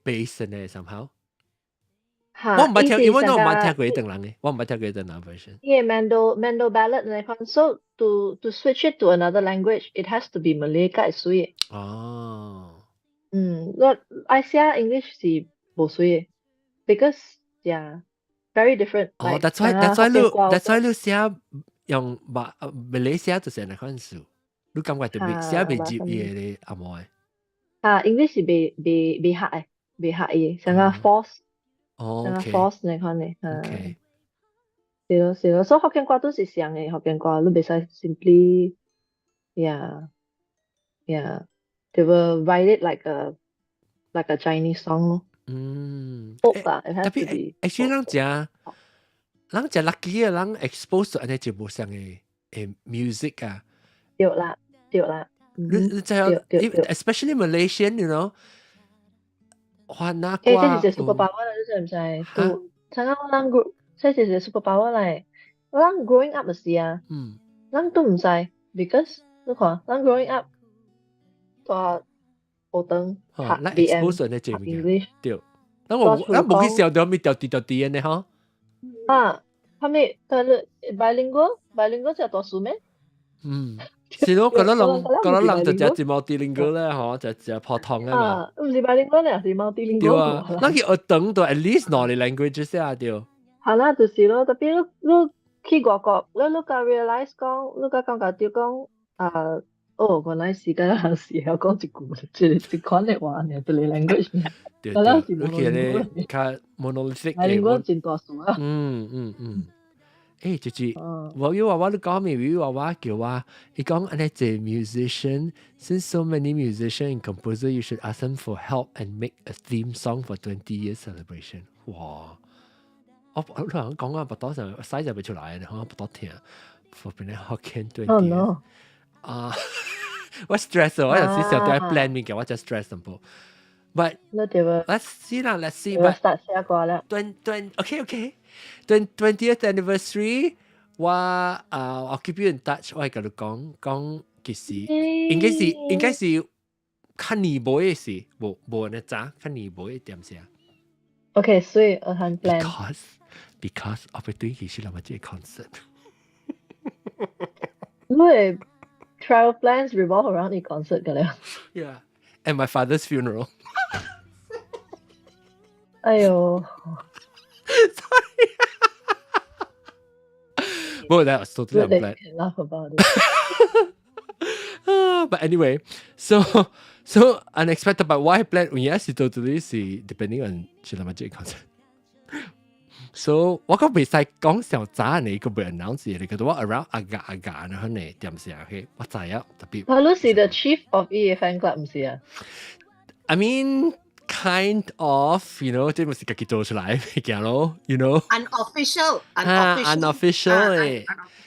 base 呢，somehow。我毋捌聽，因為我毋捌聽過唐人的，我毋捌聽過唐人 version。伊的 Mando ballad 那款，so to switch it to another language, it has to be Malay 才會媠。哦。嗯，我愛寫 English 是無媠的，because yeah very different。哦，that's why 你寫用馬馬來西亞就是按呢款數，你感覺就袂寫袂入伊的紅毛的。啊，English 是袂合的，袂合伊，像個 force。哦像個 force 那款的，嗯。 是咯是咯，所以福建歌都是像的，福建歌你袂使 simply yeah they will write it like a Chinese song 咯。Folk 啦，it has 特 to 別 be actually 咱誠 lucky 啊，咱 expose 到按呢就無相的 music 啊。對啦對啦，你你知影，especially Malaysian，you know，哇那欸，這是一個 super power 啦，你知毋知？都，像講咱 group，這是一個 super power 來。咱 growing up 的時啊，咱都毋知，because 你看，咱 growing up 蹛學堂讀 BM 讀 English，對，咱無咱無去想著物調調調調的吼。啊，啥物？但是 bilingual，bilingual 才大事咩？嗯，是咯，覺得人就只multilingual 咧，嗬，就只普通啊嘛。啊，毋是 bilingual 咧，是 multilingual。對啊，咱去學堂都 at least 兩個 language 先啊，對。係啦，就是咯，特別你去外國，你才 realize 講，你才感覺著講啊，哦，原來時間人是曉講一句，一款的話，爾，一個 language。對對，你去咧較 monolithic 嘅。 bilingual 真大事啊。嗯嗯嗯。就是我有話我你講咪，有話我叫我，伊講按呢隻 musician，since so many musician and composer, you should ask them for help and make a theme song for 20 years celebration。哇！我你講啊，不多就使就未出來，我不多聽。For 變咗 Hokkien 20 Oh years。 no！啊，我 stress 我有時時候都係 plan 物件，我就 stress 淡薄。But let's see 啦，let's see。我 start 寫歌啦。 20 OK OK。20th anniversary，我啊，我 keep you in touch，我會共你講講，其實應該是較年尾的事，無無按呢早，較年尾一點聲。 OK，所以我很 plan。 Because 我欲轉去是那麼這個 concert。因為 travel plans revolve around the concert 㗎啦。 Yeah, and my father's funeral. 哎喲。 Sorry. Well, that was totally unplanned. Laugh about it. But anyway, so unexpected. But why plan? Yes, it totally 是 depending on 是那麼這個 concert. So 我講袂使講上早呢個袂 announce 你個我 around 阿個阿個然後呢點聲去，我知啊，特別。我你是 the chief of 伊個 fan club 毋是啊？I mean, kind of, 這毋是家己做出來物件咯，you know。 Unofficial, unofficial 誒，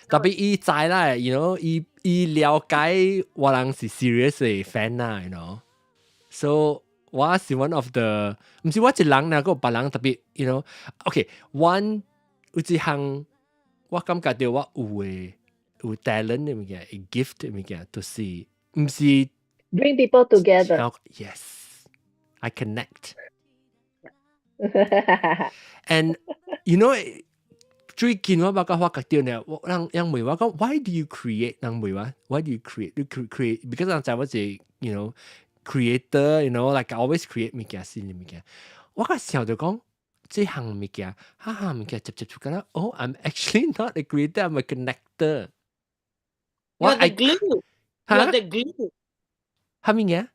特別伊知啦，伊了解我人是 serious 的 fan 啦，you know。So 我是 one of the，毋是我一人啦，閣有別人特別，OK，one 有一項我感覺著我有的有 talent 的物件，gift 的物件，就是毋是 bring people together。 Yes。I connect. And 最近我捌甲發覺著呢，我人人問我講，Why do you create？人問我，Why do you create？你 create？Because 人知我是，creator，like I always create 物件新的物件。我個想就講，這項物件，哈哈物件接接觸緊啦。Oh, I'm actually not a creator, I'm a connector. You're the glue. You're the glue. 係物件？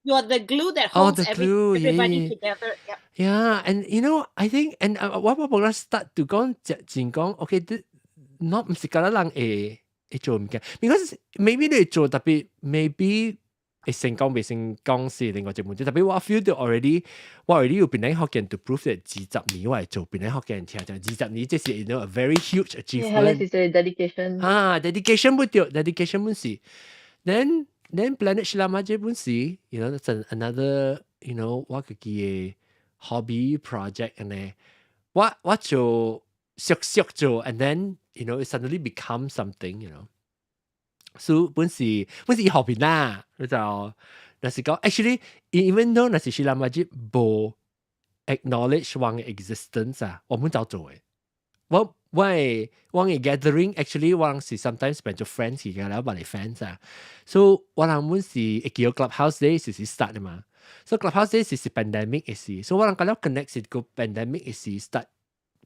You are the glue that Oh, holds the glue, everybody together. Yep. Yeah, and I think, and 我我覺得 start to 講真講，OK，not 毋是敢若人會會做物件，because maybe 你會做特別，maybe 會成功未成功是另外一個問題。特別我 feel 到 already，我 already 有檳城福建 to prove that 20年我會做檳城福建聽，就二十年這是 a very huge achievement。係是 dedication。啊，dedication 不對，dedication 本是，then Planet Shilama 這本是，that's another 我家己的 hobby project 按呢，我做小小做，and then it suddenly become something。So 本是本是伊後邊啦，你就若是講 actually even though 若是 Shilama 無 acknowledge 我的 existence 啊，我們就做的。我的 gathering actually 我是 sometimes 變做 friends 嘅啦，我哋 fans 啊，so 我人本是會叫 clubhouse 咧是是 start 的嘛，so clubhouse 咧是是 pandemic 嘅時，so 我人覺得 connect 是個 pandemic 嘅時 start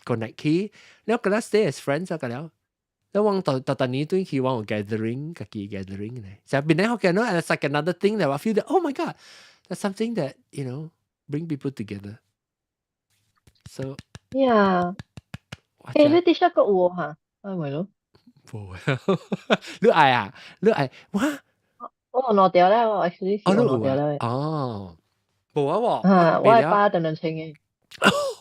connect 起，了覺得 stay as friends 啊，個了。แล้ว我到到當年對去我有 gathering 家己 gathering 咧，就變咗學見到 it's like another thing that I feel that, oh my God, that's something that bring people together. So yeah. 誒，你 T-shirt 閣有哈？啊，咪咯。無，你愛啊？你愛哇？我有兩條咧，我 actually 是有兩條咧。哦，無啊喎。啊，我係爸定兩千嘅。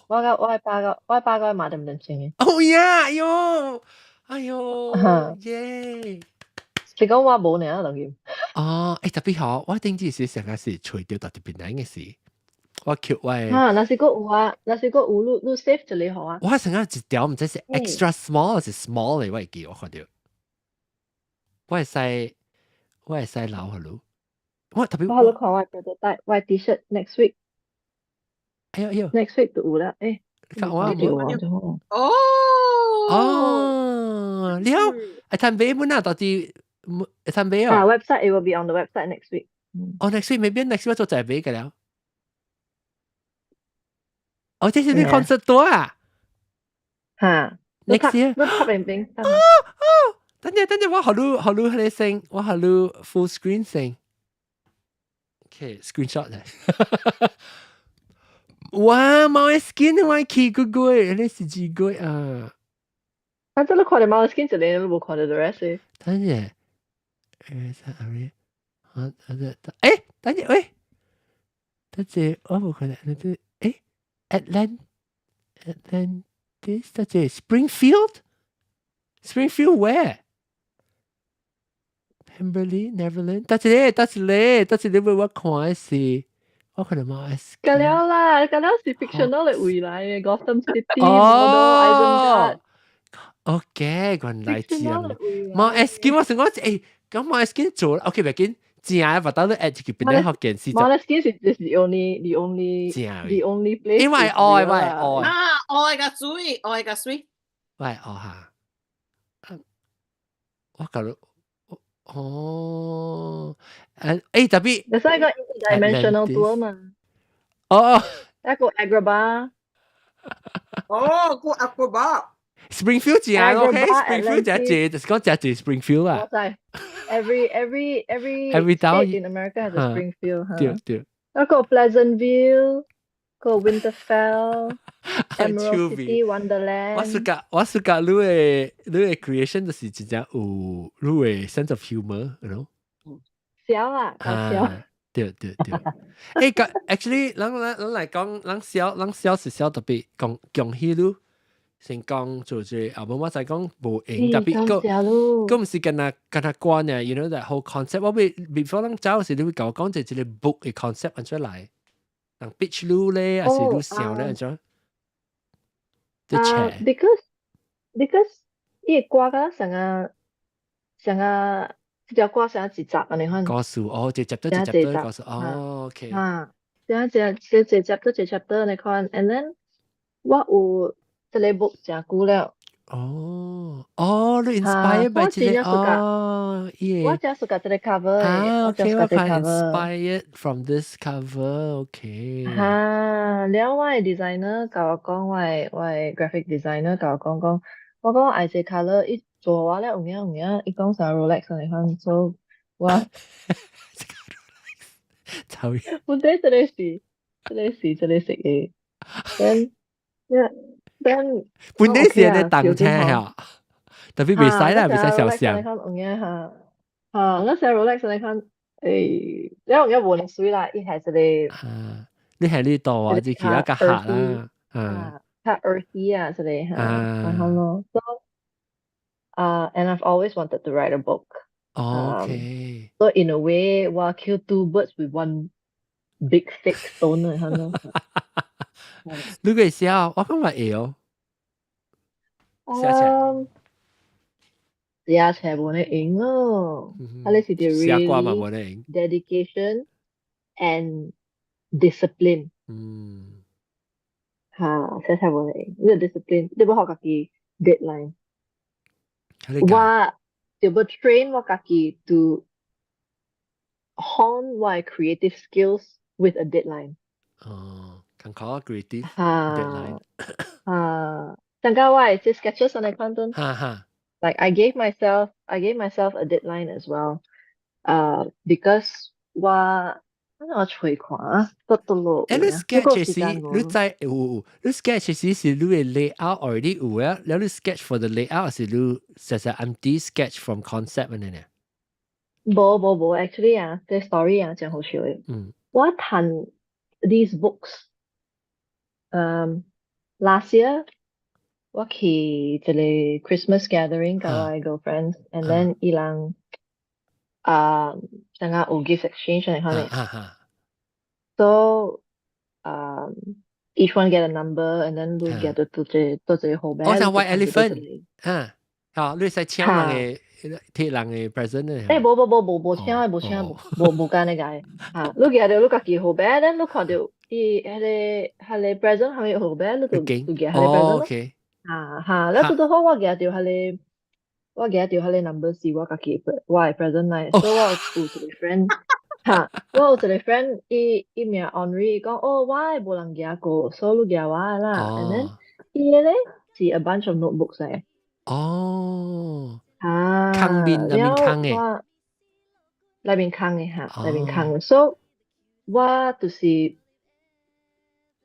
我個我係爸個我係爸個買定兩千嘅。 Oh yeah！哎喲，哎喲，耶！是講我無呢，當然。哦，誒特別好，我頂次是成個是隨著特別難嘅事。我叫我啊，若是閣有啊，若是閣有，你你 save 一個予我。我成個一條毋知是 extra small 還是 small 嘅，我會記我看著。我會使留予你。我特別。我予你看我帶我 T-shirt next week。哎喲哎喲，next week 就有啦，誒。看我哦哦，了，啊，趁買本啊，到底會通買啊哦。 Website, it will be on the website next week。哦，next week maybe next week 做就買嘅了。哦，這是你 concert 多啊？嚇。 Next year。你拍平平。等陣等陣，我予你予你彼個先，我予你 full screen 先。OK，screenshot 嚟。哇，Måneskin 我去個個，你是幾個啊？啊，這你看到 Måneskin 一個，你無看到 the rest。等陣，誒，啊，誒，等陣，喂，等陣，我無看到，你這，誒，Atlantis，等陣，Springfield，Springfield where？Pemberley, Neverland，等陣，等陣，等陣，你會我看的是，我看到 Måneskin。夠了啦，夠了是 fictional 的未來的 Gotham City，哦，OK，原來這樣。Måneskin 我想講，誒，咁 Måneskin 做，OK，別緊，正啊，把到你 add 去邊咧學件事。 Måneskin 是是 the only place。因為愛，我愛。啊，愛個水，愛個水。我愛哈。我搞到，哦，誒，誒，特別。你使個 interdimensional tour 嘛？哦。一個 Agrabah。哦，個 Agrabah。 Springfield 正，OK，Springfield 正濟，就是講正濟 Springfield 啦。我知，every every town state in America has a Springfield。對對。一個 Pleasantville，個 Winterfell，Emerald City，Wonderland。我暑假你的 creation 就是真正有你的 sense of humor，you know？笑啊，搞笑。對對對。誒，個 actually，咱來講，咱笑，咱笑是笑特別講恭喜你。成功做這個 album，我就講無用，特別個個毋是干焦干焦歌呢，you know that whole concept。我未 before 咱走時，你會共我講這個 book 的 concept 按怎來？人 pitch 你咧，還是你想咧按怎？啊，because 伊個歌敢成個成個這條歌成一集按呢款。故事哦，一集都一集都故事哦，OK。啊，這這這一集都一集都按呢款，and then 我有這個 book 誠久了。哦，哦，你 inspired by 這個哦，耶！我真 suka 這個 cover。啊，OK，我看 inspired from this cover，OK。哈，了我的 designer 共我講，我的 graphic designer 共我講講，我講愛這 colour，伊做我了有影有影，伊講啥 Rolex 按呢款，所以我，臭。問題這個是，這個是這個色的，then yeah。then 本地是咧動車嚇，特別袂使啦，袂使小聲。有影哈，哈，我寫 Rolex 你看，誒，你有影無能水啦，伊係一個。啊，你係呢度啊，這其他較客啦，啊，較 earthy 啊，這個哈，然後咯，so 啊，and I've always wanted to write a book. Okay. So in a way, 我 kill two birds with one big thick stone 啊，咯。你個寫，我感覺會哦。寫冊。寫冊無呢用咯，啊你是得寫歌嘛無呢用。 dedication and discipline。嚇，寫冊無呢用，你 discipline，你欲予家己 deadline。我就欲 train 我家己 to hone 我 creative skills with a deadline。哦，艱苦 creative deadline。啊，上個我係 sketches 按呢款陣。哈哈。 Like I gave myself a deadline as well. Because 我我揣看啊，倒倒落。誒，你 sketch 是你知有有，你 sketch 是是你的 layout already 有啊，了你 sketch for the layout 是你實實 empty sketch from concept 按呢呢？無無無，actually 啊，這 story 啊，真好笑的。我趁 these books，last year 我去一個 Christmas gathering 佮我的 girlfriends，and then 伊人啊，啥個有 gift exchange 按呢款的。So, each one get a number and then 你 get 到倒一倒一個號碼。我想 white elephant，啊，好，你使請人的貼人的 present 咧。欸，無無無無無請的，無請無無無間那個的。啊，你舉到你家己號碼，then 你看到伊彼個彼個 present 下面號碼，你就就舉彼個 present 咯。啊哈，了拄拄好我舉到彼個，我記得著彼個 number 是我家己我的 present 來，所以我有一個 friend 哈，我有一個 friend 伊伊名 Henri，伊講哦，我的無人舉過，所以你舉我的啦。And then 伊个咧是 a bunch of notebooks 嚟。啊，空面內面空的。我內面空的哈，內面空的，所以我就是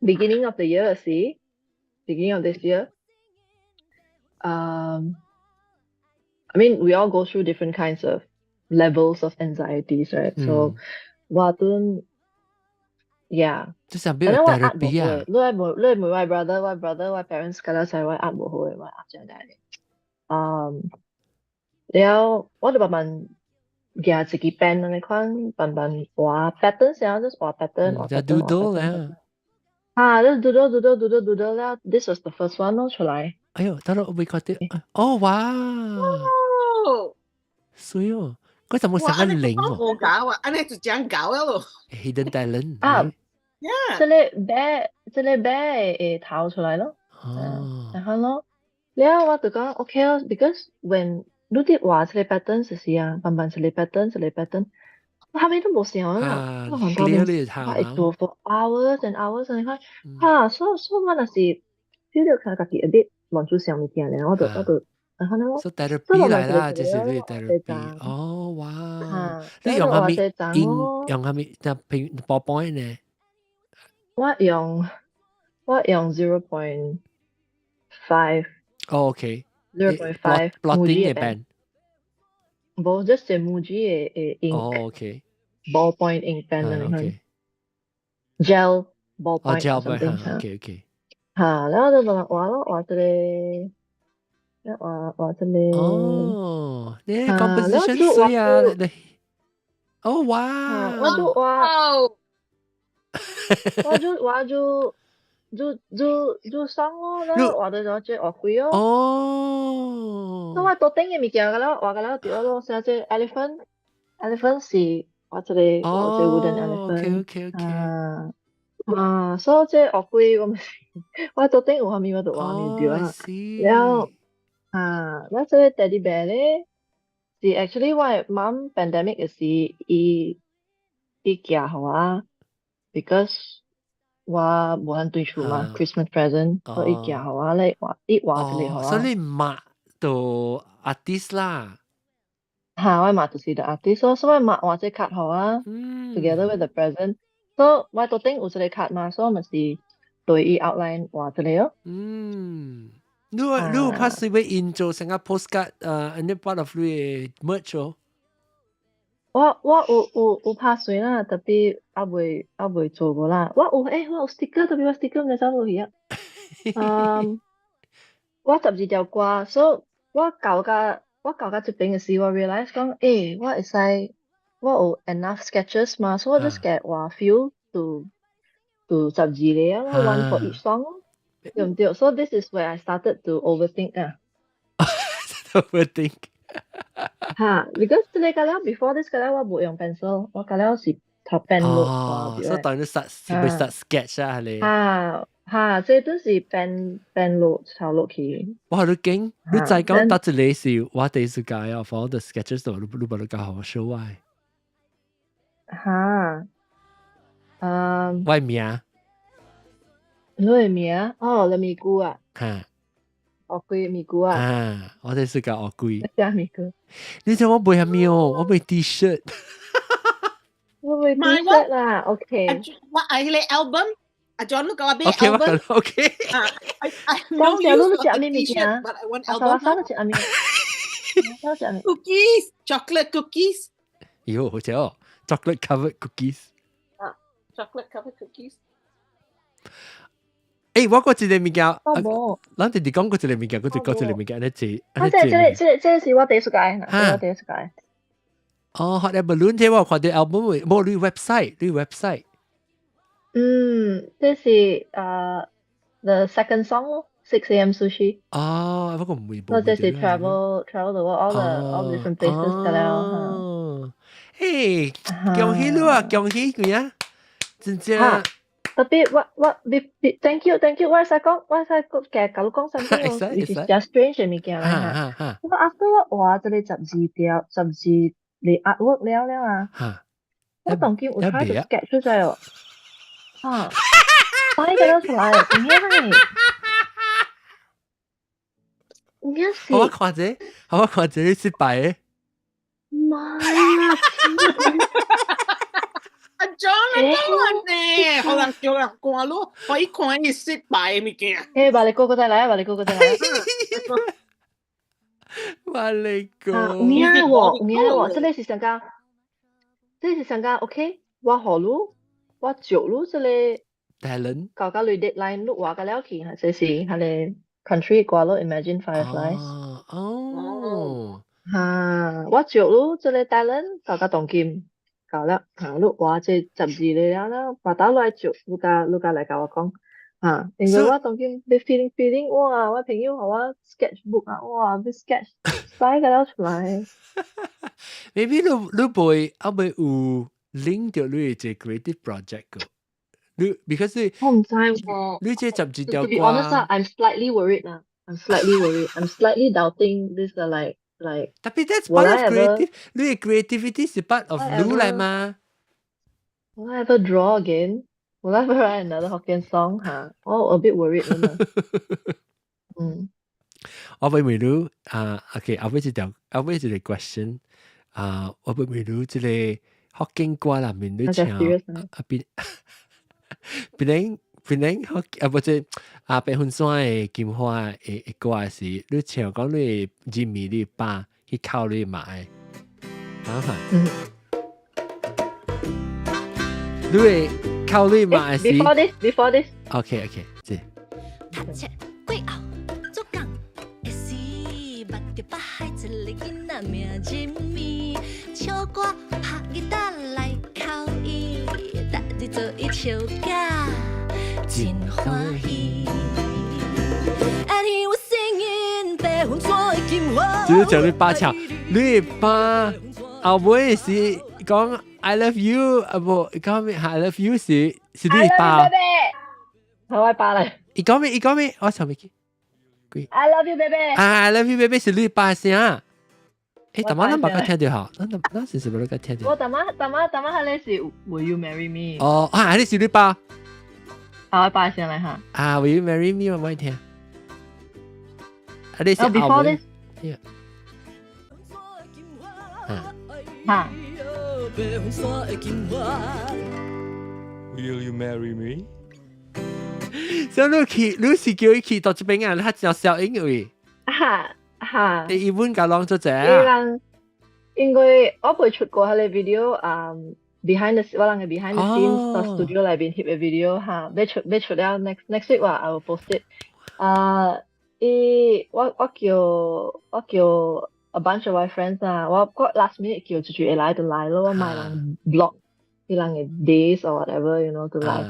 beginning of the year 時，beginning of this year，I mean, we all go through different kinds of levels of anxieties, right? So 我陣，yeah，這是變 therapy 啊？你係問你問我 brother、我 brother、我 parents，敢若知我壓無好的，我壓真大的。了我就慢慢舉一支 pen 按呢款，慢慢畫 pattern 先，就是畫 pattern，畫就 pattern， doodle 咧。啊，就是 doodle doodle doodle doodle 了，this was the first one 咯出來。哎喲，等我未看到，哦哇！哦，水哦，嗰陣冇成個零喎。我搞啊，按呢就這樣搞咯。 Hidden talent。啊， Yeah。這個白，這個白會頭出來咯。哦。然後咯，了我就講 OK 咯，because when 你佇畫這個 pattern 時啊，慢慢一個 pattern 一個 pattern，我後面都無想啦，我看到面我會做 for hours and hours，你看，哈，所以所以我若是 feel 到看家己 a bit 亂做想物件咧，我就我就然後呢，所以 therapy 來啦，這是你 therapy。哦，哇！你用啥物用用啥物就平 ballpoint 呢？我用 0.5。哦，OK。 0.5 blotting 的 pen。無，just 是 Muji 的 ink。哦，OK。 ballpoint ink pen 你看。gel ballpoint。哦，gel ballpoint，OK OK。嚇，然後就慢慢畫咯，畫這個，畫畫這個。哦，你 composition 水啊，你。哦，哇！我就畫，我就畫就。就就就爽咯，然後畫到咗這學會咯。哦。那我桌頂的物件個了，畫個了對咯，寫這 elephant，elephant 是我這個我這 wooden elephant。 OK。啊啊，所以這學會我毋是，我桌頂有啥物我就畫物對啊。了啊，那這個 teddy bear 咧，是 actually 我的媽 pandemic 的時，伊伊寄予我，because 我無法轉厝嘛，Christmas present，所以伊寄予我咧，畫伊畫一個予我。所以你媽就 artist 啦。嚇，我媽就是個 artist，所以我媽畫這卡予我，together with the present。所以我桌頂有一個卡嘛，所以咪是對伊 outline 畫一個咯。嗯，你你有拍攝欲印做成個 postcard，any part of 你 merch 哦？我我有有有拍算啦，tapi 猶未猶未做過啦。我有欸，我有 sticker， tapi 我 sticker 毋知走落去啊。嗯，我12條歌，所以我搞甲我搞甲這邊的時，我 realize 講，欸，我會使我有 enough sketches 嘛，所以我 just get 畫 few to to 12個啊，one for each song 咯，對毋對？So this is where I started to overthink 啊。 Overthink。嚇，because 這個個了 before this 個了我無用 pencil，我個了是頭 pen 落哦，所以當你 start 是會 start sketch 啊，係你。嚇嚇，這都是 pen pen 落頭落去。哇！你勁，你再講得一個是我第一次教啊，for the sketches 都你你把你教好 show 我。嚇，嗯。我名。你的名？哦，你咪姑啊。嚇。學龜咪菇啊！啊，我哋是教學龜。啥咪菇？你知我買啥物哦？我買 T-shirt。我買 T-shirt 啦，OK。我愛彼個 album，阿 John 你共我買 album。 OK。啊，I no use for the T-shirt, but I want album. 啥物食物？啥食物？Cookies, chocolate cookies。喲，好食哦，chocolate covered cookies。啊，chocolate covered cookies。誒，我嗰一個物件，咱直直講過一個物件，我就講一個物件，你這，啊，這這這這是我第一次解，我第一次解。哦，hot air balloon 這我看到 album，無你 website，你 website。嗯，這是the second song 咯，6 a.m. sushi。哦，不過唔會。我這是 travel travel the world all the different places 㗎啦。哦，嘿，恭喜你啊，恭喜佢啊，真正。Tapi 我你你 thank you thank you，我會使講，我會使講嘅，共你講 something 哦，which is 真 strange 嘅物件來嚇。我 after 我畫這個十二條十二個 artwork 了了啊，我當今有 try to sketch 出來哦，嚇，擺個出來，唔係，唔係是。我看者，我看者你失敗嘅。媽呀！阿張你講呢，可能叫人看咯，可以看伊失敗嘅物件。誒，把你哥哥再來，把你哥哥再來。把你哥。有影喎，有影喎，這個是上講，這個是上講，OK，我予你，我照你這個 talent，搞到你 deadline，你畫個了去，這是彼个 country 歌咯，Imagine Fireflies。哦。哈，我照你這個 talent，搞到當今。搞了，嚇，你畫這12個了啦，把刀來照，你共你共來共我講，嚇，因為我當今欲 feeling feeling，哇，我朋友予我 sketchbook 啊，哇，欲 sketch 擺個了出來。 Maybe 你你會後尾有 link 著你的這 creative project 個，你 because 你我毋知喎。你這12條 To be honest 啊，I'm slightly worried 啦，I'm slightly worried, I'm slightly doubting this like. Tapi that's part of creative，你的 creativity 是 part of 你來嘛。 Will I ever draw again? Will I ever write another Hokkien song? 嚇，我 a bit worried 啦。嗯。我會問你啊，OK，後尾一條，後尾一個 question 啊，我會問你這個福建歌內面你唱啊邊邊邊福啊，或者啊白雲山的金花的的歌時，你唱講你入面你爸去哭你媽的，麻煩。你會哭你媽時？Before this, before this. OK，是。讀冊過後做工的時，目著北海一个囡仔名入暝，唱歌拍吉他來哭伊，逐日做伊笑甲真歡喜。And he was singing 白雲山的金花。就是講你爸唱，你爸後尾是講 I love you，啊無講咩 I love you 是是你爸。係我爸嚟。伊講咩？伊講咩？我唱未記。 I love you, baby。啊，I love you, baby 是你爸聲。誒，大媽咱無個聽著吼，咱咱是是無個聽著。我大媽大媽大媽，彼个是 Will you marry me？哦，啊，你是你爸。啊，我爸聲嚟嚇。啊，Will you marry me？我冇聽。啊，你是後 Before 尾 this。啊。嚇。 Will you marry me？所以你去，你是叫伊去到這邊啊？他真小英位。哈哈。你英文教攏做者伊人因為我袂出過彼个 video，啊，behind the 我人嘅 behind the scenes 到 studio 內邊翕嘅 video 哈，欲出欲出了 next next week 話 I will post it。啊，伊我我叫我叫 a bunch of my friends 啊，我我 last minute 叫住住會來就來咯，我莫人 block 伊人嘅 days or whatever you know 就來。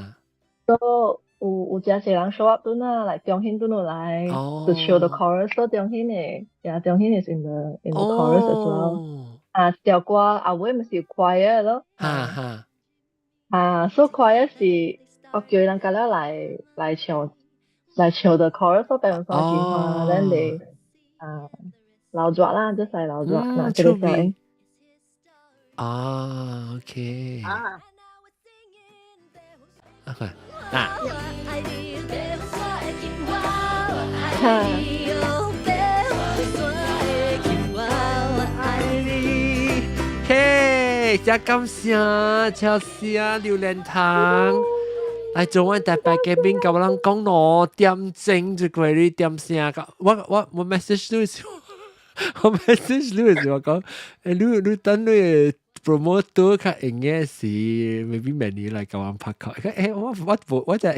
So 有有誠濟人 show up 頓啊，來中興頓有來，就唱 the chorus 咯，中興的，yeah，中興 is in the chorus as well。啊，條歌後尾咪是 choir 咯，哈哈，啊，所以 choir 是我叫伊人共了來來唱來唱 the chorus 咯，白雲山金花，咱哋啊老熱啦，這使老熱，嗱，這個小英。啊，OK。啊。啊。哈。嘿，真感謝，超市啊，榴蓮糖，來做阮特別嘉賓，共阮講2點鐘就過你點聲，我我我 message 你時，我 message 你時我講，欸，你你等你 promote 較用嘅時，maybe 明年來共阮拍 call，欸，我我我就。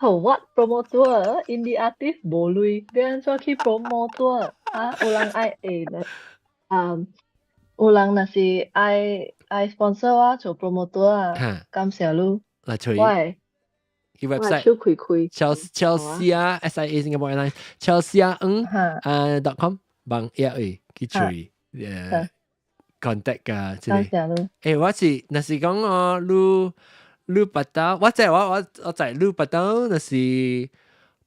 好，我 promoter indie artist 無鐳，欲按怎去 promoter 啊？有人愛會來，啊，有人若是愛愛 sponsor 我做 promoter 啊，感謝你。來隨我會去 website 手開開 Chelsea S I A Singapore Airlines Chelsea 嗯啊 dot com 網頁位去隨contact 㗎，這個。感謝你。欸，我是若是講哦，你。你捌到，我知我知你捌到，就是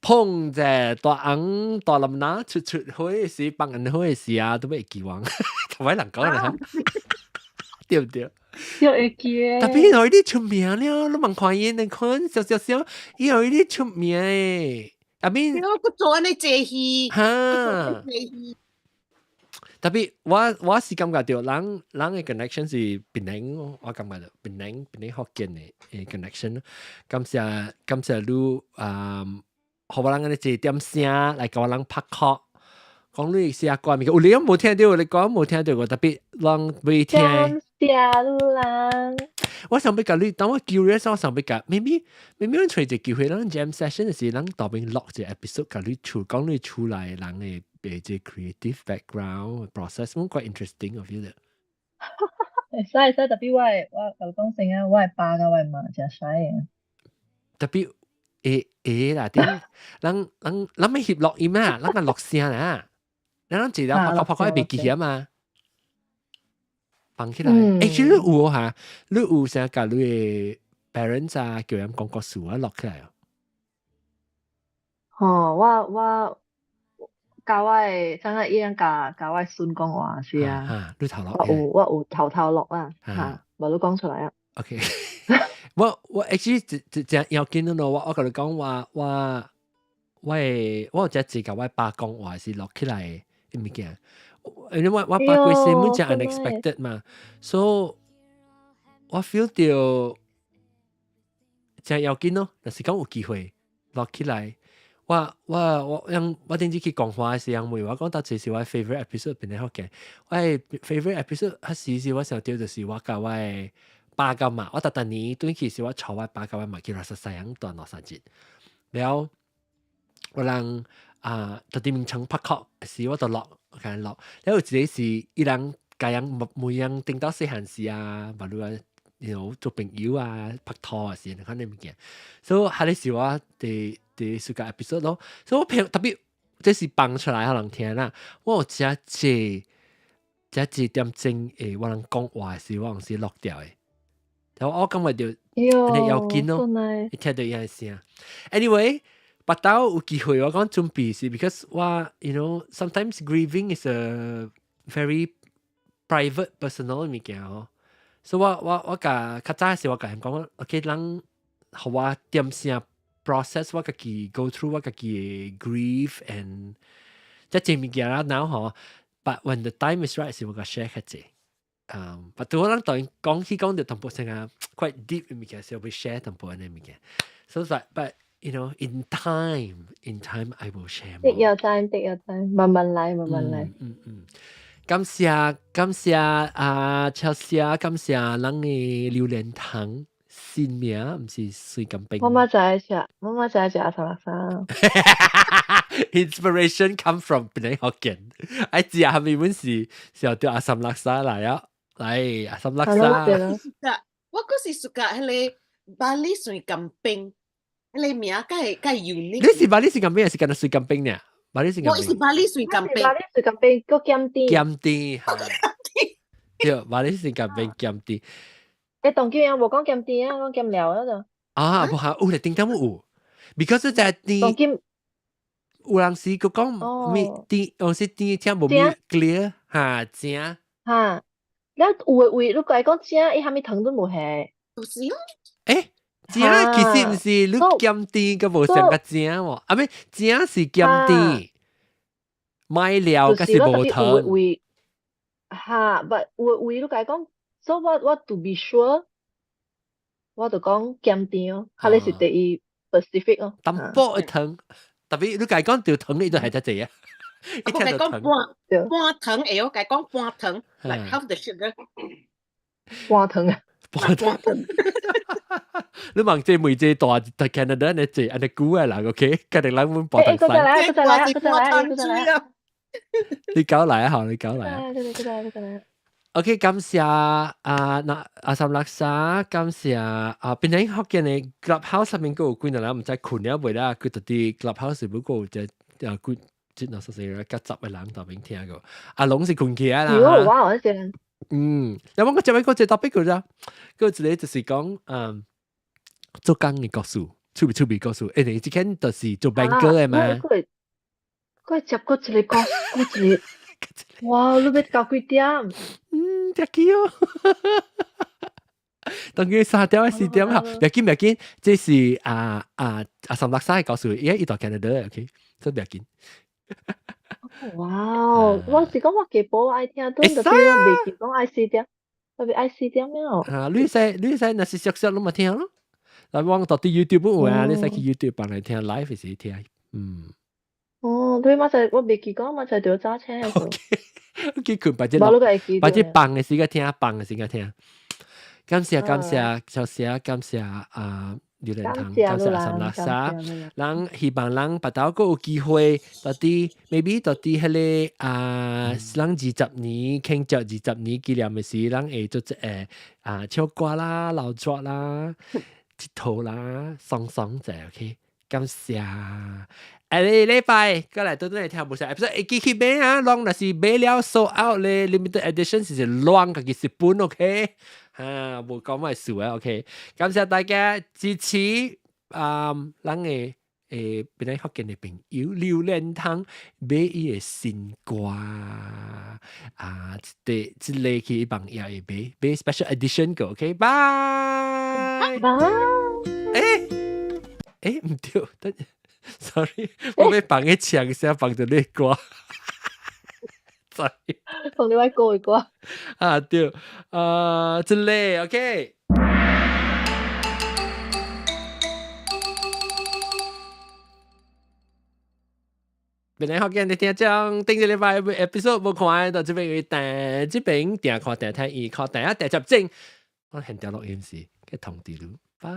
碰者大翁大林拿出出去時，幫人去時啊，都會記忘，同埋人講啦，對唔對？有會記。 Tapi 佢啲出名了，你問看伊，你看少少少，伊佢啲出名誒，I mean，我做安呢這戲，哈。Tapi 我是感覺到人人嘅 connection 是檳城，我感覺到檳城檳城福建嘅嘅 connection。感謝感謝你啊，予我人按呢坐點聲來共我人拍 call，講你是阿關物件，有你無聽到，你講無聽到過，特別人未聽。感謝你人。我想欲共你，當我 curious，我想欲共，maybe maybe 阮揣一個機會，咱 jam session 時，咱當面錄一個 episode，共你厝講你厝內人嘅嘅這 creative background process，我 quite interesting 我 feel 到。會使會使，特別我共你講先啊，我的爸佮我的媽誠使的。 Tapi 會會啦，點人人咱欲翕錄音啊，咱個錄聲啊，咱坐了拍拍拍拍會袂記啊嘛。放起來，欸，其實你有哈，你有啥共你的 parents 啊，叫𪜶講故事啊，錄起來哦。吼，我教我的，啥個伊樣教教我的孫講話是啊。啊，你頭錄。我有偷偷錄啊，哈，無你講出來啊。 OK，我 actually 真真要緊咯，我共你講話，我有只字共我爸講話是錄起來的物件。因為我爸過身本真 unexpected 嘛，所以我 feel 到真要緊咯。若是講有機會錄起來，我頂次去講話時，人問我講到這是我 favorite episode 邊個福建？我 favorite episode 彼時是我想到就是我共我的爸佮媽，我逐逐年轉去是我帶我爸佮我媽去拉薩西洋斷落三節，了我人啊，特啲眠床拍殼時我就錄。看錄，了有一個是伊人共人每樣頂到細漢時啊，嘛如啊，做朋友啊，拍拖啊時，看呢物件，所以彼個是我第暑假 episode 咯，所以我平特別這是放出來予人聽啦，我有誠濟誠濟點鐘會我人講話時，我有時錄掉的，然後我感覺著按呢要緊咯，一聽到伊個聲。Anyway。捌到有機會我講準備是，because 我 sometimes grieving is a very private personal 物件哦。所以我共較早時我共𪜶講，OK，人予我點聲 process 我家己 go through 我家己 grief and 這濟物件啦，然後 but when the time is right 時我共 share 較濟。But 對我人當然講起講就淡薄聲啊，quite deep 物件時會 share 淡薄按呢物件。So but in time, I will share more. Take your time, take your time，慢慢來，慢慢來。嗯嗯，感謝感謝啊，Chelsea，感謝咱的榴蓮糖新名，毋是水甘冰。我媽就愛食，我媽就愛食阿三叻沙。 Inspiration come from 檳城福建，愛食蝦米阮是是著阿三叻沙來啊，來阿三叻沙。我閣是 suka 彼個巴厘水甘冰。你名較會較 unique。你是巴厘水甘冰，還是干焦水甘冰呢？巴厘水甘冰。我是巴厘水甘冰。巴厘水甘冰，閣鹹甜。鹹甜。對，巴厘水甘冰鹹甜。欸，當今啊，無講鹹甜啊，講鹹料嗰度。啊，無哈，有咧，頂點有，because 在甜。當今有人時閣講蜜甜，有時甜聽無蜜 clear 哈正。哈，了有的位你共伊講正，伊啥物糖都無下。就是咯。欸。正其實毋是你鹹甜閣無上較正喎，啊咩正是鹹甜，買料閣是無糖。哈，but 有的位你共伊講，所以我 to be sure，我就講鹹甜哦，彼個是第一 specific 哦。淡薄的糖，特別你共伊講著糖，你就係遮濟啊。我共伊講半半糖會曉，共伊講半糖，like half the sugar。半糖啊。半糖。你問這每這大在 Canada 呢這按呢久的人，OK？家己人阮報欸，過來，過來，過來，過來。你搞來啊，好，你搞來啊。過來，過來，過來。 OK，感謝啊，那阿三叻沙，感謝啊，檳城福建的 Clubhouse 上面閣有幾個人毋知睏了未啦？佢到佇 Clubhouse 不過有隻啊幾，這若說是較雜的人當面聽過。阿龍是睏起來啦。有我有先。嗯，然後我接尾個一個 topic 個咋？閣一個就是講，嗯。做工嘅故事，趣味趣味故事。欸，你這間就是做 banker 嘅嘛？佢佢接過一個故事，一個，哇！你欲到幾點？嗯，聽起哦。當佢3點4點哈，別緊別緊，這是啊啊啊三六三嘅故事，伊伊到 Canada，OK，這別緊。哇！我是講我家婆愛聽，都特別未記講愛四點，特別愛四點了。啊，你使你使，若是熟熟攏嘛聽咯。嗱，我到啲 YouTube 有啊，你使去 YouTube 放來聽 live 時聽，嗯。哦，對，嘛就我未記講，嘛就著揸車。 OK，去困，或者或者放嘅時間聽，放嘅時間聽。感謝感謝，小謝感謝啊！榴蓮糖，感謝阿三垃圾。人希望人別兜閣有機會，到底 maybe 到底彼个啊，人20年慶祝20年紀念的時，人會做一個啊唱歌啦、勞作啦、佚佗啦，爽爽者 OK。感謝。下禮拜過來倒轉來聽無啥，不是會記去買啊，攏若是買了 sold out 咧，limited edition 是亂家己蝕本 OK。哈，無講乜事啊，OK。感謝大家支持啊，咱的本來福建的朋友榴蓮湯買伊的新歌啊，這這個去網頁會買買 special edition 個，OK，拜拜。欸欸，毋對，等，sorry，我欲放個牆先放著你歌。sorry，放你愛歌的歌。啊對，啊，這個 OK。本來福建的聽眾，頂個禮拜 episode 無看到這邊有彈，這邊訂看訂聽二看訂啊訂接正，我現調錄音時，去通知你，拜。